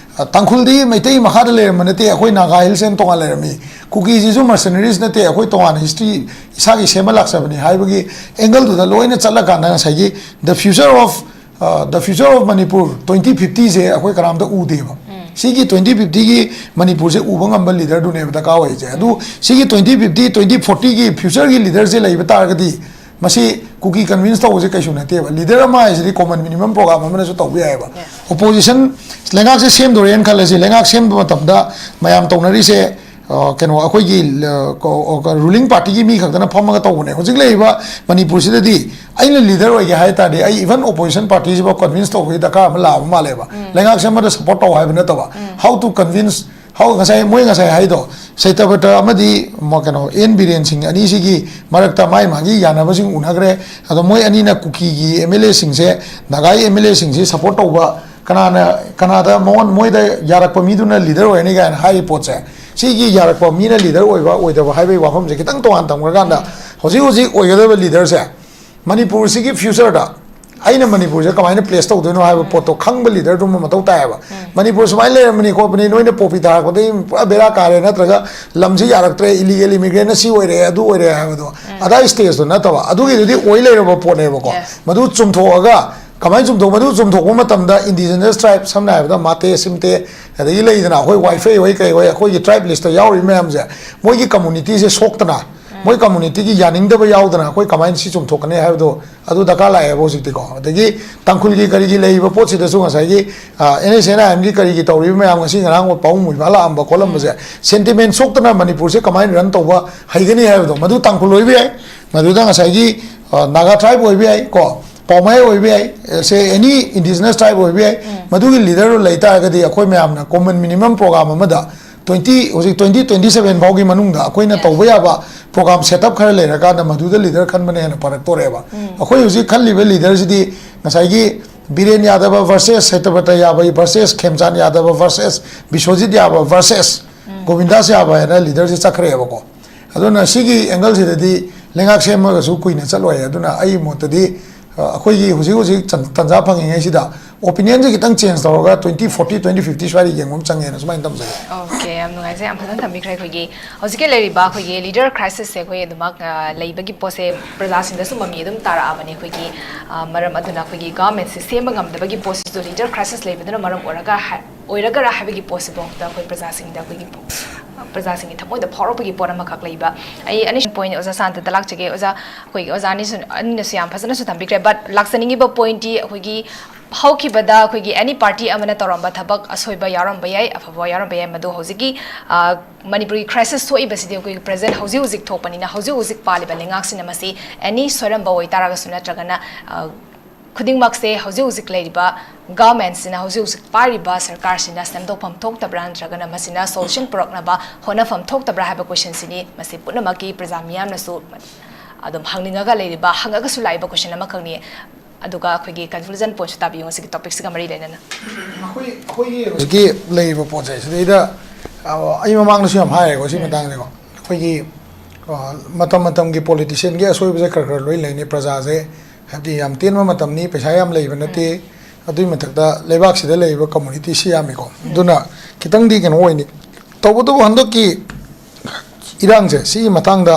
ꯇꯥꯡꯈꯨꯜꯗꯤ ꯃꯩꯇꯩ ꯃꯈꯥꯗ ꯂꯩꯔꯝꯕ ꯅꯠꯇꯦ, ꯑꯩꯈꯣꯏ ꯅꯥꯒꯥ ꯍꯤꯜꯁ ꯍꯥꯏꯅ ꯇꯣꯉꯥꯟ ꯂꯩꯔꯝꯃꯤ, ꯀꯨꯀꯤꯁꯤꯁꯨ mercenaries ꯅꯠꯇꯦ, ꯑꯩꯈꯣꯏ ꯇꯣꯉꯥꯟꯅ ꯍꯤꯁꯇ꯭ꯔꯤ ꯏꯁꯥꯒꯤ ꯁꯦꯝꯕ ꯂꯥꯛꯆꯕꯅꯤ ꯍꯥꯏꯕꯒꯤ ꯑꯦꯡꯒꯜꯗꯨꯗ ꯂꯣꯏꯅ ꯆꯠꯂꯀꯥꯟꯗ ꯉꯁꯥꯏꯒꯤ the future of the future of Manipur twenty fifty ꯁꯦ ꯑꯩꯈꯣꯏ ꯀꯅꯥꯝꯇ ꯎꯗꯦꯕ꯫ ꯁꯤꯒꯤ twenty fifty ꯒꯤ ꯃꯅꯤꯄꯨꯔꯁꯦ ꯎꯕ ꯉꯝꯕ ꯂꯤꯗꯔꯗꯨꯅꯦꯕ ꯗꯔꯀꯥꯔ ꯑꯣꯏꯔꯤꯁꯦ꯫ ꯑꯗꯨ ꯁꯤꯒꯤ twenty fifty twenty forty ꯒꯤ future ꯒꯤ ꯂꯤꯗꯔꯁꯦ ꯂꯩꯕ ꯇꯥꯔꯒꯗꯤ ꯃꯁꯤ ꯀꯨꯀꯤ ꯀꯟꯚꯤꯟꯁ ꯇꯧꯕꯁꯦ ꯀꯩꯁꯨ ꯅꯠꯇꯦꯕ꯫ ꯂꯤꯗꯔ ꯑꯃ ꯍꯥꯏꯁꯤꯗꯤ ꯀꯣꯃꯟ ꯃꯤꯅꯤꯃꯝ ꯄ꯭ꯔꯣꯒ꯭ꯔꯥꯝ ꯑꯃꯅꯁꯨ ꯇꯧꯕ ꯌꯥꯏꯑꯕ꯫ ꯑꯣꯄꯣꯖꯤꯁꯟ ꯂꯩꯉꯥꯛꯁꯦ ꯁꯦꯝꯗꯣꯔꯦꯅ ꯈꯜꯂꯁꯤ, ꯂꯩꯉꯥꯛ ꯁꯦꯝꯕ ꯃꯇꯝꯗ ꯃꯌꯥꯝ ꯇꯧꯅꯔꯤꯁꯦ, ꯑ, ꯀꯩꯅꯣ, ꯑꯩꯈꯣꯏꯒꯤ, ꯑ, ꯀꯣ-, ꯀꯣ-, ꯔꯨꯂꯤꯡ ꯄꯥꯔꯇꯤꯒꯤ ꯃꯤ ꯈꯛꯇꯅ ꯐꯝꯃꯒ ꯇꯧꯕꯅꯦ꯫ ꯍꯧꯖꯤꯛ ꯂꯩꯔꯤꯕ ꯃꯅꯤꯄꯨꯔꯁꯤꯗꯗꯤ ꯑꯩꯅ ꯂꯤꯗꯔ ꯑꯣꯏꯒꯦ ꯍꯥꯏ ꯇꯥꯔꯗꯤ ꯑꯩ ꯏꯚꯟ ꯑꯣꯄꯣꯖꯤꯁꯟ ꯄꯥꯔꯇꯤꯁꯤꯐꯥꯎ ꯀꯟꯚꯤꯟꯁ ꯇꯧꯕꯒꯤ ꯗꯔꯀꯥꯔ ꯑꯃ ꯂꯥꯛꯑꯕ ꯃꯥꯜꯂꯦꯕ꯫ ꯂꯩꯉꯥꯛꯁꯦ ꯑꯃꯗ ꯁꯄꯣꯔꯠ ꯇꯧ ꯍꯥꯏꯕ ꯅꯠꯇꯕ, how to convince, how, ꯉꯁꯥꯏ ꯃꯣꯏ ꯉꯁꯥꯏ ꯍꯥꯏꯗꯣ, ꯁꯩꯇꯕꯇ ꯑꯃꯗꯤ ꯃ-, ꯀꯩꯅꯣ, ꯑꯦꯟ ꯕꯤꯔꯦꯟ ꯁꯤꯡ ꯑꯅꯤꯁꯤꯒꯤ ꯃꯔꯛꯇ ꯃꯥꯏ ꯃꯥꯒꯤ ꯌꯥꯅꯕꯁꯤꯡ ꯎꯅꯈ꯭ꯔꯦ꯫ ꯑꯗꯣ ꯃꯣꯏ ꯑꯅꯤꯅ ꯀꯨꯀꯤꯒꯤ ꯑꯦꯝ ꯑꯦꯜ ꯑꯦꯁꯤꯡꯁꯦ, ꯅꯥꯒꯥꯒꯤ ꯑꯦꯝ ꯑꯦꯜ ꯑꯦꯁꯤꯡꯁꯤ ꯁꯄꯣꯔꯠ ꯇꯧꯕ, ꯀꯅꯥꯅ, ꯀꯅꯥꯗ ꯃꯉꯣꯟ-, ꯃꯣꯏꯗ ꯌꯥꯔꯛꯄ ꯃꯤꯗꯨꯅ ꯂꯤꯗꯔ ꯑꯣꯏꯔꯅꯤ ꯀꯥꯏꯅ ꯍꯥꯏꯔꯤ ꯄꯣꯠꯁꯦ, ꯁꯤꯒꯤ ꯌꯥꯔꯛꯄ ꯃꯤꯅ ꯂꯤꯗꯔ ꯑꯣꯏꯕ ꯑꯣꯏꯗꯕ ꯍꯥꯏꯕꯒꯤ ꯋꯥꯐꯝꯁꯦ ꯈꯤꯇꯪ ꯇꯣꯉꯥꯟ ꯊꯝꯈ꯭ꯔꯀꯥꯟꯗ, ꯍꯧꯖꯤꯛ ꯍꯧꯖꯤꯛ ꯑꯣꯏꯒꯗꯕ ꯂꯤꯗꯔꯁꯦ ꯃꯅꯤꯄꯨꯔꯁꯤꯒꯤ ꯐ꯭ꯌꯨꯆꯔꯗ ꯑꯩꯅ ꯃꯅꯤꯄꯨꯔꯁꯦ ꯀꯃꯥꯏꯅ ꯄ꯭ꯂꯦꯁ ꯇꯧꯗꯣꯏꯅꯣ ꯍꯥꯏꯕ ꯄꯣꯠꯇꯣ ꯈꯪꯕ ꯂꯤꯗꯔꯗꯨꯃ ꯃꯊꯧ ꯇꯥꯏꯌꯦꯕ꯫ ꯃꯅꯤꯄꯨꯔ ꯁꯨꯃꯥꯏꯅ ꯂꯩꯔꯝꯕꯅꯤ ꯈꯣꯠꯄꯅꯤ, ꯅꯣꯏꯅ ꯄꯣꯄꯤ ꯊꯥꯔꯛꯄꯗꯒꯤ ꯄꯨꯔꯥ ꯕꯦꯔꯥ ꯀꯥꯔꯦ, ꯅꯠꯇ꯭ꯔꯒ ꯂꯝꯁꯤ ꯌꯥꯔꯛꯇ꯭ꯔꯦ, ꯏꯂꯤꯒꯦꯜ ꯏꯃꯤꯒ꯭ꯔꯦꯟꯅ ꯁꯤ ꯑꯣꯏꯔꯦ, ꯑꯗꯨ ꯑꯣꯏꯔꯦ ꯍꯥꯏꯕꯗꯣ, ꯑꯗꯥꯏ ꯁ꯭ꯇꯦꯖꯇꯣ ꯅꯠꯇꯕ, ꯑꯗꯨꯒꯤꯗꯨꯗꯤ ꯑꯣꯏ ꯂꯩꯔꯕ ꯄꯣꯠꯅꯦꯕꯀꯣ꯫ Yes. ꯃꯗꯨ ꯆꯨꯝꯊꯣꯛꯑꯒ, ꯀꯃꯥꯏꯅ ꯆꯨꯝꯊꯣꯛ-, ꯃꯗꯨ ꯆꯨꯝꯊꯣꯛꯄ ꯃꯇꯝꯗ ꯏꯟꯗꯤꯖꯤꯅꯁ ꯇ꯭ꯔꯥꯏꯕ, ꯁꯝꯅ ꯍꯥꯏꯔꯕꯗ ꯃꯥꯇꯦ, ꯁꯤꯝꯇꯦ, ꯑꯗꯒꯤ ꯂꯩꯗꯅ ꯑꯩꯈꯣꯏ ꯋꯥꯏꯐꯩ ꯍꯣꯏ ꯀꯩ ꯍꯣꯏ, ꯑꯩꯈꯣꯏꯒꯤ ꯇ꯭ꯔꯥꯏꯕ ꯂꯤꯁꯇ ꯌꯥꯎꯔꯤꯕ ꯃꯌꯥꯝꯁꯦ, ꯃꯣꯏꯒꯤ ꯀꯝꯃꯨꯅꯤꯇꯤꯁꯦ ꯁꯣꯛꯇꯅ, ꯃꯣꯏ ꯀꯝꯃꯨꯅꯤꯇꯤꯒꯤ ꯌꯥꯅꯤꯡꯗꯕ ꯌꯥꯎꯗꯅ ꯑꯩꯈꯣꯏ ꯀꯃꯥꯏꯅ ꯁꯤ ꯆꯨꯝꯊꯣꯛꯀꯅꯤ ꯍꯥꯏꯕꯗꯣ, ꯑꯗꯨ ꯗꯔꯀꯥꯔ ꯂꯥꯛꯑꯦꯕ ꯍꯧꯖꯤꯛꯇꯤꯀꯣ꯫ ꯑꯗꯒꯤ ꯇꯥꯡꯈꯨꯜꯒꯤ ꯀꯔꯤꯒꯤ ꯂꯩꯔꯤꯕ ꯄꯣꯠꯁꯤꯗꯁꯨ ꯉꯁꯥꯏꯒꯤ, ꯑ, ꯑꯦꯟ ꯑꯦꯁ ꯑꯦꯟ ꯑꯥꯏ ꯑꯦꯝꯒꯤ ꯀꯔꯤꯒꯤ ꯇꯧꯔꯤꯕ ꯃꯌꯥꯝ, ꯉꯁꯤ ꯉꯔꯥꯡ ꯄꯥꯕꯨꯡ ꯃꯣꯏꯕꯥ ꯂꯥꯛꯑꯝꯕ ꯈꯣꯠꯂꯝꯕꯁꯦ, ꯁꯦꯟꯇꯤꯃꯦꯟ ꯁꯣꯛꯇꯅ ꯃꯅꯤꯄꯨꯔꯁꯦ ꯀꯃꯥꯏꯅ ꯔꯟ ꯇꯧꯕ ꯍꯩꯒꯅꯤ ꯍꯥꯏꯕꯗꯣ, ꯃꯗꯨ ꯇꯥꯡꯈꯨꯜ ꯑꯣꯏꯕ ꯌꯥꯏ, ꯃꯗꯨꯗ ꯉꯁꯥꯏꯒꯤ, ꯑ, ꯅꯥꯒꯥ ꯇ꯭ꯔꯥꯏꯕ ꯑꯣꯏꯕ ꯌꯥꯏ ꯀꯣ, ꯄꯥꯎꯃꯥꯏ ꯑꯣꯏꯕ ꯌꯥꯏ, ꯑꯦ, ꯁꯦ ꯑꯦꯅꯤ ꯏꯟꯗꯤꯖꯤꯅꯁ ꯇ꯭ꯔꯥꯏꯕ ꯑꯣꯏꯕ ꯌꯥꯏ, ꯃꯗꯨꯒꯤ ꯂꯤꯗꯔꯗꯨ ꯂꯩ ꯇꯥꯔꯒꯗꯤ ꯑꯩꯈꯣꯏ ꯃꯌꯥꯝꯅ ꯀꯣꯃꯟ ꯃꯤꯅꯤꯃꯝ ꯄ꯭ꯔꯣꯒ꯭ꯔꯥꯝ ꯑꯃꯗ twenty, ꯍꯧꯖꯤꯛ twenty twenty seven ꯐꯥꯎꯒꯤ ꯃꯅꯨꯡꯗ ꯑꯩꯈꯣꯏꯅ ꯇꯧꯕ ꯌꯥꯕ ꯄ꯭ꯔꯣꯒ꯭ꯔꯥꯝ ꯁꯦꯠ ꯑꯞ ꯈꯔ ꯂꯩꯔꯀꯥꯟꯗ ꯃꯗꯨꯗ ꯂꯤꯗꯔ ꯈꯟꯕꯅ ꯍꯦꯟꯅ ꯐꯔꯛꯇꯣꯔꯦꯕ꯫ ꯑꯩꯈꯣꯏ ꯍꯧꯖꯤꯛ ꯈꯜꯂꯤꯕ ꯂꯤꯗꯔꯁꯤꯗꯤ ꯉꯁꯥꯏꯒꯤ ꯕꯤꯔꯦꯟ ꯌꯥꯗꯕ ꯚꯔꯁꯦꯁ ꯁꯇ꯭ꯌꯕ꯭ꯔꯇ ꯌꯥꯕ ꯚꯔꯁꯦꯁ ꯈꯦꯝꯆꯥꯟ ꯌꯥꯗꯕ ꯚꯔꯁꯦꯁ ꯕꯤꯁ꯭ꯋꯖꯤꯠ ꯌꯥꯕ ꯚꯔꯁꯦꯁ ꯒꯣꯕꯤꯟꯗꯥꯁ ꯌꯥꯕ ꯍꯥꯏꯅ ꯂꯤꯗꯔꯁꯤ ꯆꯠꯈ꯭ꯔꯦꯕꯀꯣ꯫ ꯑꯗꯨꯅ ꯁꯤꯒꯤ ꯑꯦꯡꯒꯜꯁꯤꯗꯗꯤ ꯂꯩꯉꯥꯛ ꯁꯦꯝꯃꯒꯁꯨ ꯀꯨꯏꯅ ꯆꯠꯂꯣꯏ꯫ ꯑꯗꯨꯅ ꯑꯩꯒꯤ ꯃꯣꯠꯇꯗꯤ ꯑꯩꯈꯣꯏꯒꯤ ꯍꯧꯖꯤꯛ ꯍꯧꯖꯤꯛ ꯇꯟꯖꯥ ꯐꯪꯉꯤꯉꯩꯁꯤꯗ ꯑꯣꯄꯤꯅꯤꯌꯟꯁꯦ ꯈꯤꯇꯪ ꯆꯦꯟꯖ ꯇꯧꯔꯒ ꯇ꯭ꯋꯦꯟꯇꯤ ꯐꯣꯔꯇꯤ, ꯇ꯭ꯋꯦꯟꯇꯤ ꯐꯤꯐꯇꯤ ꯁ꯭ꯋꯥꯏꯗ ꯌꯦꯡꯕ ꯑꯃ ꯆꯪꯉꯦꯅ ꯁꯨꯃꯥꯏꯅ ꯊꯝꯖꯒꯦ꯫ ꯑꯣꯀꯦ, ꯌꯥꯝ ꯅꯨꯡꯉꯥꯏꯖꯩ, ꯌꯥꯝ ꯐꯖꯅ ꯊꯝꯕꯤꯈ꯭ꯔꯦ꯫ ꯑꯩꯈꯣꯏꯒꯤ ꯍꯧꯖꯤꯛꯀꯤ ꯂꯩꯔꯤꯕ ꯑꯩꯈꯣꯏꯒꯤ ꯂꯤꯗꯔ ꯈ꯭ꯔꯥꯏꯁꯤꯁꯁꯦ ꯑꯩꯈꯣꯏ ꯑꯗꯨꯃꯛ ꯂꯩꯕꯒꯤ ꯄꯣꯠꯁꯦ ꯄ꯭ꯔꯖꯥꯁꯤꯡꯗꯁꯨ ꯃꯃꯤ ꯑꯗꯨꯝ ꯇꯥꯔꯛꯑꯕꯅꯤ꯫ ꯑꯩꯈꯣꯏꯒꯤ ꯃꯔꯝ ꯑꯗꯨꯅ ꯑꯩꯈꯣꯏꯒꯤ ꯒꯚꯔꯟꯃꯦꯟꯠꯁꯦ ꯁꯦꯝꯕ ꯉꯝꯗꯕꯒꯤ ꯄꯣꯠꯁꯤꯁꯨ ꯂꯤꯗꯔ ꯈ꯭ꯔꯥꯏꯁꯤꯁ ꯂꯩꯕꯗꯨꯅ ꯃꯔꯝ ꯑꯣꯏꯔꯒ ꯑꯣꯏꯔꯒꯔꯥ ꯍꯥꯏꯕꯒꯤ ꯄꯣꯠꯁꯤꯐꯥꯎꯗ ꯑꯩꯈꯣꯏ ꯄ꯭ꯔꯖꯥꯁꯤꯡꯗ ꯑꯩꯈꯣꯏꯒꯤ ꯄ꯭ꯔꯖꯥꯁꯤꯡꯒꯤ ꯊꯃꯣꯏꯗ ꯐꯥꯎꯔꯛꯄꯒꯤ ꯄꯣꯠ ꯑꯃꯈꯛ ꯂꯩꯕ꯫ ꯑꯩ ꯑꯅꯤ ꯄꯣꯏꯟ ꯑꯣꯖꯥ ꯁꯥꯟꯇꯗ ꯂꯥꯛꯆꯒꯦ꯫ ꯑꯣꯖꯥ, ꯑꯩꯈꯣꯏꯒꯤ ꯑꯣꯖꯥ ꯑꯅꯤꯁꯨ ꯑꯅꯤꯅꯁꯨ ꯌꯥꯝ ꯐꯖꯅꯁꯨ ꯊꯝꯕꯤꯈ꯭ꯔꯦ꯫ ꯕꯠ ꯂꯥꯛꯆꯅꯤꯡꯉꯤꯕ ꯄꯣꯏꯟꯠꯇꯤ ꯑꯩꯈꯣꯏꯒꯤ ꯍꯧꯈꯤꯕꯗ ꯑꯩꯈꯣꯏꯒꯤ ꯑꯦꯅꯤ ꯄꯥꯔꯇꯤ ꯑꯃꯅ ꯇꯧꯔꯝꯕ ꯊꯕꯛ ꯑꯁꯣꯏꯕ ꯌꯥꯎꯔꯝꯕ ꯌꯥꯏ, ꯑꯐꯕ ꯌꯥꯎꯔꯝꯕ ꯌꯥꯏ, ꯃꯗꯨ ꯍꯧꯖꯤꯛꯀꯤ ꯃꯅꯤꯄꯨꯔꯒꯤ ꯈ꯭ꯔꯥꯏꯁꯤꯁ ꯊꯣꯛꯏꯕꯁꯤꯗꯤ ꯑꯩꯈꯣꯏꯒꯤ ꯄ꯭ꯔꯖꯦꯟꯠ ꯍꯧꯖꯤꯛ ꯍꯧꯖꯤꯛ ꯊꯣꯛꯄꯅꯤꯅ ꯍꯧꯖꯤꯛ ꯍꯧꯖꯤꯛ ꯄꯥꯜꯂꯤꯕ ꯂꯩꯉꯥꯛꯁꯤꯅ ꯃꯁꯤ ꯑꯦꯅꯤ ꯁꯣꯏꯔꯝꯕ ꯑꯣꯏꯇꯥꯔꯒꯁꯨ ꯅꯠꯇ꯭ꯔꯒꯅ ꯈꯨꯗꯤꯡꯃꯛꯁꯦ ꯍꯧꯖꯤꯛ ꯍꯧꯖꯤꯛ ꯂꯩꯔꯤꯕ ꯒꯚꯔꯟꯃꯦꯟꯠꯁꯤꯅ, ꯍꯧꯖꯤꯛ ꯍꯧꯖꯤꯛ ꯄꯥꯏꯔꯤꯕ ꯁꯔꯀꯥꯔꯁꯤꯅ ꯁꯦꯝꯗꯣꯛꯐꯝ ꯊꯣꯛꯇꯕ꯭ꯔꯥ ꯅꯠꯇ꯭ꯔꯒꯅ ꯃꯁꯤꯅ ꯁꯣꯂꯨꯁꯟ ꯄꯨꯔꯛꯅꯕ ꯍꯣꯠꯅꯐꯝ ꯊꯣꯛꯇꯕ꯭ꯔꯥ ꯍꯥꯏꯕ ꯀꯣꯏꯁꯟꯁꯤꯅꯤ꯫ ꯃꯁꯤ ꯄꯨꯝꯅꯃꯛꯀꯤ ꯄ꯭ꯔꯖꯥ ꯃꯤꯌꯥꯝꯅꯁꯨ ꯑꯗꯨꯝ ꯍꯪꯅꯤꯡꯉꯒ ꯂꯩꯔꯤꯕ, ꯍꯪꯉꯒꯁꯨ ꯂꯥꯛꯏꯕ ꯀꯣꯏꯁꯟ ꯑꯃꯈꯛꯅꯤ꯫ ꯑꯗꯨꯒ ꯑꯩꯈꯣꯏꯒꯤ ꯀꯟꯀ꯭ꯂꯨꯖꯟ ꯄꯣꯏꯟꯠꯁꯨ ꯇꯥꯕꯤꯌꯨ ꯉꯁꯤꯒꯤ ꯇꯣꯄꯤꯛꯁꯤꯒ ꯃꯔꯤ ꯂꯩꯅꯅ꯫ ꯑꯩꯈꯣꯏ ꯑꯩꯈꯣꯏꯒꯤ ꯍꯧꯖꯤꯛꯀꯤ ꯂꯩꯔꯤꯕ ꯄꯣꯠꯁꯦ ꯁꯤꯗꯩꯗ ꯑꯩ ꯃꯃꯥꯡꯗꯁꯨ ꯌꯥꯝ ꯍꯥꯏꯔꯦꯀꯣ ꯁꯤ ꯃꯇꯥꯡꯗꯀꯣ꯫ ꯑꯩꯈꯣꯏꯒꯤ ꯃꯇꯝ ꯃꯇꯝꯒꯤ ꯄꯣꯂꯤꯇꯤꯁꯤꯌꯟꯒꯤ ꯑꯁꯣꯏꯕꯁꯦ ꯈꯔ ꯈꯔ ꯂꯣꯏ ꯂꯩꯅꯤ꯫ ꯄ꯭ꯔꯖꯥꯁꯦ ꯍꯥꯏꯕꯗꯤ ꯌꯥꯝ ꯇꯦꯟꯕ ꯃꯇꯝꯅꯤ, ꯄꯩꯁꯥ ꯌꯥꯝ ꯂꯩꯕ ꯅꯠꯇꯦ꯫ ꯑꯗꯨꯒꯤ ꯃꯊꯛꯇ ꯂꯩꯕꯥꯛꯁꯤꯗ ꯂꯩꯔꯤꯕ ꯀꯝꯃꯨꯅꯤꯇꯤꯁꯤ ꯌꯥꯝꯃꯤꯀꯣ꯫ ꯑꯗꯨꯅ ꯈꯤꯇꯪꯗꯤ ꯀꯩꯅꯣ ꯑꯣꯏꯅꯤ꯫ ꯇꯧꯕꯇꯕꯨ ꯍꯟꯗꯛꯀꯤ ꯏꯔꯥꯡꯁꯦ ꯁꯤꯒꯤ ꯃꯇꯥꯡꯗ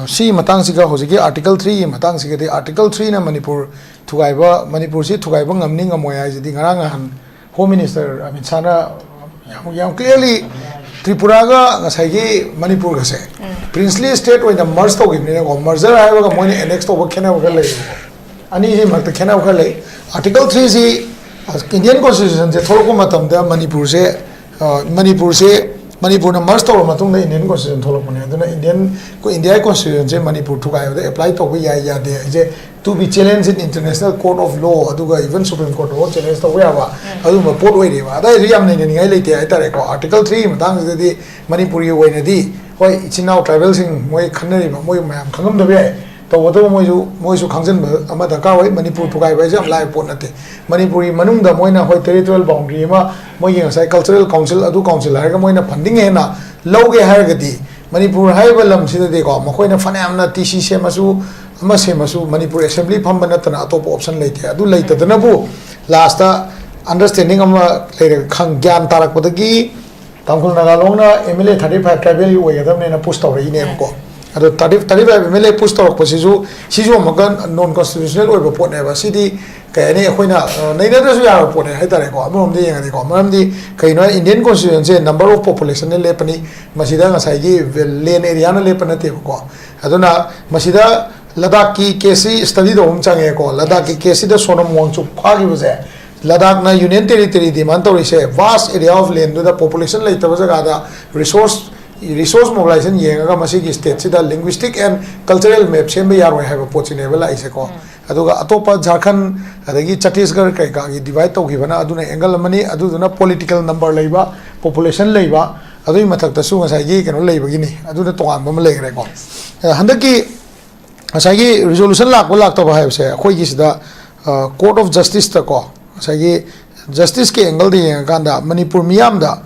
ꯁꯤꯒꯤ ꯃꯇꯥꯡꯁꯤꯒ ꯍꯧꯖꯤꯛꯀꯤ ꯑꯥꯔꯇꯤꯀꯜ ꯊ꯭ꯔꯤꯒꯤ ꯃꯇꯥꯡꯁꯤꯒꯗꯤ, ꯑꯥꯔꯇꯤꯀꯜ ꯊ꯭ꯔꯤꯅ ꯃꯅꯤꯄꯨꯔ ꯊꯨꯒꯥꯏꯕ, ꯃꯅꯤꯄꯨꯔꯁꯤ ꯊꯨꯒꯥꯏꯕ ꯉꯝꯅꯤ ꯉꯝꯃꯣꯏ ꯍꯥꯏꯁꯤꯗꯤ ꯉꯔꯥꯡ ꯅꯍꯥꯟ ꯍꯣꯝ ꯃꯤꯅꯤꯁꯇꯔ ꯑꯃꯤꯠ ꯁꯥꯍꯅ ꯌꯥꯝ ꯌꯥꯝ ꯀ꯭ꯂꯤꯌꯥꯔꯂꯤ ꯇ꯭ꯔꯤꯄꯨꯔꯥꯒ ꯉꯁꯥꯏꯒꯤ ꯃꯅꯤꯄꯨꯔꯒꯁꯦ ꯄ꯭ꯔꯤꯟꯁꯂꯤ ꯁ꯭ꯇꯦꯠ ꯑꯣꯏꯅ ꯃꯔꯖ ꯇꯧꯈꯤꯕꯅꯤꯅꯀꯣ, ꯃꯔꯖꯔ ꯍꯥꯏꯕꯒ ꯃꯣꯏꯅ ꯑꯦꯅꯦꯛꯁ ꯇꯧꯕ ꯈꯦꯠꯅꯕ ꯈꯔ ꯂꯩꯌꯦꯕꯀꯣ꯫ ꯑꯅꯤꯁꯤ ꯃꯔꯛꯇ ꯈꯦꯠꯅꯕ ꯈꯔ ꯂꯩ꯫ ꯑꯥꯔꯇꯤꯀꯜ ꯊ꯭ꯔꯤꯁꯤ ꯏꯟꯗꯤꯌꯟ ꯀꯣꯟꯁꯇꯤꯇ꯭ꯌꯨꯁꯟꯁꯦ ꯊꯣꯛꯂꯛꯄ ꯃꯇꯝꯗ ꯃꯅꯤꯄꯨꯔꯁꯦ ꯃꯅꯤꯄꯨꯔꯁꯦ ꯃꯅꯤꯄꯨꯔꯅ ꯃꯔꯖ ꯇꯧꯔꯕ ꯃꯇꯨꯡꯗ ꯏꯟꯗꯤꯌꯟ ꯀꯣꯟꯁꯇꯤꯇ꯭ꯌꯨꯁꯟ ꯊꯣꯛꯂꯛꯄꯅꯦ꯫ ꯑꯗꯨꯅ ꯏꯟꯗꯤꯌꯟ, ꯑꯩꯈꯣꯏ ꯏꯟꯗꯤꯌꯥꯒꯤ ꯀꯣꯟꯁꯇꯤꯇ꯭ꯌꯨꯁꯟꯁꯦ ꯃꯅꯤꯄꯨꯔ ꯊꯨꯒꯥꯏꯕꯗ ꯑꯦꯄ꯭ꯂꯥꯏ ꯇꯧꯕ ꯌꯥꯏ ꯌꯥꯗꯦ ꯍꯥꯏꯁꯦ to be challenged in international court of law, ꯑꯗꯨꯒ even Supreme Court of all challenge ꯇꯧꯕ ꯌꯥꯕ ꯑꯗꯨꯒꯨꯝꯕ ꯄꯣꯠ ꯑꯣꯏꯔꯦꯕ꯫ ꯑꯗꯥꯏꯁꯨ ꯌꯥꯝ ꯅꯩꯅꯅꯤꯡꯉꯥꯏ ꯂꯩꯇꯦ ꯍꯥꯏꯇꯥꯔꯦꯀꯣ꯫ ꯑꯥꯔꯇꯤꯀꯜ ꯊ꯭ꯔꯤꯒꯤ ꯃꯇꯥꯡꯁꯤꯗꯗꯤ ꯃꯅꯤꯄꯨꯔꯒꯤ ꯑꯣꯏꯅꯗꯤ ꯍꯣꯏ ꯏꯆꯤꯟ ꯏꯅꯥꯎ ꯇ꯭ꯔꯥꯏꯕꯦꯜꯁꯤꯡ ꯃꯣꯏ ꯈꯟꯅꯔꯤꯕ ꯃꯣꯏ ꯃꯌꯥꯝ ꯈꯪꯉꯝꯗꯕ ꯌꯥꯏ꯫ ꯇꯧꯕꯇꯕꯨ ꯃꯣꯏꯁꯨ ꯃꯣꯏꯁꯨ ꯈꯪꯖꯤꯟꯕ ꯑꯃ ꯗꯔꯀꯥꯔ ꯑꯣꯏ꯫ ꯃꯅꯤꯄꯨꯔ ꯊꯨꯒꯥꯏꯕ ꯍꯥꯏꯁꯦ ꯌꯥꯝ ꯂꯥꯏꯕ ꯄꯣꯠ ꯅꯠꯇꯦ꯫ ꯃꯅꯤꯄꯨꯔꯒꯤ ꯃꯅꯨꯡꯗ ꯃꯣꯏꯅ ꯍꯣꯏ ꯇꯦꯔꯤꯇꯣꯔꯤꯌꯦꯜ ꯕꯥꯎꯟꯗ꯭ꯔꯤ ꯑꯃ, ꯃꯣꯏꯒꯤ ꯉꯁꯥꯏ ꯀꯜꯆꯔꯦꯜ ꯀꯥꯎꯟꯁꯤꯜ ꯑꯗꯨ ꯀꯥꯎꯟꯁꯤꯜ ꯍꯥꯏꯔꯒ ꯃꯣꯏꯅ ꯐꯟꯗꯤꯡ ꯍꯦꯟꯅ ꯂꯧꯒꯦ ꯍꯥꯏꯔꯒꯗꯤ ꯃꯅꯤꯄꯨꯔ ꯍꯥꯏꯔꯤꯕ ꯂꯝꯁꯤꯗꯗꯤꯀꯣ ꯃꯈꯣꯏꯅ ꯐꯅꯌꯥꯝꯅ ꯇꯤ ꯁꯤ ꯁꯦꯝꯃꯁꯨ ꯑꯃ ꯁꯦꯝꯃꯁꯨ ꯃꯅꯤꯄꯨꯔ ꯑꯦꯁꯦꯝꯕ꯭ꯂꯤ ꯐꯝꯕ ꯅꯠꯇꯅ ꯑꯇꯣꯞꯄ ꯑꯣꯞꯁꯟ ꯂꯩꯇꯦ꯫ ꯑꯗꯨ ꯂꯩꯇꯗꯅꯕꯨ ꯂꯥꯁꯇ ꯑꯟꯗꯔꯁ꯭ꯇꯦꯟꯗꯤꯡ ꯑꯃ ꯂꯩꯔꯒ ꯈꯪ ꯒ꯭ꯌꯥꯟ ꯇꯥꯔꯛꯄꯗꯒꯤ ꯇꯥꯡꯈꯨꯜ ꯅꯥꯒꯥ ꯂꯣꯡꯅ M L A thirty five ꯇ꯭ꯔꯥꯏꯕꯦꯜꯒꯤ ꯑꯣꯏꯒꯗꯕꯅꯦꯅ ꯄꯨꯁ ꯇꯧꯔꯛꯏꯅꯦꯕꯀꯣ꯫ ꯑꯗꯣ thirty thirty five M L A push ꯇꯧꯔꯛꯄꯁꯤꯁꯨ ꯁꯤꯁꯨ ꯑꯃꯨꯛꯀ ꯅꯣꯟ ꯀꯣꯟꯁꯇꯤꯇ꯭ꯌꯨꯁꯅꯦꯜ ꯑꯣꯏꯕ ꯄꯣꯠꯅꯦꯕ꯫ ꯁꯤꯗꯤ ꯀꯩ ꯍꯥꯏꯅꯤ, ꯑꯩꯈꯣꯏꯅ ꯑ, ꯅꯩꯅꯗ꯭ꯔꯁꯨ ꯌꯥꯔꯕ ꯄꯣꯠꯅꯦ ꯍꯥꯏꯇꯥꯔꯦꯀꯣ, ꯑꯃꯔꯣꯝꯗ ꯌꯦꯡꯉꯗꯤꯀꯣ꯫ ꯃꯔꯝꯗꯤ ꯀꯩꯅꯣ ꯍꯥꯏ, ꯏꯟꯗꯤꯌꯟ ꯀꯣꯟꯁꯇꯤꯇ꯭ꯌꯨꯁꯟꯁꯦ ꯅꯝꯕꯔ ꯑꯣꯐ ꯄꯣꯄꯨꯂꯦꯁꯟꯅ ꯂꯦꯞꯄꯅꯤ, ꯃꯁꯤꯗ ꯉꯁꯥꯏꯒꯤ ꯂꯦꯟ ꯑꯦꯔꯤꯌꯥꯅ ꯂꯦꯞꯄ ꯅꯠꯇꯦꯕꯀꯣ꯫ ꯑꯗꯨꯅ ꯃꯁꯤꯗ ꯂꯗꯥꯛꯀꯤ ꯀꯦꯁꯁꯤ ꯁ꯭ꯇꯗꯤ ꯇꯧꯕ ꯑꯃ ꯆꯪꯉꯦꯀꯣ꯫ ꯂꯗꯥꯛꯀꯤ ꯀꯦꯁꯁꯤꯗ ꯁꯣꯅꯝ ꯋꯥꯡꯆꯨꯛ ꯐꯥꯈꯤꯕꯁꯦ, ꯂꯗꯥꯛꯅ ꯌꯨꯅꯤꯌꯟ ꯇꯦꯔꯤꯇꯔꯤ ꯗꯤꯃꯥꯟ ꯇꯧꯔꯤꯁꯦ, ꯚꯥꯁ ꯑꯦꯔꯤꯌꯥ ꯑꯣꯐ ꯂꯦꯟꯗꯨꯗ ꯄꯣꯄꯨꯂꯦꯁꯟ ꯂꯩꯇꯕ ꯖꯒꯥꯗ ꯔꯤꯁꯣꯔꯁ ꯔꯤꯁꯣꯔꯁ ꯃꯣꯕꯤꯂꯥꯏꯖꯦꯁꯟ ꯌꯦꯡꯉꯒ ꯃꯁꯤꯒꯤ ꯁ꯭ꯇꯦꯠꯁꯤꯗ ꯂꯤꯡꯒ꯭ꯋꯤꯁꯇꯤꯛ ꯑꯦꯟ ꯀꯜꯆꯔꯦꯜ ꯃꯦꯞ ꯁꯦꯝꯕ ꯌꯥꯔꯣꯏ ꯍꯥꯏꯕ ꯄꯣꯠꯁꯤꯅꯦꯕ ꯂꯥꯛꯏꯁꯦꯀꯣ꯫ ꯑꯗꯨꯒ ꯑꯇꯣꯞꯄ ꯖꯥꯔꯈꯟ ꯑꯗꯒꯤ ꯆꯇꯤꯁꯒꯔ ꯀꯩꯀꯥꯒꯤ ꯗꯤꯚꯥꯏꯠ ꯇꯧꯈꯤꯕꯅ ꯑꯗꯨꯅ ꯑꯦꯡꯒꯜ ꯑꯃꯅꯤ꯫ ꯑꯗꯨꯗꯨꯅ ꯄꯣꯂꯤꯇꯤꯀꯦꯜ ꯅꯝꯕꯔ ꯂꯩꯕ, ꯄꯣꯄꯨꯂꯦꯁꯟ ꯂꯩꯕ, ꯑꯗꯨꯒꯤ ꯃꯊꯛꯇꯁꯨ ꯉꯁꯥꯏꯒꯤ ꯀꯩꯅꯣ ꯂꯩꯕꯒꯤꯅꯤ꯫ ꯑꯗꯨꯅ ꯇꯣꯉꯥꯟꯕ ꯑꯃ ꯂꯩꯈ꯭ꯔꯦꯀꯣ꯫ ꯑ, ꯍꯟꯗꯛꯀꯤ ꯉꯁꯥꯏꯒꯤ ꯔꯤꯖꯣꯂꯨꯁꯟ ꯂꯥꯛꯄ ꯂꯥꯛꯇꯕ ꯍꯥꯏꯕꯁꯦ ꯑꯩꯈꯣꯏꯒꯤꯁꯤꯗ ꯀꯣꯔꯠ ꯑꯣꯐ ꯖꯁꯇꯤꯁꯇꯀꯣ, ꯉꯁꯥꯏꯒꯤ ꯖꯁꯇꯤꯁꯀꯤ ꯑꯦꯡꯒꯜꯗ ꯌꯦꯡꯉꯀꯥꯟꯗ ꯃꯅꯤꯄꯨꯔ ꯃꯤꯌꯥꯝꯗ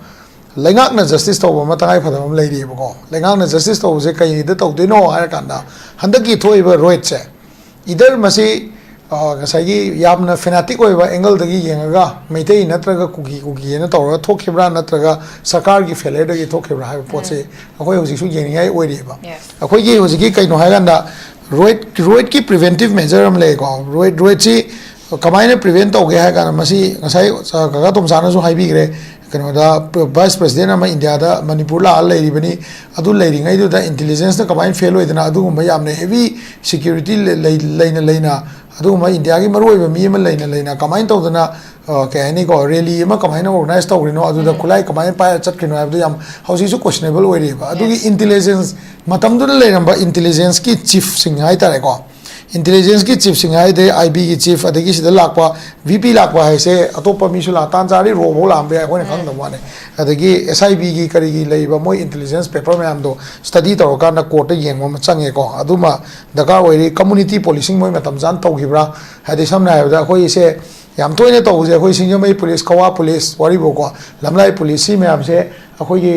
ꯂꯩꯉꯥꯛꯅ ꯖꯁꯇꯤꯁ ꯇꯧꯕ ꯑꯃ ꯇꯉꯥꯏ ꯐꯗꯕ ꯑꯃ ꯂꯩꯔꯤꯑꯕꯀꯣ꯫ ꯂꯩꯉꯥꯛꯅ ꯖꯁꯇꯤꯁ ꯇꯧꯕꯁꯦ ꯀꯩꯗ ꯇꯧꯗꯣꯏꯅꯣ ꯍꯥꯏꯔꯀꯥꯟꯗ, ꯍꯟꯗꯛꯀꯤ ꯊꯣꯛꯏꯕ ꯔꯣꯏꯠꯁꯦ ꯏꯗꯔ ꯃꯁꯤ ꯑ, ꯉꯁꯥꯏꯒꯤ ꯌꯥꯝꯅ ꯐꯦꯅꯥꯇꯤꯛ ꯑꯣꯏꯕ ꯑꯦꯡꯒꯜꯗꯒꯤ ꯌꯦꯡꯉꯒ ꯃꯩꯇꯩ ꯅꯠꯇ꯭ꯔꯒ ꯀꯨꯀꯤ ꯀꯨꯀꯤ ꯍꯥꯏꯅ ꯇꯧꯔꯒ ꯊꯣꯛꯈꯤꯕ꯭ꯔꯥ, ꯅꯠꯇ꯭ꯔꯒ ꯁꯔꯀꯥꯔꯒꯤ ꯐꯦꯂꯔꯗꯒꯤ ꯊꯣꯛꯈꯤꯕ꯭ꯔꯥ ꯍꯥꯏꯕ ꯄꯣꯠꯁꯦ ꯑꯩꯈꯣꯏ ꯍꯧꯖꯤꯛꯁꯨ ꯌꯦꯡꯅꯤꯡꯉꯥꯏ ꯑꯣꯏꯔꯤꯑꯕ꯫ ꯑꯩꯈꯣꯏꯒꯤ ꯍꯧꯖꯤꯛꯀꯤ ꯀꯩꯅꯣ ꯍꯥꯏꯀꯥꯟꯗ ꯔꯣꯏꯠ, ꯔꯣꯏꯠꯀꯤ ꯄ꯭ꯔꯤꯚꯦꯟꯇꯤꯞ ꯃꯦꯖꯔ ꯑꯃ ꯂꯩꯀꯣ꯫ ꯔꯣꯏꯠ, ꯔꯣꯏꯠꯁꯤ ꯀꯃꯥꯏꯅ ꯄ꯭ꯔꯤꯚꯦꯟ ꯇꯧꯒꯦ ꯍꯥꯏ ꯀꯥꯟꯗ, ꯃꯁꯤ ꯉꯁꯥꯏ, ꯑ, ꯀꯀꯥ ꯇꯣꯝꯆꯥꯅꯁꯨ ꯍꯥꯏꯕꯤꯈ꯭ꯔꯦ, ꯀꯩꯅꯣꯗ ꯚꯥꯏꯁ ꯄ꯭ꯔꯦꯁꯤꯗꯦꯟ ꯑꯃ ꯏꯟꯗꯤꯌꯥꯗ ꯃꯅꯤꯄꯨꯔ ꯂꯥꯛꯑ ꯂꯩꯔꯤꯕꯅꯤ꯫ ꯑꯗꯨ ꯂꯩꯔꯤꯉꯩꯗꯨꯗ ꯏꯟꯇꯦꯂꯤꯖꯦꯟꯁꯅ ꯀꯃꯥꯏꯅ ꯐꯦꯜ ꯑꯣꯏꯗꯅ, ꯑꯗꯨꯒꯨꯝꯕ ꯌꯥꯝꯅ ꯍꯦꯚꯤ ꯁꯦꯀ꯭ꯌꯨꯔꯤꯇꯤ ꯂꯩ-, ꯂꯩ-, ꯂꯩꯅ ꯂꯩꯅ, ꯑꯗꯨꯒꯨꯝꯕ ꯏꯟꯗꯤꯌꯥꯒꯤ ꯃꯔꯨꯑꯣꯏꯕ ꯃꯤ ꯑꯃ ꯂꯩꯅ ꯂꯩꯅ ꯀꯃꯥꯏꯅ ꯇꯧꯗꯅ, ꯑ, ꯀꯩ ꯍꯥꯏꯅꯤꯀꯣ, ꯔꯦꯂꯤ ꯑꯃ ꯀꯃꯥꯏꯅ ꯑꯣꯔꯒꯅꯥꯏꯖ ꯇꯧꯈ꯭ꯔꯤꯅꯣ, ꯑꯗꯨꯗ ꯈꯨꯠꯂꯥꯏ ꯀꯃꯥꯏꯅ ꯄꯥꯏꯔ ꯆꯠꯈ꯭ꯔꯤꯅꯣ ꯍꯥꯏꯕꯗꯨ ꯌꯥꯝ ꯍꯧꯖꯤꯛꯁꯨ ꯀꯣꯏꯁꯅꯦꯕꯜ ꯑꯣꯏꯔꯤꯑꯕ꯫ ꯑꯗꯨꯒꯤ ꯏꯟꯇꯦꯂꯤꯖꯦꯟꯁ, ꯃꯇꯝꯗꯨꯗ ꯂꯩꯔꯝꯕ ꯏꯟꯇꯦꯂꯤꯖꯦꯟꯁꯀꯤ ꯆꯤꯐꯁꯤꯡ ꯍꯥꯏꯇꯥꯔꯦꯀꯣ, ꯏꯟꯇꯦꯂꯤꯖꯦꯟꯁꯀꯤ ꯆꯤꯐꯁꯤꯡ ꯍꯥꯏꯗꯤ ꯑꯥꯏ ꯕꯤꯒꯤ ꯆꯤꯐ, ꯑꯗꯒꯤ ꯁꯤꯗ ꯂꯥꯛꯄ ꯚꯤ ꯄꯤ ꯂꯥꯛꯄ ꯍꯥꯏꯁꯦ, ꯑꯇꯣꯞꯄ ꯃꯤꯁꯨ ꯂꯥꯛ, ꯇꯥꯟ ꯆꯥꯔꯗꯤ ꯔꯣ ꯐꯥꯎ ꯂꯥꯛꯑꯝꯕ ꯌꯥꯏ, ꯑꯩꯈꯣꯏꯅ ꯈꯪꯗꯕ ꯋꯥꯅꯤ꯫ ꯑꯗꯒꯤ ꯑꯦꯁ ꯑꯥꯏ ꯕꯤꯒꯤ ꯀꯔꯤꯒꯤ ꯂꯩꯔꯤꯕ ꯃꯣꯏ ꯏꯟꯇꯦꯂꯤꯖꯦꯟꯁ ꯄꯦꯄꯔ ꯃꯌꯥꯝꯗꯣ ꯁ꯭ꯇꯗꯤ ꯇꯧꯔꯀꯥꯟꯗ ꯀꯣꯔꯠꯇ ꯌꯦꯡꯕ ꯑꯃ ꯆꯪꯉꯦꯀꯣ꯫ ꯑꯗꯨꯃ ꯗꯔꯀꯥꯔ ꯑꯣꯏꯔꯤ꯫ ꯀꯝꯃꯨꯅꯤꯇꯤ ꯄꯣꯂꯤꯁꯤꯡ ꯃꯣꯏ ꯃꯇꯝ ꯆꯥꯅ ꯇꯧꯈꯤꯕ꯭ꯔꯥ? ꯍꯥꯏꯗꯤ ꯁꯝꯅ ꯍꯥꯏꯔꯕꯗ ꯑꯩꯈꯣꯏꯁꯦ ꯌꯥꯝ ꯇꯣꯏꯅ ꯇꯧꯕꯁꯦ, ꯑꯩꯈꯣꯏ ꯁꯤꯡꯖꯃꯩ ꯄꯨꯂꯤꯁ, ꯀꯋꯥ ꯄꯨꯂꯤꯁ, ꯋꯥꯔꯤꯕꯣꯀꯣ, ꯂꯝꯂꯥꯏ ꯄꯨꯂꯤꯁ, ꯁꯤ ꯃꯌꯥꯝꯁꯦ ꯑꯩꯈꯣꯏꯒꯤ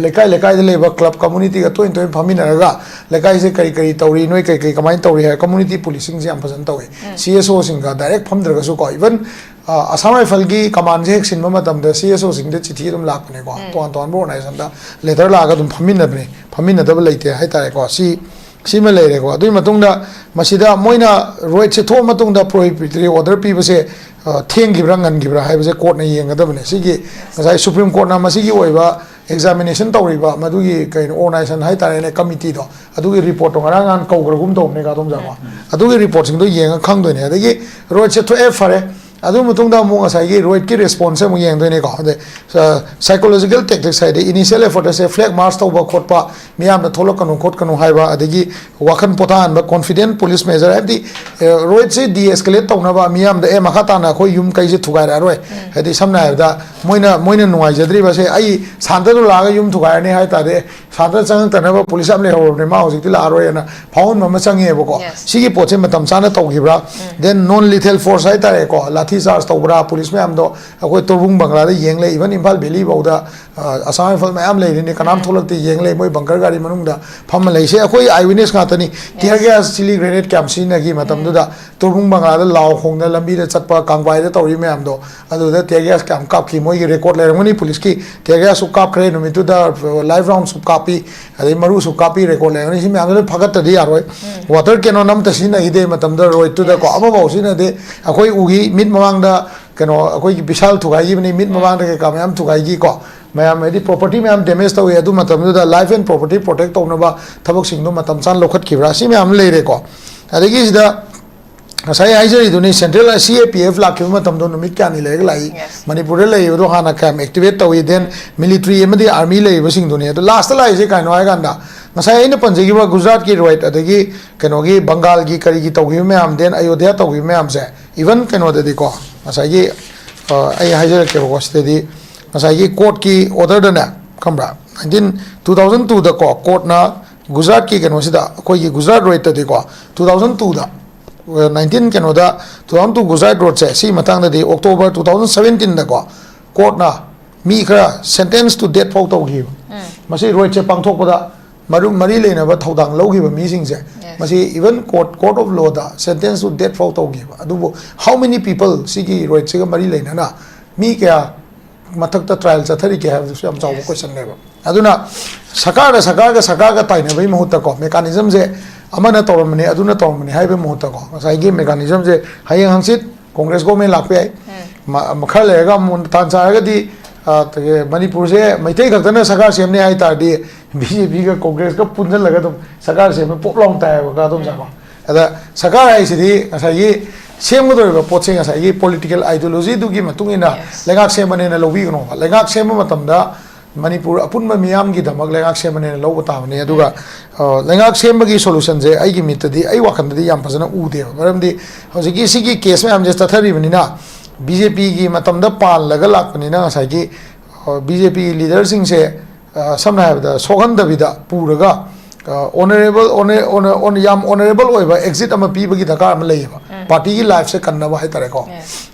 ꯂꯩꯀꯥꯏ ꯂꯩꯀꯥꯏꯗ ꯂꯩꯕ ꯀ꯭ꯂꯕ ꯀꯝꯃꯨꯅꯤꯇꯤꯒ ꯇꯣꯏꯅ ꯇꯣꯏꯅ ꯐꯝꯃꯤꯟꯅꯔꯒ, ꯂꯩꯀꯥꯏꯁꯦ ꯀꯔꯤ ꯀꯔꯤ ꯇꯧꯔꯤ, ꯅꯣꯏ ꯀꯔꯤ ꯀꯔꯤ ꯀꯃꯥꯏꯅ ꯇꯧꯔꯤ ꯍꯥꯏꯔ ꯀꯝꯃꯨꯅꯤꯇꯤ ꯄꯨꯂꯤꯁꯤꯡꯁꯦ ꯌꯥꯝ ꯐꯖꯅ ꯇꯧꯋꯤ꯫ ꯁꯤ ꯑꯦꯁ ꯑꯣꯁꯤꯡꯒ ꯗꯥꯏꯔꯦꯛ ꯐꯝꯗ꯭ꯔꯒꯁꯨꯀꯣ, ꯏꯚꯟ ꯑꯁꯥꯝ ꯔꯥꯏꯐꯜꯒꯤ ꯀꯃꯥꯟꯁꯦ ꯍꯦꯛ ꯁꯤꯟꯕ ꯃꯇꯝꯗ ꯁꯤ ꯑꯦꯁ ꯑꯣꯁꯤꯡꯗ ꯆꯤꯊꯤ ꯑꯗꯨꯝ ꯂꯥꯛꯄꯅꯦꯀꯣ꯫ ꯇꯣꯉꯥꯟ ꯇꯣꯉꯥꯟꯕ ꯑꯣꯔꯒꯅꯥꯏꯖꯦꯁꯟꯗ ꯂꯦꯇꯔ ꯂꯥꯛꯑꯒ ꯑꯗꯨꯝ ꯐꯝꯃꯤꯟꯅꯕꯅꯦ, ꯐꯝꯃꯤꯟꯅꯗꯕ ꯂꯩꯇꯦ ꯍꯥꯏꯇꯥꯔꯦꯀꯣ꯫ ꯁꯤ ꯁꯤꯃ ꯂꯩꯔꯦꯀꯣ꯫ ꯑꯗꯨꯒꯤ ꯃꯇꯨꯡꯗ ꯃꯁꯤꯗ ꯃꯣꯏꯅ ꯔꯣꯏꯠꯁꯦ ꯊꯣꯛꯑ ꯃꯇꯨꯡꯗ ꯄ꯭ꯔꯣꯍꯤꯕꯤꯇꯔꯤ ꯑꯣꯔꯗꯔ ꯄꯤꯕꯁꯦ ꯊꯦꯡꯈꯤꯕ꯭ꯔꯥ ꯉꯟꯈꯤꯕ꯭ꯔꯥ ꯍꯥꯏꯕꯁꯦ ꯀꯣꯔꯠꯅ ꯌꯦꯡꯒꯗꯕꯅꯦ꯫ ꯁꯤꯒꯤ ꯉꯁꯥꯏ ꯁꯨꯄ꯭ꯔꯤꯝ ꯀꯣꯔꯠꯅ ꯃꯁꯤꯒꯤ ꯑꯣꯏꯕ ꯑꯦꯛꯖꯥꯃꯤꯅꯦꯁꯟ ꯇꯧꯔꯤꯕ ꯃꯗꯨꯒꯤ ꯀꯩꯅꯣ ꯑꯣꯔꯒꯅꯥꯏꯖꯦꯁꯟ ꯍꯥꯏꯇꯥꯔꯦꯅꯦ, ꯀꯝꯃꯤꯇꯤꯗꯣ, ꯑꯗꯨꯒꯤ ꯔꯤꯄꯣꯔꯠꯇꯣ ꯉꯔꯥꯡ ꯅꯍꯥꯟ ꯀꯧꯈ꯭ꯔꯒꯨꯝ ꯇꯧꯕꯅꯦ ꯀꯥꯗꯣꯝ ꯆꯥꯀꯣ꯫ ꯑꯗꯨꯒꯤ ꯔꯤꯄꯣꯔꯠꯁꯤꯡꯗꯣ ꯌꯦꯡꯉ ꯈꯪꯗꯣꯏꯅꯦ꯫ ꯑꯗꯒꯤ ꯔꯣꯏꯠꯁꯦ ꯊꯣꯛꯑꯦ, ꯐꯔꯦ꯫ ꯑꯗꯨ ꯃꯇꯨꯡꯗ ꯑꯃꯨꯛ ꯉꯁꯥꯏꯒꯤ ꯔꯣꯏꯠꯀꯤ ꯔꯦꯁꯄꯣꯟꯁꯁꯦ ꯑꯃꯨꯛ ꯌꯦꯡꯗꯣꯏꯅꯦꯀꯣ꯫ ꯑꯗꯩ ꯁꯥꯏꯀꯣꯂꯣꯖꯤꯀꯦꯜ ꯇꯦꯛꯇꯤꯛꯁ ꯍꯥꯏꯗꯤ ꯏꯅꯤꯁꯤꯌꯦꯜ ꯑꯦꯐꯔꯠ ꯑꯁꯦ ꯐ꯭ꯂꯦꯛ ꯃꯥꯔꯆ ꯇꯧꯕ ꯈꯣꯠꯄ, ꯃꯤꯌꯥꯝꯗ ꯊꯣꯛꯂꯛꯀꯅꯨ ꯈꯣꯠꯀꯅꯨ ꯍꯥꯏꯕ, ꯑꯗꯒꯤ ꯋꯥꯈꯜ ꯄꯣꯊꯥꯍꯟꯕ, ꯀꯣꯟꯐꯤꯗꯦꯟ ꯄꯨꯂꯤꯁ ꯃꯦꯖꯔ, ꯍꯥꯏꯕꯗꯤ ꯔꯣꯏꯠꯁꯦ ꯗꯤꯑꯦꯁꯀꯦꯂꯦꯠ ꯇꯧꯅꯕ, ꯃꯤꯌꯥꯝꯗ ꯑꯦ ꯃꯈꯥ ꯇꯥꯅ ꯑꯩꯈꯣꯏ ꯌꯨꯝ ꯀꯩꯁꯦ ꯊꯨꯒꯥꯏꯔꯛꯑꯔꯣꯏ꯫ ꯍꯥꯏꯗꯤ ꯁꯝꯅ ꯍꯥꯏꯔꯕꯗ ꯃꯣꯏꯅ ꯃꯣꯏꯅ ꯅꯨꯡꯉꯥꯏꯖꯗ꯭ꯔꯤꯕꯁꯦ, ꯑꯩ ꯁꯥꯟꯇꯗꯨ ꯂꯥꯛꯑꯒ ꯌꯨꯝ ꯊꯨꯒꯥꯏꯔꯅꯤ ꯍꯥꯏ ꯇꯥꯔꯗꯤ, ꯁꯥꯟꯇ ꯆꯪꯉꯛꯇꯅꯕ ꯄꯨꯂꯤꯁ ꯑꯃ ꯂꯩꯍꯧꯔꯕꯅꯦ, ꯃꯥ ꯍꯧꯖꯤꯛꯇꯤ ꯂꯥꯛꯑꯔꯣꯏꯅ ꯐꯥꯎꯍꯟꯕ ꯑꯃ ꯆꯪꯉꯦꯕꯀꯣ꯫ ꯁꯤꯒꯤ ꯄꯣꯠꯁꯦ ꯃꯇꯝ ꯆꯥꯅ ꯇꯧꯈꯤꯕ꯭ꯔꯥ? ꯗꯦꯟ ꯅꯣꯟ ꯂꯤꯊꯦꯜ ꯐꯣꯔꯁ ꯍꯥꯏꯇꯥꯔꯦꯀꯣ, ꯂꯥꯊꯤ ꯆꯥꯔꯖ ꯇꯧꯕ꯭ꯔꯥ? ꯄꯨꯂꯤꯁ ꯃꯌꯥꯝꯗꯣ ꯑꯩꯈꯣꯏ ꯇꯣꯔꯕꯨꯡ ꯕꯪꯒ꯭ꯂꯥꯗ ꯌꯦꯡ ꯂꯩ, ꯏꯚꯟ ꯏꯝꯐꯥꯜ ꯚꯦꯂꯤ ꯐꯥꯎꯗ ꯑꯁꯥꯝ ꯔꯥꯏꯐꯜ ꯃꯌꯥꯝ ꯂꯩꯔꯤꯅꯤ, ꯀꯅꯥꯝ ꯊꯣꯛꯂꯛꯇꯦ, ꯌꯦꯡ ꯂꯩ, ꯃꯣꯏ ꯕꯪꯀꯔ ꯒꯥꯔꯤ ꯃꯅꯨꯡꯗ ꯐꯝꯃ ꯂꯩꯁꯦ꯫ ꯑꯩꯈꯣꯏ ꯑꯥꯏ ꯋꯤꯅꯦꯁ ꯉꯥꯛꯇꯅꯤ꯫ ꯇꯤꯌꯔ ꯒ꯭ꯌꯥꯁ, ꯆꯤꯂꯤ ꯒ꯭ꯔꯦꯅꯦꯗ ꯀꯌꯥꯝ ꯁꯤꯖꯤꯟꯅꯈꯤ ꯃꯇꯝꯗꯨꯗ, ꯇꯣꯔꯕꯨꯡ ꯕꯪꯒ꯭ꯂꯥꯗ ꯂꯥꯎ ꯈꯣꯡꯗꯅ ꯂꯝꯕꯤꯗ ꯆꯠꯄ, ꯀꯥꯡꯕꯥꯏꯗ ꯇꯧꯔꯤ ꯃꯌꯥꯝꯗꯣ, ꯑꯗꯨꯗ ꯇꯤꯌꯔ ꯒ꯭ꯌꯥꯁ ꯀꯌꯥꯝ ꯀꯥꯞꯈꯤ, ꯃꯣꯏꯒꯤ ꯔꯦꯀꯣꯔꯠ ꯂꯩꯔꯝꯒꯅꯤ꯫ ꯄꯨꯂꯤꯁꯀꯤ ꯇꯤꯌꯔ ꯒ꯭ꯌꯥꯁꯁꯨ ꯀꯥꯞꯈ꯭ꯔꯦ ꯅꯨꯃꯤꯠꯇꯨꯗ, ꯂꯥꯏꯐ ꯔꯥꯎꯟꯁꯨ ꯀꯥꯞꯄꯤ, ꯑꯗꯩ ꯃꯔꯨꯁꯨ ꯀꯥꯞꯄꯤ, ꯔꯦꯀꯣꯔꯠ ꯂꯩꯔꯝꯒꯅꯤ꯫ ꯁꯤ ꯃꯌꯥꯝꯗꯣ ꯂꯣꯏ ꯐꯥꯒꯠꯇꯗꯤ ꯌꯥꯔꯣꯏ꯫ ꯋꯥꯇꯔ ꯀꯦꯅꯣꯟ ꯑꯃꯠꯇ ꯁꯤꯖꯤꯟꯅꯈꯤꯗꯦ ꯃꯇꯝꯗ ꯔꯣꯏꯠꯇꯨꯗꯀꯣ, ꯑꯃꯐꯥꯎ ꯁꯤꯖꯤꯟꯅꯗꯦ꯫ ꯑꯩꯈꯣꯏ ꯎꯈꯤ ꯃꯤꯠ ꯃꯃꯥꯡꯗ, ꯀꯩꯅꯣ, ꯑꯩꯈꯣꯏꯒꯤ ꯕꯤꯁꯥꯜ ꯊꯨꯒꯥꯏꯈꯤꯕꯅꯤ, ꯃꯤꯠ ꯃꯃꯥꯡꯗ ꯀꯩꯀꯥ ꯃꯌꯥꯝ ꯊꯨꯒꯥꯏꯈꯤꯀꯣ꯫ ꯃꯌꯥꯝ ꯍꯥꯏꯗꯤ ꯄ꯭ꯔꯣꯄꯔꯇꯤ ꯃꯌꯥꯝ ꯗꯦꯃꯦꯖ ꯇꯧꯏ꯫ ꯑꯗꯨ ꯃꯇꯝꯗꯨꯗ ꯂꯥꯏꯐ ꯑꯦꯟ ꯄ꯭ꯔꯣꯄꯔꯇꯤ ꯄ꯭ꯔꯣꯇꯦꯛ ꯇꯧꯅꯕ ꯊꯕꯛꯁꯤꯡꯗꯣ ꯃꯇꯝ ꯆꯥꯅ ꯂꯧꯈꯠꯈꯤꯕ꯭ꯔꯥ, ꯁꯤ ꯃꯌꯥꯝ ꯂꯩꯔꯦꯀꯣ꯫ ꯑꯗꯒꯤ ꯁꯤꯗ ꯉꯁꯥꯏ ꯍꯥꯏꯖꯔꯤꯗꯨꯅꯤ, ꯁꯦꯟꯇ꯭ꯔꯦꯜ ꯁꯤ ꯑꯦ ꯄꯤ ꯑꯦꯐ ꯂꯥꯛꯈꯤꯕ ꯃꯇꯝꯗꯣ ꯅꯨꯃꯤꯠ ꯀꯌꯥꯅꯤ ꯂꯩꯔꯒ ꯂꯥꯛꯏ? ꯃꯅꯤꯄꯨꯔꯗ ꯂꯩꯔꯤꯕꯗꯣ ꯍꯥꯟꯅ ꯀꯌꯥꯝ ꯑꯦꯛꯇꯤꯚꯦꯠ ꯇꯧꯏ? ꯗꯦꯟ ꯃꯤꯂꯤꯇ꯭ꯔꯤ ꯑꯃꯗꯤ ꯑꯥꯔꯃꯤ ꯂꯩꯔꯤꯕꯁꯤꯡꯗꯨꯅꯤ꯫ ꯑꯗꯣ ꯂꯥꯁꯇ ꯂꯥꯛꯏꯁꯦ ꯀꯩꯅꯣ ꯍꯥꯏꯀꯥꯟꯗ, ꯉꯁꯥꯏ ꯑꯩꯅ ꯄꯟꯖꯈꯤꯕ ꯒꯨꯖꯔꯥꯠꯀꯤ ꯔꯣꯏꯠ, ꯑꯗꯒꯤ ꯀꯩꯅꯣꯒꯤ ꯕꯪꯒꯥꯜꯒꯤ ꯀꯔꯤꯒꯤ ꯇꯧꯈꯤꯕ ꯃꯌꯥꯝ, ꯗꯦꯟ ꯑꯌꯣꯙ꯭ꯌꯥ ꯇꯧꯈꯤꯕ ꯃꯌꯥꯝꯁꯦ, ꯏꯚꯟ ꯀꯩꯅꯣꯗꯗꯤꯀꯣ, ꯉꯁꯥꯏꯒꯤ ꯑ, ꯑꯩ ꯍꯥꯏꯖꯔꯛꯀꯦꯕꯀꯣ, ꯁꯤꯗꯗꯤ ꯉꯁꯥꯏꯒꯤ ꯀꯣꯔꯠꯀꯤ ꯑꯣꯔꯗꯔꯗꯅꯦ, ꯈꯪꯕ꯭ꯔꯥ, ꯅꯥꯏꯟꯇꯤꯟ ꯇꯨ ꯊꯥꯎꯖꯟ ꯇꯨꯗꯀꯣ, ꯀꯣꯔꯠꯅ ꯒꯨꯖꯔꯥꯠꯀꯤ ꯀꯩꯅꯣꯁꯤꯗ, ꯑꯩꯈꯣꯏꯒꯤ ꯒꯨꯖꯔꯥꯠ ꯔꯣꯏꯠꯇꯗꯤꯀꯣ, ꯇꯨ ꯊꯥꯎꯖꯟ ꯇꯨꯗ, ꯅꯥꯏꯟꯇꯤꯟ ꯀꯩꯅꯣꯗ, ꯇꯨ ꯊꯥꯎꯖꯟ ꯇꯨ ꯒꯨꯖꯔꯥꯠ ꯔꯣꯠꯁꯦ, ꯁꯤꯒꯤ ꯃꯇꯥꯡꯗꯗꯤ ꯑꯣꯛꯇꯣꯕꯔ ꯇꯨ ꯊꯥꯎꯖꯟ ꯁꯕꯦꯟꯇꯤꯟꯗꯀꯣ, ꯀꯣꯔꯠꯅ ꯃꯤ ꯈꯔ sentence to death ꯐꯥꯎ ꯇꯧꯈꯤꯕ꯫ ꯃꯁꯤ ꯔꯣꯏꯠꯁꯦ ꯄꯥꯡꯊꯣꯛꯄꯗ ꯃꯔꯨ ꯃꯔꯤ ꯂꯩꯅꯕ ꯊꯧꯗꯥꯡ ꯂꯧꯈꯤꯕ ꯃꯤꯁꯤꯡꯁꯦ, ꯃꯁꯤ even court, court of lawꯗ sentence to death ꯐꯥꯎ ꯇꯧꯈꯤꯕ꯫ ꯑꯗꯨꯕꯨ how many people ꯁꯤꯒꯤ ꯔꯣꯏꯠꯁꯤꯒ ꯃꯔꯤ ꯂꯩꯅꯅ ꯃꯤ ꯀꯌꯥ ꯃꯊꯛꯇ trial ꯆꯠꯊꯔꯤꯒꯦ ꯍꯥꯏꯕꯗꯨꯁꯨ ꯌꯥꯝ ꯆꯥꯎꯕ questionꯅꯦꯕ꯫ ꯑꯗꯨꯅ ꯁꯔꯀꯥꯔꯗ, ꯁꯔꯀꯥꯔꯒ, ꯁꯔꯀꯥꯔꯒ ꯇꯥꯏꯅꯕꯒꯤ ꯃꯍꯨꯠꯇꯀꯣ, mechanismꯁꯦ ꯑꯃꯅ ꯇꯧꯔꯝꯕꯅꯤ, ꯑꯗꯨꯅ ꯇꯧꯔꯝꯕꯅꯤ ꯍꯥꯏꯕꯒꯤ ꯃꯍꯨꯠꯇꯀꯣ, ꯉꯁꯥꯏꯒꯤ mechanismꯁꯦ ꯍꯌꯦꯡ ꯍꯪꯆꯤꯠ Congress government ꯂꯥꯛꯄ ꯌꯥꯏ꯫ ꯃ-, ꯃ-, ꯈꯔ ꯂꯩꯔꯒ ꯑꯃꯨꯛ ꯇꯥꯟ ꯆꯥꯔꯒꯗꯤ, ꯑ, ꯇꯒꯤ-, ꯃꯅꯤꯄꯨꯔꯁꯦ ꯃꯩꯇꯩ ꯈꯛꯇꯅ ꯁꯔꯀꯥꯔ ꯁꯦꯝꯅꯤ ꯍꯥꯏ ꯇꯥꯔꯗꯤ, BJPꯒ Congressꯀ ꯄꯨꯟꯁꯤꯜꯂꯒ ꯑꯗꯨꯝ ꯁꯔꯀꯥꯔ ꯁꯦꯝꯕ ꯄꯣꯞ ꯂꯥꯎꯅ ꯇꯥꯏꯌꯦꯕ, ꯀꯥ ꯑꯗꯣꯝ ꯆꯥꯀꯣ꯫ ꯑꯗ ꯁꯔꯀꯥꯔ ꯍꯥꯏꯁꯤꯗꯤ ꯉꯁꯥꯏꯒꯤ ꯁꯦꯝꯒꯗꯧꯔꯤꯕ ꯄꯣꯠꯁꯦ ꯉꯁꯥꯏꯒꯤ political ideologyꯗꯨꯒꯤ ꯃꯇꯨꯡ ꯏꯟꯅ ꯂꯩꯉꯥꯛ ꯁꯦꯝꯕꯅꯦꯅ ꯂꯧꯕꯤꯒꯅꯣꯕ꯫ ꯂꯩꯉꯥꯛ ꯁꯦꯝꯕ ꯃꯇꯝꯗ ꯃꯅꯤꯄꯨꯔ ꯑꯄꯨꯟꯕ ꯃꯤꯌꯥꯝꯒꯤꯗꯃꯛ ꯂꯩꯉꯥꯛ ꯁꯦꯝꯕꯅꯦꯅ ꯂꯧꯕ ꯇꯥꯕꯅꯤ꯫ ꯑꯗꯨꯒ, ꯑ, ꯂꯩꯉꯥꯛ ꯁꯦꯝꯕꯒꯤ solutionꯁꯦ ꯑꯩꯒꯤ ꯃꯤꯠꯇꯗꯤ, ꯑꯩ ꯋꯥꯈꯜꯗꯗꯤ ꯌꯥꯝ ꯐꯖꯅ ꯎꯗꯦꯕ꯫ ꯃꯔꯝꯗꯤ ꯍꯧꯖꯤꯛꯀꯤ ꯁꯤꯒꯤ case ꯃꯌꯥꯝꯁꯦ ꯆꯠꯊꯔꯤꯕꯅꯤꯅ, BJPꯒꯤ ꯃꯇꯝꯗ ꯄꯥꯜꯂꯒ ꯂꯥꯛꯄꯅꯤꯅ ꯉꯁꯥꯏꯒꯤ, ꯑ, BJPꯒꯤ leaderꯁꯤꯡꯁꯦ, ꯑ, ꯁꯝꯅ ꯍꯥꯏꯔꯕꯗ ꯁꯣꯛꯍꯟꯗꯕꯤꯗ ꯄꯨꯔꯒ, ꯑ, honourable, honor-, honor-, honor-, ꯌꯥꯝ honourable ꯑꯣꯏꯕ exit ꯑꯃ ꯄꯤꯕꯒꯤ ꯗꯔꯀꯥꯔ ꯑꯃ ꯂꯩꯌꯦꯕ꯫ Partyꯒꯤ lifeꯁꯦ ꯀꯟꯅꯕ ꯍꯥꯏꯇꯥꯔꯦꯀꯣ꯫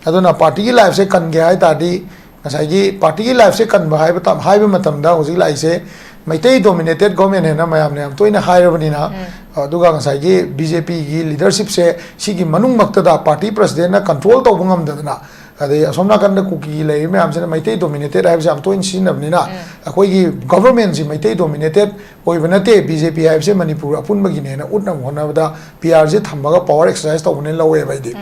ꯑꯗꯨꯅ partyꯒꯤ lifeꯁꯦ ꯀꯟꯒꯦ ꯍꯥꯏ ꯇꯥꯔꯗꯤ, ꯉꯁꯥꯏꯒꯤ partyꯒꯤ lifeꯁꯦ ꯀꯟꯕ ꯍꯥꯏꯕ ꯇ-, ꯍꯥꯏꯕ ꯃꯇꯝꯗ ꯍꯧꯖꯤꯛ ꯂꯥꯛꯏꯁꯦ ꯃꯩꯇꯩ dominated government ꯍꯥꯏꯅ ꯃꯌꯥꯝꯅ ꯌꯥꯝ ꯇꯣꯏꯅ ꯍꯥꯏꯔꯕꯅꯤꯅ, ꯑꯗꯨꯒ ꯉꯁꯥꯏꯒꯤ BJPꯒꯤ leadershipꯁꯦ ꯁꯤꯒꯤ ꯃꯅꯨꯡꯃꯛꯇꯗ party presidentꯅ control ꯇꯧꯕ ꯉꯝꯗꯗꯅ, ꯑꯗꯩ ꯑꯁꯣꯝ ꯅꯥꯀꯟꯗ ꯀꯨꯀꯤ ꯂꯩꯔꯤꯕ ꯃꯌꯥꯝꯁꯤꯅ ꯃꯩꯇꯩ dominated ꯍꯥꯏꯕꯁꯦ ꯌꯥꯝ ꯇꯣꯏꯅ ꯁꯤꯖꯤꯟꯅꯕꯅꯤꯅ, ꯑꯩꯈꯣꯏꯒꯤ governmentꯁꯤ ꯃꯩꯇꯩ dominated ꯑꯣꯏꯕ ꯅꯠꯇꯦ, BJP ꯍꯥꯏꯕꯁꯦ ꯃꯅꯤꯄꯨꯔ ꯑꯄꯨꯟꯕꯒꯤꯅꯦꯅ ꯎꯠꯅꯕ ꯍꯣꯠꯅꯕꯗ PRꯁꯦ ꯊꯝꯃꯒ power exercise ꯇꯧꯕꯅꯦꯅ ꯂꯧꯋꯦꯕ ꯑꯩꯗꯤ꯫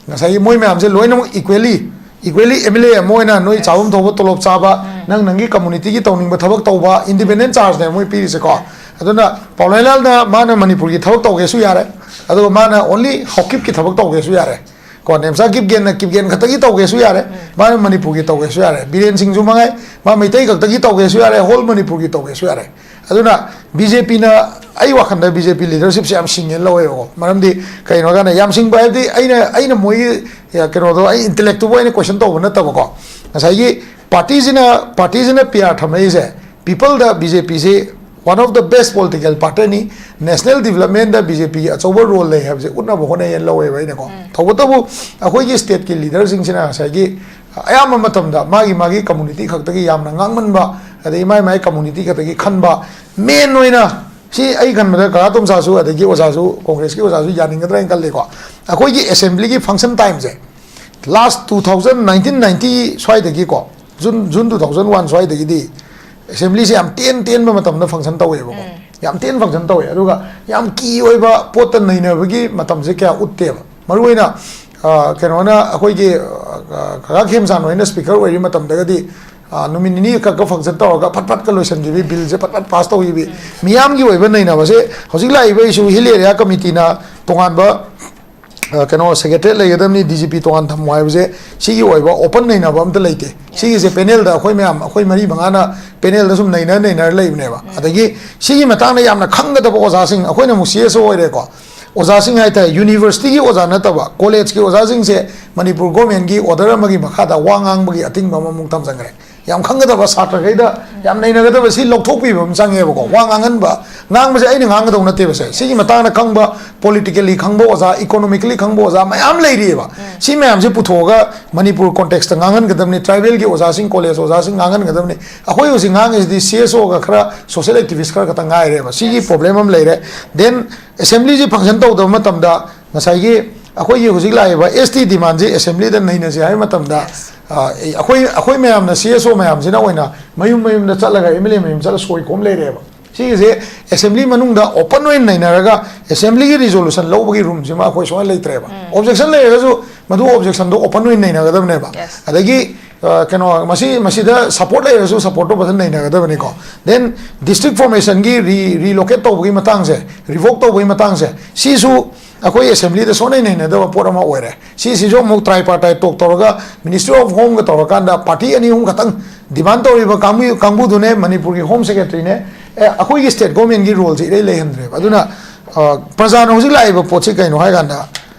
ꯉꯁꯥꯏꯒꯤ ꯃꯣꯏ ꯃꯌꯥꯝꯁꯦ ꯂꯣꯏꯅꯃꯛ equally, equally MLA ꯑꯃ ꯑꯣꯏꯅ ꯅꯣꯏ ꯆꯥꯐꯝ ꯊꯣꯛꯄ ꯇꯣꯂꯣꯞ ꯆꯥꯕ, ꯅꯪ ꯅꯪꯒꯤ communityꯒꯤ ꯇꯧꯅꯤꯡꯕ ꯊꯕꯛ ꯇꯧꯕ, independent chargeꯅꯦ ꯃꯣꯏ ꯄꯤꯔꯤꯁꯦꯀꯣ꯫ ꯑꯗꯨꯅ ꯄꯥꯎꯂꯩꯂꯥꯜꯅ ꯃꯥꯅ ꯃꯅꯤꯄꯨꯔꯒꯤ ꯊꯕꯛ ꯇꯧꯒꯦꯁꯨ ꯌꯥꯔꯦ, ꯑꯗꯨꯒ ꯃꯥꯅ only ꯍꯥꯎꯀꯤꯞꯀꯤ ꯊꯕꯛ ꯇꯧꯒꯦꯁꯨ ꯌꯥꯔꯦ꯫ ꯀꯣ, ꯅꯦꯝꯆꯥ ꯀꯤꯞꯒꯦꯟꯅ ꯀꯤꯞꯒꯦꯟ ꯈꯛꯇꯒꯤ ꯇꯧꯒꯦꯁꯨ ꯌꯥꯔꯦ, ꯃꯥꯅ ꯃꯅꯤꯄꯨꯔꯒꯤ ꯇꯧꯒꯦꯁꯨ ꯌꯥꯔꯦ꯫ ꯕꯤꯔꯦꯟ ꯁꯤꯡꯁꯨ ꯃꯉꯥꯏ, ꯃꯥ ꯃꯩꯇꯩ ꯈꯛꯇꯒꯤ ꯇꯧꯒꯦꯁꯨ ꯌꯥꯔꯦ, whole ꯃꯅꯤꯄꯨꯔꯒꯤ ꯇꯧꯒꯦꯁꯨ ꯌꯥꯔꯦ꯫ ꯑꯗꯨꯅ BJPꯅ, ꯑꯩ ꯋꯥꯈꯜꯗ BJP leadershipꯁꯦ ꯌꯥꯝ ꯁꯤꯡꯉꯦꯅ ꯂꯧꯋꯦꯕꯀꯣ꯫ ꯃꯔꯝꯗꯤ ꯀꯩꯅꯣ ꯍꯥꯏꯀꯥꯟꯗ, ꯌꯥꯝ ꯁꯤꯡꯕ ꯍꯥꯏꯕꯗꯤ ꯑꯩꯅ, ꯑꯩꯅ ꯃꯣꯏꯒꯤ, ꯌꯥ, ꯀꯩꯅꯣꯗꯣ, ꯑꯩ intellectꯇꯨꯕꯨ ꯑꯩꯅ question ꯇꯧꯕ ꯅꯠꯇꯕꯀꯣ꯫ ꯉꯁꯥꯏꯒꯤ partyꯁꯤꯅ, partyꯁꯤꯅ PR ꯊꯝꯃꯛꯏꯁꯦ, peopleꯗ BJPꯁꯤ one of the best political partyꯅꯤ, national developmentꯗ BJPꯒꯤ ꯑꯆꯧꯕ role ꯂꯩ ꯍꯥꯏꯕꯁꯦ ꯎꯠꯅꯕ ꯍꯣꯠꯅꯩꯌꯦꯅ ꯂꯧꯋꯦꯕ ꯑꯩꯅꯀꯣ꯫ ꯇꯧꯕꯇꯕꯨ ꯑꯩꯈꯣꯏꯒꯤ stateꯀꯤ leaderꯁꯤꯡꯁꯤꯅ ꯉꯁꯥꯏꯒꯤ, ꯑꯌꯥꯝꯕ ꯃꯇꯝꯗ ꯃꯥꯒꯤ ꯃꯥꯒꯤ community ꯈꯛꯇꯒꯤ ꯌꯥꯝꯅ ꯉꯥꯡꯃꯟꯕ, ꯑꯗꯒꯤ ꯃꯥꯒꯤ ꯃꯥꯒꯤ community ꯈꯛꯇꯒꯤ ꯈꯟꯕ, main ꯑꯣꯏꯅ ꯁꯤ ꯑꯩ ꯈꯟꯕꯗ ꯀꯀꯥ ꯇꯣꯝꯆꯥꯁꯨ ꯑꯗꯒꯤ ꯑꯣꯖꯥꯁꯨ, ꯀꯣꯡꯒ꯭ꯔꯦꯁꯀꯤ ꯑꯣꯖꯥꯁꯨ ꯌꯥꯅꯤꯡꯒꯗ꯭ꯔꯥ ꯍꯥꯏꯅ ꯈꯜꯂꯤꯀꯣ꯫ ꯑꯩꯈꯣꯏꯒꯤ assemblyꯒꯤ function timeꯁꯦ last two thousand, nineteen ninety ꯁ꯭ꯋꯥꯏꯗꯒꯤꯀꯣ, June June two thousand one ꯁ꯭ꯋꯥꯏꯗꯒꯤꯗꯤ assemblyꯁꯦ ꯌꯥꯝ ꯇꯦꯟ ꯇꯦꯟꯕ ꯃꯇꯝꯗ function ꯇꯧꯋꯦꯕꯀꯣ꯫ ꯌꯥꯝ ꯇꯦꯟ function ꯇꯧꯋꯦ, ꯑꯗꯨꯒ ꯌꯥꯝ key ꯑꯣꯏꯕ ꯄꯣꯠꯇ ꯅꯩꯅꯕꯒꯤ ꯃꯇꯝꯁꯦ ꯀꯌꯥ ꯎꯠꯇꯦꯕ꯫ ꯃꯔꯨꯑꯣꯏꯅ ꯑ, ꯀꯩꯅꯣꯅ ꯑꯩꯈꯣꯏꯒꯤ, ꯑ, ꯀꯀꯥ ꯈꯦꯝꯆꯥꯟ ꯍꯣꯏꯅ speaker ꯑꯣꯏꯔꯤ ꯃꯇꯝꯗꯒꯗꯤ, ꯑ, ꯅꯨꯃꯤꯠ ꯅꯤꯅꯤ ꯈꯛꯀ function ꯇꯧꯔꯒ ꯐꯠ ꯐꯠꯀ ꯂꯣꯏꯁꯤꯟꯈꯤꯕ, billꯁꯦ ꯐꯠ ꯐꯠ pass ꯇꯧꯈꯤꯕ, ꯃꯤꯌꯥꯝꯒꯤ ꯑꯣꯏꯕ ꯅꯩꯅꯕꯁꯦ꯫ ꯍꯧꯖꯤꯛ ꯂꯥꯛꯏꯕ issue hill area committeeꯅ ꯇꯣꯉꯥꯟꯕ, ꯑ, ꯀꯩꯅꯣ, secretariat ꯂꯩꯒꯗꯕꯅꯤ, DGP ꯇꯣꯉꯥꯟ ꯊꯝꯃꯣ ꯍꯥꯏꯕꯁꯦ, ꯁꯤꯒꯤ ꯑꯣꯏꯕ open ꯅꯩꯅꯕ ꯑꯝꯇ ꯂꯩꯇꯦ꯫ ꯁꯤꯒꯤꯁꯦ panelꯗ ꯑꯩꯈꯣꯏ ꯃꯌꯥꯝ, ꯑꯩꯈꯣꯏ ꯃꯔꯤ ꯃꯉꯥꯅ panelꯗ ꯁꯨꯝ ꯅꯩꯅ ꯅꯩꯅꯔ ꯂꯩꯕꯅꯦꯕ꯫ ꯑꯗꯒꯤ ꯁꯤꯒꯤ ꯃꯇꯥꯡꯗ ꯌꯥꯝꯅ ꯈꯪꯒꯗꯕ ꯑꯣꯖꯥꯁꯤꯡ, ꯑꯩꯈꯣꯏꯅ ꯑꯃꯨꯛ CSO ꯑꯣꯏꯔꯦꯀꯣ, ꯑꯣꯖꯥꯁꯤꯡ ꯍꯥꯏꯇꯥꯔꯦ, universityꯒꯤ ꯑꯣꯖꯥ ꯅꯠꯇꯕ, collegeꯀꯤ ꯑꯣꯖꯥꯁꯤꯡꯁꯦ ꯃꯅꯤꯄꯨꯔ governmentꯀꯤ order ꯑꯃꯒꯤ ꯃꯈꯥꯗ ꯋꯥ ꯉꯥꯡꯕꯒꯤ ꯑꯊꯤꯡꯕ ꯑꯃꯃꯨꯛ ꯊꯝꯖꯟꯈ꯭ꯔꯦ꯫ ꯌꯥꯝ ꯈꯪꯒꯗꯕ ꯁꯥꯇ꯭ꯔꯈꯩꯗ ꯌꯥꯝ ꯅꯩꯅꯒꯗꯕ ꯁꯤ ꯂꯧꯊꯣꯛꯄꯤꯕ ꯑꯃ ꯆꯪꯉꯦꯕꯀꯣ꯫ ꯋꯥ ꯉꯥꯡꯍꯟꯕ, ꯉꯥꯡꯕꯁꯦ ꯑꯩꯅ ꯉꯥꯡꯒꯗꯧ ꯅꯠꯇꯦꯕ ꯁꯦ꯫ ꯁꯤꯒꯤ ꯃꯇꯥꯡꯗ ꯈꯪꯕ, politically ꯈꯪꯕ ꯑꯣꯖꯥ, economically ꯈꯪꯕ ꯑꯣꯖꯥ ꯃꯌꯥꯝ ꯂꯩꯔꯤꯑꯕ꯫ ꯁꯤ ꯃꯌꯥꯝꯁꯦ ꯄꯨꯊꯣꯛꯑꯒ ꯃꯅꯤꯄꯨꯔ contextꯇ ꯉꯥꯡꯍꯟꯒꯗꯕꯅꯤ, tribalꯒꯤ ꯑꯣꯖꯥꯁꯤꯡ, college ꯑꯣꯖꯥꯁꯤꯡ ꯉꯥꯡꯍꯟꯒꯗꯕꯅꯤ꯫ ꯑꯩꯈꯣꯏ ꯍꯧꯖꯤꯛ ꯉꯥꯡꯉꯤꯁꯤꯗꯤ CSOꯒ ꯈꯔ social activist ꯈꯔ ꯈꯛꯇ ꯉꯥꯏꯔꯦꯕ꯫ ꯁꯤꯒꯤ problem ꯑꯃ ꯂꯩꯔꯦ꯫ Then assemblyꯁꯤ function ꯇꯧꯗꯕ ꯃꯇꯝꯗ ꯉꯁꯥꯏꯒꯤ ꯑꯩꯈꯣꯏꯒꯤ ꯍꯧꯖꯤꯛ ꯂꯥꯛꯏꯕ ST demandꯁꯤ assemblyꯗ ꯅꯩꯅꯁꯦ ꯍꯥꯏꯕ ꯃꯇꯝꯗ, ꯑ, ꯑꯩꯈꯣꯏ, ꯑꯩꯈꯣꯏ ꯃꯌꯥꯝꯅ, CSO ꯃꯌꯥꯝꯁꯤꯅ ꯑꯣꯏꯅ ꯃꯌꯨꯝ ꯃꯌꯨꯝꯗ ꯆꯠꯂꯒ MLA ꯃꯌꯨꯝ ꯆꯠꯂ ꯁꯣꯏ ꯈꯣꯝ ꯂꯩꯔꯦꯕ꯫ ꯁꯤꯒꯤꯁꯦ assembly ꯃꯅꯨꯡꯗ open ꯑꯣꯏꯅ ꯅꯩꯅꯔꯒ assemblyꯒꯤ resolution ꯂꯧꯕꯒꯤ roomꯁꯤꯃ ꯑꯩꯈꯣꯏ ꯁꯨꯡꯂꯩ ꯂꯩꯇ꯭ꯔꯦꯕ꯫ Objection ꯂꯩꯔꯒꯁꯨ ꯃꯗꯨ objectionꯗꯣ open ꯑꯣꯏꯅ ꯅꯩꯅꯒꯗꯕꯅꯦꯕ꯫ ꯑꯗꯒꯤ, ꯑ, ꯀꯩꯅꯣ, ꯃꯁꯤ, ꯃꯁꯤꯗ support ꯂꯩꯔꯁꯨ supportꯇꯣ ꯐꯖꯅ ꯅꯩꯅꯒꯗꯕꯅꯤꯀꯣ꯫ Then district formationꯒꯤ re-, relocate ꯇꯧꯕꯒꯤ ꯃꯇꯥꯡꯁꯦ, revoke ꯇꯧꯕꯒꯤ ꯃꯇꯥꯡꯁꯦ, ꯁꯤꯁꯨ ꯑꯩꯈꯣꯏ assemblyꯗ ꯁꯨꯡꯅꯩ ꯅꯩꯅꯗꯕ ꯄꯣꯠ ꯑꯃ ꯑꯣꯏꯔꯦ꯫ ꯁꯤꯁꯤꯁꯨ ꯑꯃꯨꯛ tripartite talk ꯇꯧꯔꯒ Ministry of Homeꯒ ꯇꯧꯔꯀꯥꯟꯗ party ꯑꯅꯤ ꯑꯍꯨꯝ ꯈꯛꯇꯪ demand ꯇꯧꯔꯤꯕ ꯀꯥꯡꯕꯨ-, ꯀꯥꯡꯕꯨꯗꯨꯅꯦ, ꯃꯅꯤꯄꯨꯔꯒꯤ Home Secretaryꯅꯦ꯫ ꯑꯦ, ꯑꯩꯈꯣꯏꯒꯤ state governmentꯀꯤ roleꯁꯦ ꯏꯔꯩ ꯂꯩꯍꯟꯗ꯭ꯔꯦꯕ꯫ ꯑꯗꯨꯅ, ꯑ, ꯄ꯭ꯔꯖꯥꯅ ꯍꯧꯖꯤꯛ ꯂꯥꯛꯏꯕ ꯄꯣꯠꯁꯤ ꯀꯩꯅꯣ ꯍꯥꯏ ꯀꯥꯟꯗ,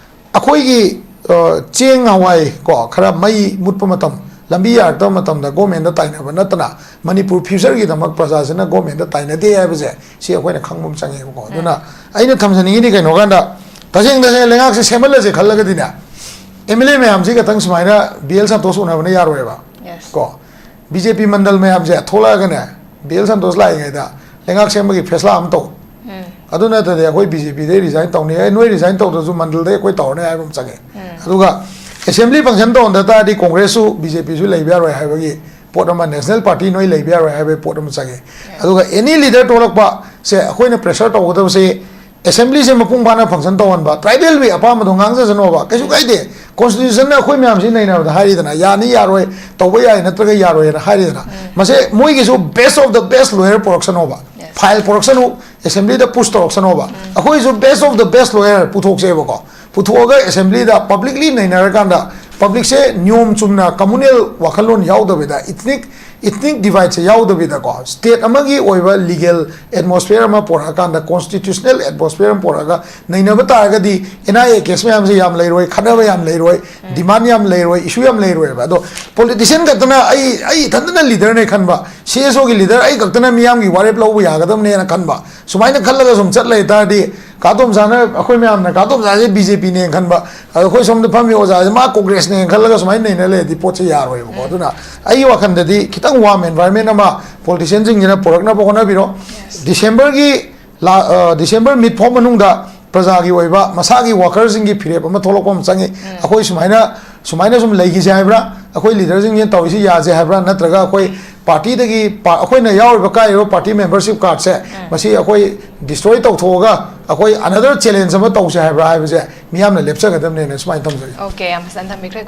ꯑꯩꯈꯣꯏꯒꯤ, ꯑ, ꯆꯦꯡ ꯍꯋꯥꯏ ꯀꯣ, ꯈꯔ ꯃꯩ ꯃꯨꯠꯄ ꯃꯇꯝ, ꯂꯝꯕꯤ ꯌꯥꯔꯛꯇꯕ ꯃꯇꯝꯗ governmentꯗ ꯇꯥꯏꯅꯕ ꯅꯠꯇꯅ ꯃꯅꯤꯄꯨꯔ futureꯒꯤꯗꯃꯛ ꯄ꯭ꯔꯖꯥꯁꯤꯅ governmentꯗ ꯇꯥꯏꯅꯗꯦ ꯍꯥꯏꯕꯁꯦ ꯁꯤ ꯑꯩꯈꯣꯏꯅ ꯈꯪꯕ ꯑꯃ ꯆꯪꯉꯦꯕꯀꯣ꯫ ꯑꯗꯨꯅ ꯑꯩꯅ ꯊꯝꯖꯅꯤꯡꯉꯤꯗꯤ ꯀꯩꯅꯣ ꯀꯥꯟꯗ, ꯇꯁꯦꯡ ꯇꯁꯦꯡꯅ ꯂꯩꯉꯥꯛꯁꯦ ꯁꯦꯝꯍꯜꯂꯁꯦ ꯈꯜꯂꯒꯗꯤꯅꯦ, ꯑꯦꯝ ꯑꯦꯜ ꯑꯦ ꯃꯌꯥꯝꯁꯤ ꯈꯛꯇꯪ ꯁꯨꯃꯥꯏꯅ ꯕꯤ ꯑꯦꯜ ꯁꯟꯇꯣꯁ ꯎꯅꯕꯅ ꯌꯥꯔꯣꯏꯕ꯫ Yes. ꯀꯣ, ꯕꯤ ꯖꯦ ꯄꯤ ꯃꯟꯗꯜ ꯃꯌꯥꯝꯁꯦ ꯊꯣꯛꯂꯛꯑꯒꯅꯦ, ꯕꯤ ꯑꯦꯜ ꯁꯟꯇꯣꯁ ꯂꯥꯛꯏꯉꯩꯗ ꯂꯩꯉꯥꯛ ꯁꯦꯝꯕꯒꯤ ꯐꯦꯁꯂꯥ ꯑꯃ ꯇꯧ꯫ ꯎꯝ. ꯑꯗꯨ ꯅꯠꯇ꯭ꯔꯗꯤ ꯑꯩꯈꯣꯏ ꯕꯤ ꯖꯦ ꯄꯤꯗꯩ ꯔꯤꯖꯥꯏꯟ ꯇꯧꯅꯤ, ꯑꯦ, ꯅꯣꯏ ꯔꯤꯖꯥꯏꯟ ꯇꯧꯗ꯭ꯔꯁꯨ ꯃꯟꯗꯜꯗꯩ ꯑꯩꯈꯣꯏ ꯇꯧꯔꯅꯤ ꯍꯥꯏꯕ ꯑꯃ ꯆꯪꯉꯦ꯫ ꯎꯝ. ꯑꯗꯨꯒ ꯑꯦꯁꯦꯝꯕ꯭ꯂꯤ ꯐꯪꯁꯟ ꯇꯧꯍꯟꯗ ꯇꯥꯔꯗꯤ ꯀꯣꯡꯒ꯭ꯔꯦꯁꯁꯨ ꯕꯤ ꯖꯦ ꯄꯤꯁꯨ ꯂꯩꯕ ꯌꯥꯔꯣꯏ ꯍꯥꯏꯕꯒꯤ ꯄꯣꯠ ꯑꯃ, ꯅꯦꯁꯅꯦꯜ ꯄꯥꯔꯇꯤ ꯅꯣꯏ ꯂꯩꯕ ꯌꯥꯔꯣꯏ ꯍꯥꯏꯕꯒꯤ ꯄꯣꯠ ꯑꯃ ꯆꯪꯉꯦ꯫ ꯑꯗꯨꯒ ꯑꯦꯅꯤ ꯂꯤꯗꯔ ꯊꯣꯛꯂꯛꯄꯁꯦ ꯑꯩꯈꯣꯏꯅ ꯄ꯭ꯔꯦꯁꯔ ꯇꯧꯒꯗꯕꯁꯦ, ꯑꯦꯁꯦꯝꯕ꯭ꯂꯤꯁꯦ ꯃꯄꯨꯡ ꯐꯥꯅ ꯐꯪꯁꯟ ꯇꯧꯍꯟꯕ, ꯇ꯭ꯔꯥꯏꯕꯦꯜꯒꯤ ꯑꯄꯥꯝꯕꯗꯣ ꯉꯥꯡꯖꯁꯅꯣꯕ, ꯀꯩꯁꯨ ꯀꯥꯏꯗꯦ꯫ ꯀꯣꯟꯁꯇꯤꯇ꯭ꯌꯨꯁꯟꯅ ꯑꯩꯈꯣꯏ ꯃꯌꯥꯝꯁꯤ ꯅꯩꯅꯕꯗ ꯍꯥꯏꯔꯤꯗꯅ, ꯌꯥꯅꯤ ꯌꯥꯔꯣꯏ, ꯇꯧꯕ ꯌꯥꯏ ꯅꯠꯇ꯭ꯔꯒ ꯌꯥꯔꯣꯏꯅ ꯍꯥꯏꯔꯤꯗꯅ꯫ ꯃꯁꯦ ꯃꯣꯏꯒꯤꯁꯨ best of the best lawyer ꯄꯨꯔꯛꯁꯅꯣꯕ, Yes. ꯐꯥꯏꯜ ꯄꯨꯔꯛꯁꯅꯨ, ꯑꯦꯁꯦꯝꯕ꯭ꯂꯤꯗ ꯄꯨꯁ ꯇꯧꯔꯛꯁꯅꯣꯕ꯫ ꯑꯩꯈꯣꯏꯁꯨ best of the best lawyer ꯄꯨꯊꯣꯛꯁꯦꯕꯀꯣ, ꯄꯨꯊꯣꯛꯑꯒ ꯑꯦꯁꯦꯝꯕ꯭ꯂꯤꯗ ꯄꯕ꯭ꯂꯤꯛꯂꯤ ꯅꯩꯅꯔꯀꯥꯟꯗ, ꯄꯕ꯭ꯂꯤꯛꯁꯦ ꯅꯤꯌꯣꯝ ꯆꯨꯝꯅ ꯀꯝꯃꯨꯅꯦꯜ ꯋꯥꯈꯜꯂꯣꯟ ꯌꯥꯎꯗꯕꯤꯗ, ꯏꯊꯅꯤꯛ ꯏꯊꯅꯤꯛ ꯗꯤꯚꯥꯏꯠꯁꯦ ꯌꯥꯎꯗꯕꯤꯗꯀꯣ, ꯁ꯭ꯇꯦꯠ ꯑꯃꯒꯤ ꯑꯣꯏꯕ ꯂꯤꯒꯦꯜ ꯑꯦꯠꯃꯣꯁꯐꯤꯌꯔ ꯑꯃ ꯄꯣꯔꯛꯑꯀꯥꯟꯗ, ꯀꯣꯟꯁꯇꯤꯇ꯭ꯌꯨꯁꯅꯦꯜ ꯑꯦꯠꯃꯣꯁꯐꯤꯌꯔ ꯑꯃ ꯄꯣꯔꯛꯑꯒ ꯅꯩꯅꯕ ꯇꯥꯔꯒꯗꯤ, ꯑꯦꯟ ꯑꯥꯏ ꯑꯦ ꯀꯦꯁ ꯃꯌꯥꯝꯁꯦ ꯌꯥꯝ ꯂꯩꯔꯣꯏ, ꯈꯠꯅꯕ ꯌꯥꯝ ꯂꯩꯔꯣꯏ, ꯗꯤꯃꯥꯟ ꯌꯥꯝ ꯂꯩꯔꯣꯏ, ꯏꯁꯨ ꯌꯥꯝ ꯂꯩꯔꯣꯏꯕ꯫ ꯑꯗꯣ ꯄꯣꯂꯤꯇꯤꯁꯤꯌꯟ ꯈꯛꯇꯅ ꯑꯩ, ꯑꯩ ꯏꯊꯟꯇꯅ ꯂꯤꯗꯔꯅꯦ ꯈꯟꯕ, ꯁꯤ ꯑꯦꯁ ꯑꯣꯒꯤ ꯂꯤꯗꯔ ꯑꯩ ꯈꯛꯇꯅ ꯃꯤꯌꯥꯝꯒꯤ ꯋꯥꯔꯦꯞ ꯂꯧꯕ ꯌꯥꯒꯗꯕꯅꯦꯅ ꯈꯟꯕ, ꯁꯨꯃꯥꯏꯅ ꯈꯜꯂꯒ ꯁꯨꯝ ꯆꯠ ꯂꯩ ꯇꯥꯔꯗꯤ, ꯀꯥ ꯇꯣꯝꯆꯥꯅ, ꯑꯩꯈꯣꯏ ꯃꯌꯥꯝꯅ ꯀꯥ ꯇꯣꯝꯆꯥꯁꯦ ꯕꯤ ꯖꯦ ꯄꯤꯅꯦꯅ ꯈꯟꯕ, ꯑꯗꯣ ꯑꯩꯈꯣꯏ ꯁꯣꯝꯗ ꯐꯝꯃꯤ ꯑꯣꯖꯥꯁꯦ ꯃꯥ ꯀꯣꯡꯒ꯭ꯔꯦꯁꯅꯦꯅ ꯈꯜꯂꯒ ꯁꯨꯃꯥꯏꯅ ꯅꯩꯅ ꯂꯩꯔꯗꯤ ꯄꯣꯠꯁꯦ ꯌꯥꯔꯣꯏꯕꯀꯣ꯫ ꯑꯗꯨꯅ ꯑꯩꯒꯤ ꯋꯥꯈꯜꯗꯗꯤ ꯈꯤꯇꯪ ꯋꯥꯔꯝ ꯑꯦꯟꯚꯥꯏꯔꯟꯃꯦꯟ ꯑꯃ ꯄꯣꯂꯤꯇꯤꯁꯤꯌꯟꯁꯤꯡꯁꯤꯅ ꯄꯨꯔꯛꯅꯕ ꯍꯣꯠꯅꯕꯤꯔꯣ꯫ ꯗꯤꯁꯦꯝꯕꯔꯒꯤ ꯂꯥ-, ꯑ, ꯗꯤꯁꯦꯝꯕꯔ ꯃꯤꯠ ꯐꯥꯎ ꯃꯅꯨꯡꯗ ꯄ꯭ꯔꯖꯥꯒꯤ ꯑꯣꯏꯕ ꯃꯁꯥꯒꯤ ꯋꯥꯀꯔꯁꯤꯡꯒꯤ ꯐꯤꯔꯦꯞ ꯑꯃ ꯊꯣꯛꯂꯛꯄ ꯑꯃ ꯆꯪꯉꯤ꯫ ꯑꯩꯈꯣꯏ ꯁꯨꯃꯥꯏꯅ, ꯁꯨꯃꯥꯏꯅ ꯁꯨꯝ ꯂꯩꯈꯤꯁꯦ ꯍꯥꯏꯕ꯭ꯔꯥ, ꯑꯩꯈꯣꯏ ꯂꯤꯗꯔꯁꯤꯡꯁꯤꯅ ꯇꯧꯔꯤꯁꯤ ꯌꯥꯁꯦ ꯍꯥꯏꯕ꯭ꯔꯥ, ꯅꯠꯇ꯭ꯔꯒ ꯑꯩꯈꯣꯏ ꯄꯥꯔꯇꯤꯗꯒꯤ ꯄꯥ-, ꯑꯩꯈꯣꯏꯅ ꯌꯥꯎꯔꯤꯕ, ꯀꯥꯏꯔꯤꯕ ꯄꯥꯔꯇꯤ ꯃꯦꯝꯕꯔꯁꯤꯞ ꯀꯥꯔꯗꯁꯦ ꯃꯁꯤ ꯑꯩꯈꯣꯏ ꯗꯤꯁꯇ꯭ꯔꯣꯏ ꯇꯧꯊꯣꯛꯑꯒ ꯑꯩꯈꯣꯏ ꯑꯅꯗꯔ ꯆꯦꯂꯦꯟꯖ ꯑꯃ ꯇꯧꯁꯦ ꯍꯥꯏꯕ꯭ꯔꯥ ꯍꯥꯏꯕꯁꯦ ꯃꯤꯌꯥꯝꯅ ꯂꯦꯞꯆꯒꯗꯕꯅꯦꯅ ꯁꯨꯃꯥꯏꯅ ꯊꯝꯖꯒꯦ꯫ Okay, ꯌꯥꯝ ꯐꯖꯅ ꯊꯝꯕꯤꯈ꯭ꯔꯦ꯫